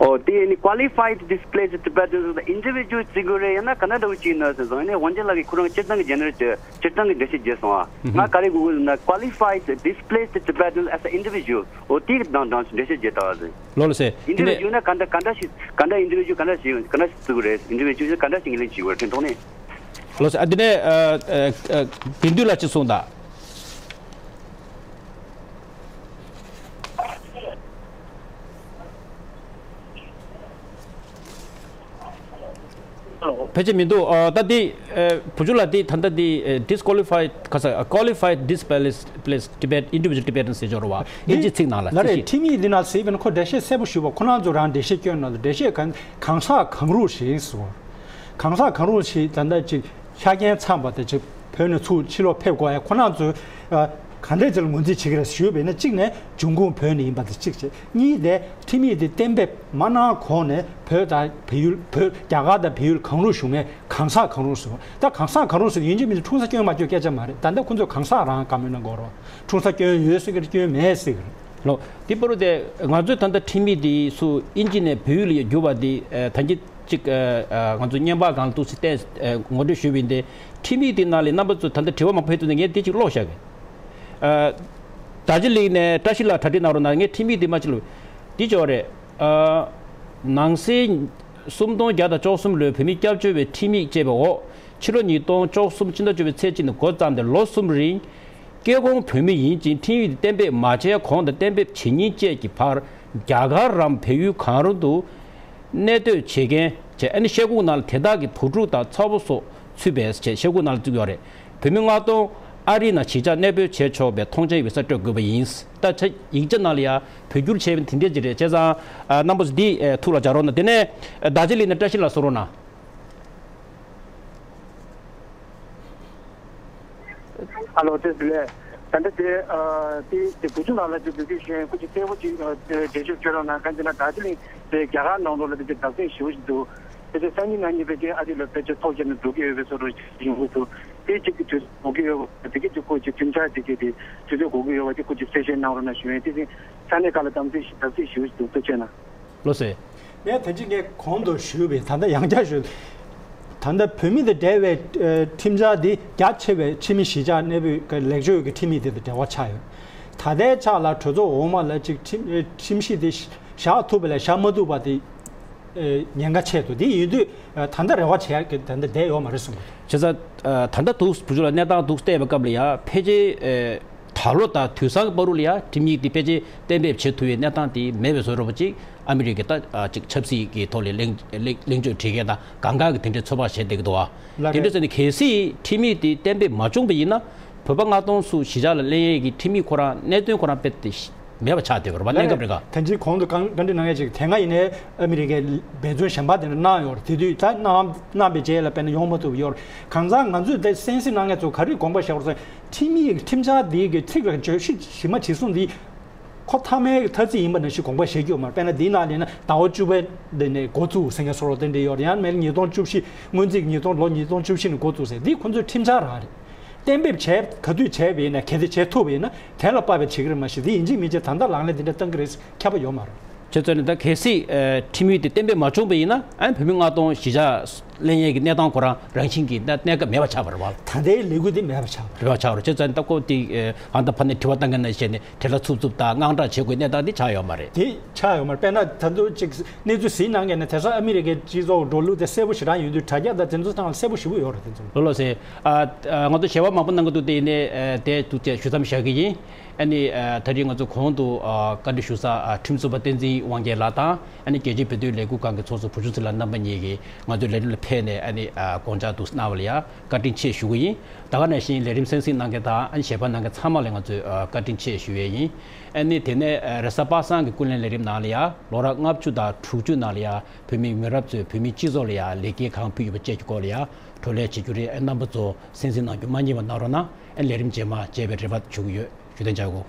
ཨོ་དེ་ནི་qualified displaced Tibetans ཟེར་individual ཟེར་དགོས་རེད། ཡང་ན་ག་འདྲ་འདྲ་བོ་ཅིག་ཡིན་ན་ཟེར་སོང་། ཡང་ན་དབང་ཆེན་ལགས་ཀྱིས་ཁོ་རང་སྤྱིར་བཏང་གི་རྒྱ་ནག་སྤྱི་སྤྱིར་བཏང་གི་འགྲེལ་བཤད་བརྒྱབ་སོང་ཨ། ང་ག་རེ་དགོས་ཀྱི་ན་qualified displaced Tibetans as an individual ཨོ་དེ་གི་དང་དང་འགྲེལ་བཤད་བརྒྱབ་དང་ཟེར། ལོ་ལ་སེ། དེ་ནས་individual ན་ག་འདྲ་ག་འདྲ་ཞིག་ག་འདྲ་individual ག་འདྲ་ཞིག་ཡོད་ག་འདྲ་ཞིག་བརྩི་དགོས་རེད། individual ག་འདྲ་ཞིག་ངོས་ལེན་བྱེད་དགོས་རེད་དྲན་ཐོག་ནས། ལོ་སེ། ཨ་དེ་ནས་ཨ་ཨ་ཨ་དགེ་འདུན་ལགས་ཅིག་གསུངས་དང་། ཕལ་ཆེར་མི་འདུག་ཨ། ད་འདི་ཨ། བུ་ཆུང་ལགས། འདི་ད་ལྟ་འདི་ཨ། disqualified ག་ས། qualified displaced Tibet individual Tibetans ཟེར་འབྱོར་བ། ཨིན་ཇི་ཚིག་ནང་ལ་ལ་རེད། ཁྲིམས་ཡིག་འདི་ནང་གཟིགས་པ་ན་ཁོ་འགྲེལ་བཤད་གསལ་པོ་ཞུས་པ། ཁོ་རང་ཚོ་རང་འགྲེལ་བཤད་སྐྱོན་ནང་དུ་འགྲེལ་བཤད་གང་གང་ཟག་གང་རུང་ཞིག་ཟེར། གང་ཟག་གང་རུང་ཞིག་ད་ལྟ་ཅིག་ཆ་རྐྱེན་ཚང་བ་དེ་ཅིག་བོད་ནས་ཚུར་ཕྱིར་ལོག་ཕེབས་དགོས་ཡ། ཁོ་རང་ཚོས་ཨ། ག་འདྲས་ཅིག་ལ་ངོས་འཛིན་བྱེད་ཀྱི་རེད་ཞུས་པ་ཡིན་ན། གཅིག་ནས་འབྱུང་ཁུངས་བོད་ནས་ཡིན་པ་དེ་གཅིག་བྱས། གཉིས་དེ་ཁྲིམས་ཡིག་དེ་གཏན་འབེབས་མ་གནང་གོང་ནས་བོད་དང་བལ་ཡུལ། བོད། རྒྱ་གར་དང་བལ་ཡུལ་གང་རུང་བཞུགས་མཁན་གང་ཟག་གང་རུང་ཟེར་བ། ད་གང་ཟག་གང་རུང་ཟེར་ཡིན་གཅིག་མིན་གཅིག་འཁྲུངས་ས་སྐྱོན་མ་སྐྱོན་སྐད་ཆ་མ་རེད། ད་ལྟ་ཁོ་ཚོས་གང་ཟག་རང་བཀའ་མོལ་གནང་དགོས་རེད། འཁྲུངས་ས་སྐྱོན་ཡོད་ཟེར་གི་རེད། སྐྱོན་མེད་ཟེར་གི་རེད། ལོ། འདི་བར་དུ་དེ་ང་ཚོས་ད་ལྟ་ཁྲིམས་ཡིག་འདི་ཚུར་ཨིན་ཇི་ནས་བོད་ཡིག་ལ་བསྒྱུར་བ་འདི་ཨ། ད་གིན་ཅིག་ཨ། ཨ། ང་ཚོ་བརྙན་པར་སྒང་ལ་ཏོག་ཙམ་བལྟས་ཨ། ངོ་སྤྲོད་ཞུས་པ་ཡིན་ཏེ། ཁྲིམས་ཡིག་འདི་ནང་ལ་རྣམ་པ་ཚོས་ད་ལྟ་དྲི་བ་མང་པོ་ཕེབས་འདུག་ནས། ངས་འདི་ཅིག་ཀློག་བཞག་གི། ཨ། རྡོ་རྗེ་གླིང་ནས་བཀྲ་ཤིས་ལགས་གྲ་སྒྲིག་གནང་རོགས་གནང་། ངས་ཁྲིམས་ཡིག་འདི་མ་ཅིག་ལ་འདི་ཅོག་རེད། ཨ། ནང་གསེས་སུམ་སྟོང་བརྒྱ་དང་བཅུ་གསུམ་ལོའི་བོད་མིའི་སྐྱབས་བཅོལ་བའི་ཁྲིམས་ཡིག་ཅེས་པའི་འོག་ཕྱི་ལོ་ཉིས་སྟོང་བཅུ་གསུམ་ཕྱི་ཟླ་བཅུ་པའི་ཚེས་གཅིག་ནས་འགོ་བརྩམས་ཏེ་ལོ་གསུམ་རིང་། སྐྱེ་ཁུངས་བོད་མི་ཡིན་ཅིང་ཁྲིམས་ཡིག་གཏན་འབེབས་མ་བྱས་གོང་དང་གཏན་འབེབས་བྱེད་ཉིན་བཅས་ཀྱི་བར་རྒྱ་གར་རམ་བལ་ཡུལ་གང་རུང་དུ་གནས་སྡོད་བྱེད་མཁན་བྱས། ཨ་ནི་ཤེལ་སྒོང་ནང་ལ་དེ་དག་གི་བུ་ཕྲུག་དང་ཚ་བོ་སོགས་ཚུད་པས་བྱས། ཤེལ་སྒོང་ནང་ལ་བཙུགས་ཡོད་རེད། བོད་མི་ལྔ་སྟོང་ཨ་རི་ནང་གཞིས་ཆགས་གནས་སྤོས་བྱས་ཆོག་པའི་ཐོངས་མཆན་ཡིག་ཚང་སྤྲོད་དགོས་པ་ཡིན། ད་ཆ་ཡིག་ཆ་ནང་ལ་ཡང་བོད་བསྒྱུར་བྱས་པ་དེ་འདྲས་ཅིག་རེད། བྱས་ཙང་ཨ། རྣམ་པ་ཚོ་འདི་ཨ། ཐུགས་ལ་འཇགས་རོགས་གནང་། དེ་ནས་ཨ། རྡོ་རྗེ་གླིང་ནས་བཀྲ་ཤིས་ལགས་གསུང་རོགས་གནང་། ཨ་ལོ། བཀྲ་ཤིས་བདེ་ལེགས། ད་ལྟ་དེ་ཨ། དེ་དེ་བུ་ཆུང་ལགས་ལ་ཅིག་འབོད་སྐུལ་ཞུ་ཡིན། སྐུ་མཁྱེན་གསལ་པོ་ཅིག་ཨ། འགྲེལ་བརྗོད་བྱེད་རོགས་གནང་། གང་ཡིན་ཟེར་ན་རྡོ་རྗེ་གླིང་དེ་རྒྱ་གར་ནང་ལོགས་ལ་དེ་ཅིག་བདག་འཛིན་ཞེ་པོ་ཞིག་འདུག་དེ་ཚོ་སང་ཉིན་གནངས་ཉིན་ཕལ་ཆེར་ཨ་རི་ལ་ཕལ་ཆེར་ཐོག་བརྒྱབ་ནས་འགྲོ་གི་ཡོད་པའི་བཟོ་འདྲ་ཞིག་ཡོང་གི་འདུག་དེ་ཅིག་གི་དུས་ཚོད་འགོར་གྱི་ཡོད་པ། དེ་གི་ཅིག་སྐུ་མཁྱེན་ཁྲིམས་འཆར་དེ་གི་དེ་དུས་ཚོད་འགོར་གྱི་ཡོད་པ་དེ་སྐུ་མཁྱེན་གསལ་བཤད་གནང་རོགས་གནང་ཞུ་ཡིན། དེ་བཞིན་ས་གནས་ཁག་ལ་བདག་འཛིན་ཞེ་བདག་འཛིན་ཞེ་པོ་ཞིག་འདུག་ཐུགས་རྗེ་གནང་། ལགས་སོ། ངས་ད་ཅི་ངས་གོང་དུ་ཞུས་པའི་ད་ལྟ་ཡང་བསྐྱར་ཞུ། ད་ལྟ་བོད་མི་དང་འབྲེལ་བའི་ཨ། ཁྲིམས་འཆར་འདི་རྒྱ་ཆེ་བའི་ཕྱི་མི་གཞིས་ཆགས་གནས་སྤོས་ཀྱི་ལེགས་བཅོས་ཀྱི་ཁྲིམས་ཡིག་དེ་དང་འབྲེལ་བ་ཆགས་ཡོད། ད་ལྟའི་ཆ་ལ་གྲོས་ཚོགས་འོག་མ་ལ་ཅིག་ཁྲིམས་ཨ། ཁྲིམས་གཞི་དེ་བཞག་ཐུབ་པ་ལས་བཞག་མ་ཐུབ་པ་དེ་ཨ། ཉེན་ཁ་ཆེ་འདུག་དེ་ཡིན་དུས་ཨ། ད་ལྟ་རེ་བ་བྱེད་ཡག་གི་ད་ལྟ་བསྡད་ཡོད་མ་རེད་གསུངས། བྱས་ཙང་ཨ། ད་ལྟ་འདུག་བུ་ཆུང་ལགས་གནས་སྟངས་འདུག་བལྟས་པའི་སྐབས་ལ་ཡ་ཕལ་ཆེར་ཨ། ད་ལོ་དང་དུས་སང་གི་བར་དུ་ལ་ཡ་ཁྲིམས་ཡིག་འདི་ཕལ་ཆེར་གཏན་འབེབས་བྱེད་ཐུབ་པའི་གནས་སྟངས་དེ་མེད་པའི་བཟོ་འདྲ་པོ་ཅིག་ཨ་མི་རི་ཀའི་ད་ཨ། ཅིག་ཆབ་སྲིད་ཀྱི་ཐོག་ལ་གླེང་གླེང་གླེང་བརྗོད་བྱེད་མཁན་དང་གང་ག་གི་དེ་འདྲའི་ཚོད་དཔག་བྱས་བསྡད་ཀྱི་འདུག་བ། ལགས་རེད། དེ་འདྲ་ཟེར་ནས་གལ་སྲིད་ཁྲིམས་ཡིག་དེ་གཏན་འབེབས་མ་བྱུང་བ་ཡིན་ན། བོད་པ་ལྔ་སྟོང་ཚོ་གཞིས་ཆགས་ལ་ལེན་ཡས་ཀྱི་ཁྲིམས་ཡིག་ཁོ་རང་གནད་དོན་ཁོ་རང་རྦད་དེ་མེད་པ་ཆགས་བསྡད་ཡོད་རེད་པ། གནས་སྐབས་རེ་འགའ། ད་ཅི་གོང་དུ་བཀའ་བཀའ་འདྲི་གནང་ཡས་ཅིག་དེ་སྔ་ཡིན་ནའི་ཨ་མི་རི་ཀའི་འབད་བརྩོན་གཞན་པ་དེ་འདྲ་གནང་ཡོད་རེད། དེ་དུས་ད་གནང་གནང་པའི་རྗེས་ལ་དཔེར་ན་ཡོང་མ་ཐུབ་ཡོད་རེད། གང་ཟག་ང་ཚོས་ད་གསན་གཟིགས་གནང་མཁན་ཚོ་ག་རེ་དགོངས་པ་བཞེས་དགོས་རེད་ཟེར། ཁྲིམས་ཡིག་ཁྲིམས་འཆར་འདི་གི་ཚིག་ལ་བརྗོད་གཞི་གཞི་མ་ཇི་གསུངས་འདི་ཁོ་མཐའ་མའི་ཐ་ཚིག་ཡིན་པ་ནང་བཞིན་དགོངས་པ་བཞེས་ཀྱི་ཡོད་མ་རེད། དཔེར་ན་འདིའི་ནང་ལ་ཡིན་ན་ཟླ་བ་བཅུ་པའི་འདི་ནས་འགོ་བཙུགས་ཟེར་མཁན་བཟོ་འདྲ་དེ་འདྲ་ཡོད་རེད། ཡང་མིན་ན་ཉིས་སྟོང་བཅུ་བཞི་སྔོན་རྩིས་ཉིས་སྟོང་ལོ་ཉིས་སྟོང་བཅུ་བཞི་ནས་འགོ་བཙུགས་ཟེར། འདི་ཁོ་ཚོའི་ཁྲིམས་འཆར་རང་རེད། གཏན་འབེབས་བྱས་ག་དུས་བྱས་པ་ཡིན་ན་གལ་ཏེ་བྱས་ཐུབ་པ་ཡིན་ན་དེ་ལ་དཔག་པའི་བྱེད་ཀྱི་རེད། མ་གཞི་འདི་ཡིན་གཅིག་མིན་གཅིག་ད་ལྟ་ལག་ལེན་འདི་འདྲ་གཏང་གི་རེད་ཁྱབ་པ་ཡོད་མ་རེད། བྱས་ཙང་ནི་ད་གལ་སྲིད་ཨ། ཁྲིམས་ཡིག་དེ་གཏན་འབེབས་མ་བྱུང་བ་ཡིན་ན་ཨ་ནི་བོད་མི་ལྔ་སྟོང་གཞིས་ཆགས་ལེན་ཡས་ཀྱི་གནས་སྟངས་ཁོ་རང་རང་བཞིན་གྱིས་གནས་གནས་སྐབས་མེད་པ་ཆགས་པ་རེད་བ། ད་ལྟའི་ལས་འགུལ་འདི་མེད་པ་ཆགས་པ་རེད། མེད་པ་ཆགས་པ་རེད། བྱས་ཙང་ནི་ད་ཁོ་དེ་ཨ། ཨ་ད་ཕ་ནས་དྲི་བ་བཏང་མཁན་ནང་བཞིན་བྱས་ནས་བྲེལ་བ་འཚུབ་འཚུབ་དང་དངངས་སྐྲག་བྱེད་དགོས་གནས་སྟངས་འདི་ཆགས་ཡོད་མ་རེད། དེ་ཆགས་ཡོད་མ་རེད། དཔེར་ན་ད་དུང་ཅིག་གནས་ཚུལ་གཟིགས་གནང་མཁན་ནི་དེང་སང་ཨ་མི་རི་ཀའི་སྤྱི་ཚོགས་འགྲོ་ལུགས་དེ་གསལ་པོ་ཞེ་དྲག་ཡོད་དུས་དྲ་རྒྱ་དང་དེ་ཚོ་སྟེང་ལ་གསལ་པོ་ཞེ་པོ་ཡོད་རེད། དེ་ཚོ་ལོ་ལོ་ཟེར། ཨ། ཨ། ང་ཚོ་ཞལ་པར་མང་པོ་གནང་གི་འདུག་དེ་ཡིན་ནའི་ཨ། དེ་འདུག་ཅེས་ཞུ་མཚམས་བཞག་གི་ཡིན། ཨ་ནི་ཨ། ད་རེས་ང་ཚོ་གོང་དུ་ཨ། བཀའ་འདྲི་ཞུ་ས་ཨ། ཁྲིམས་རྩོད་པ་བསྟན་འཛིན་དབང་རྒྱལ་ལགས་དང་ཨ་ནི་རྒྱལ་སྤྱིའི་བོད་དོན་ལས་འགུལ་ཁང་གི་ཚོགས་གཙོ་བུ་ཆུང་ཚེ་ལགས་རྣམ་པ་གཉིས་ཀྱིས་ང་ཚོའི་ལས་རིམ་ལ་ཕེབས་ནས་ཨ་ནི་ཨ། དགོངས་འཆར་དུ་གནང་བ་ལ་ཡང་བཀའ་དྲིན་ཆེ་ཞུ་གི་ཡིན། ད་ག་ནང་བཞིན་ལས་རིམ་གསན་གཟིགས་གནང་མཁན་དང་ཨ་ནི་ཞལ་པར་གནང་མཁན་ཚང་མ་ལ་ང་ཚོས་ཨ། བཀའ་དྲིན་ཆེ་ཞུ་ཡས་ཡིན། ཨ་ནི་དེ་ནས་ཨ། རེས་གཟའ་པ་སངས་ཀྱི་ཀུན་གླེང་ལས་རིམ་ནང་ལ་ཡང་ལོ་རབས་ལྔ་བཅུ་དང་དྲུག་ཅུ་ནང་ལ་ཡང་བོད་མི་མི་རབས་ཚོས་བོད་མིའི་སྤྱི་ཚོགས་ལ་ཡང་ལེགས་སྐྱེས་གང་ཕུལ་ཡོད་པ་བཅས་ཀྱི་སྐོར་ལ་ཡང་བགྲོ་གླེང་བྱེད་རྒྱུ་རེད། ཨ། རྣམ་པ་ཚོ་གསན་གཟིགས་གནང་རྒྱུ་མ་བསྙེལ་བ་གནང་རོགས་གནང་། ཨ། ལས་རིམ་རྗེས་མ་མཇལ་བའི་རེ་བ་ཞུ་གི་ཡོད། ཞུ་དོན་བྱ་དགོས།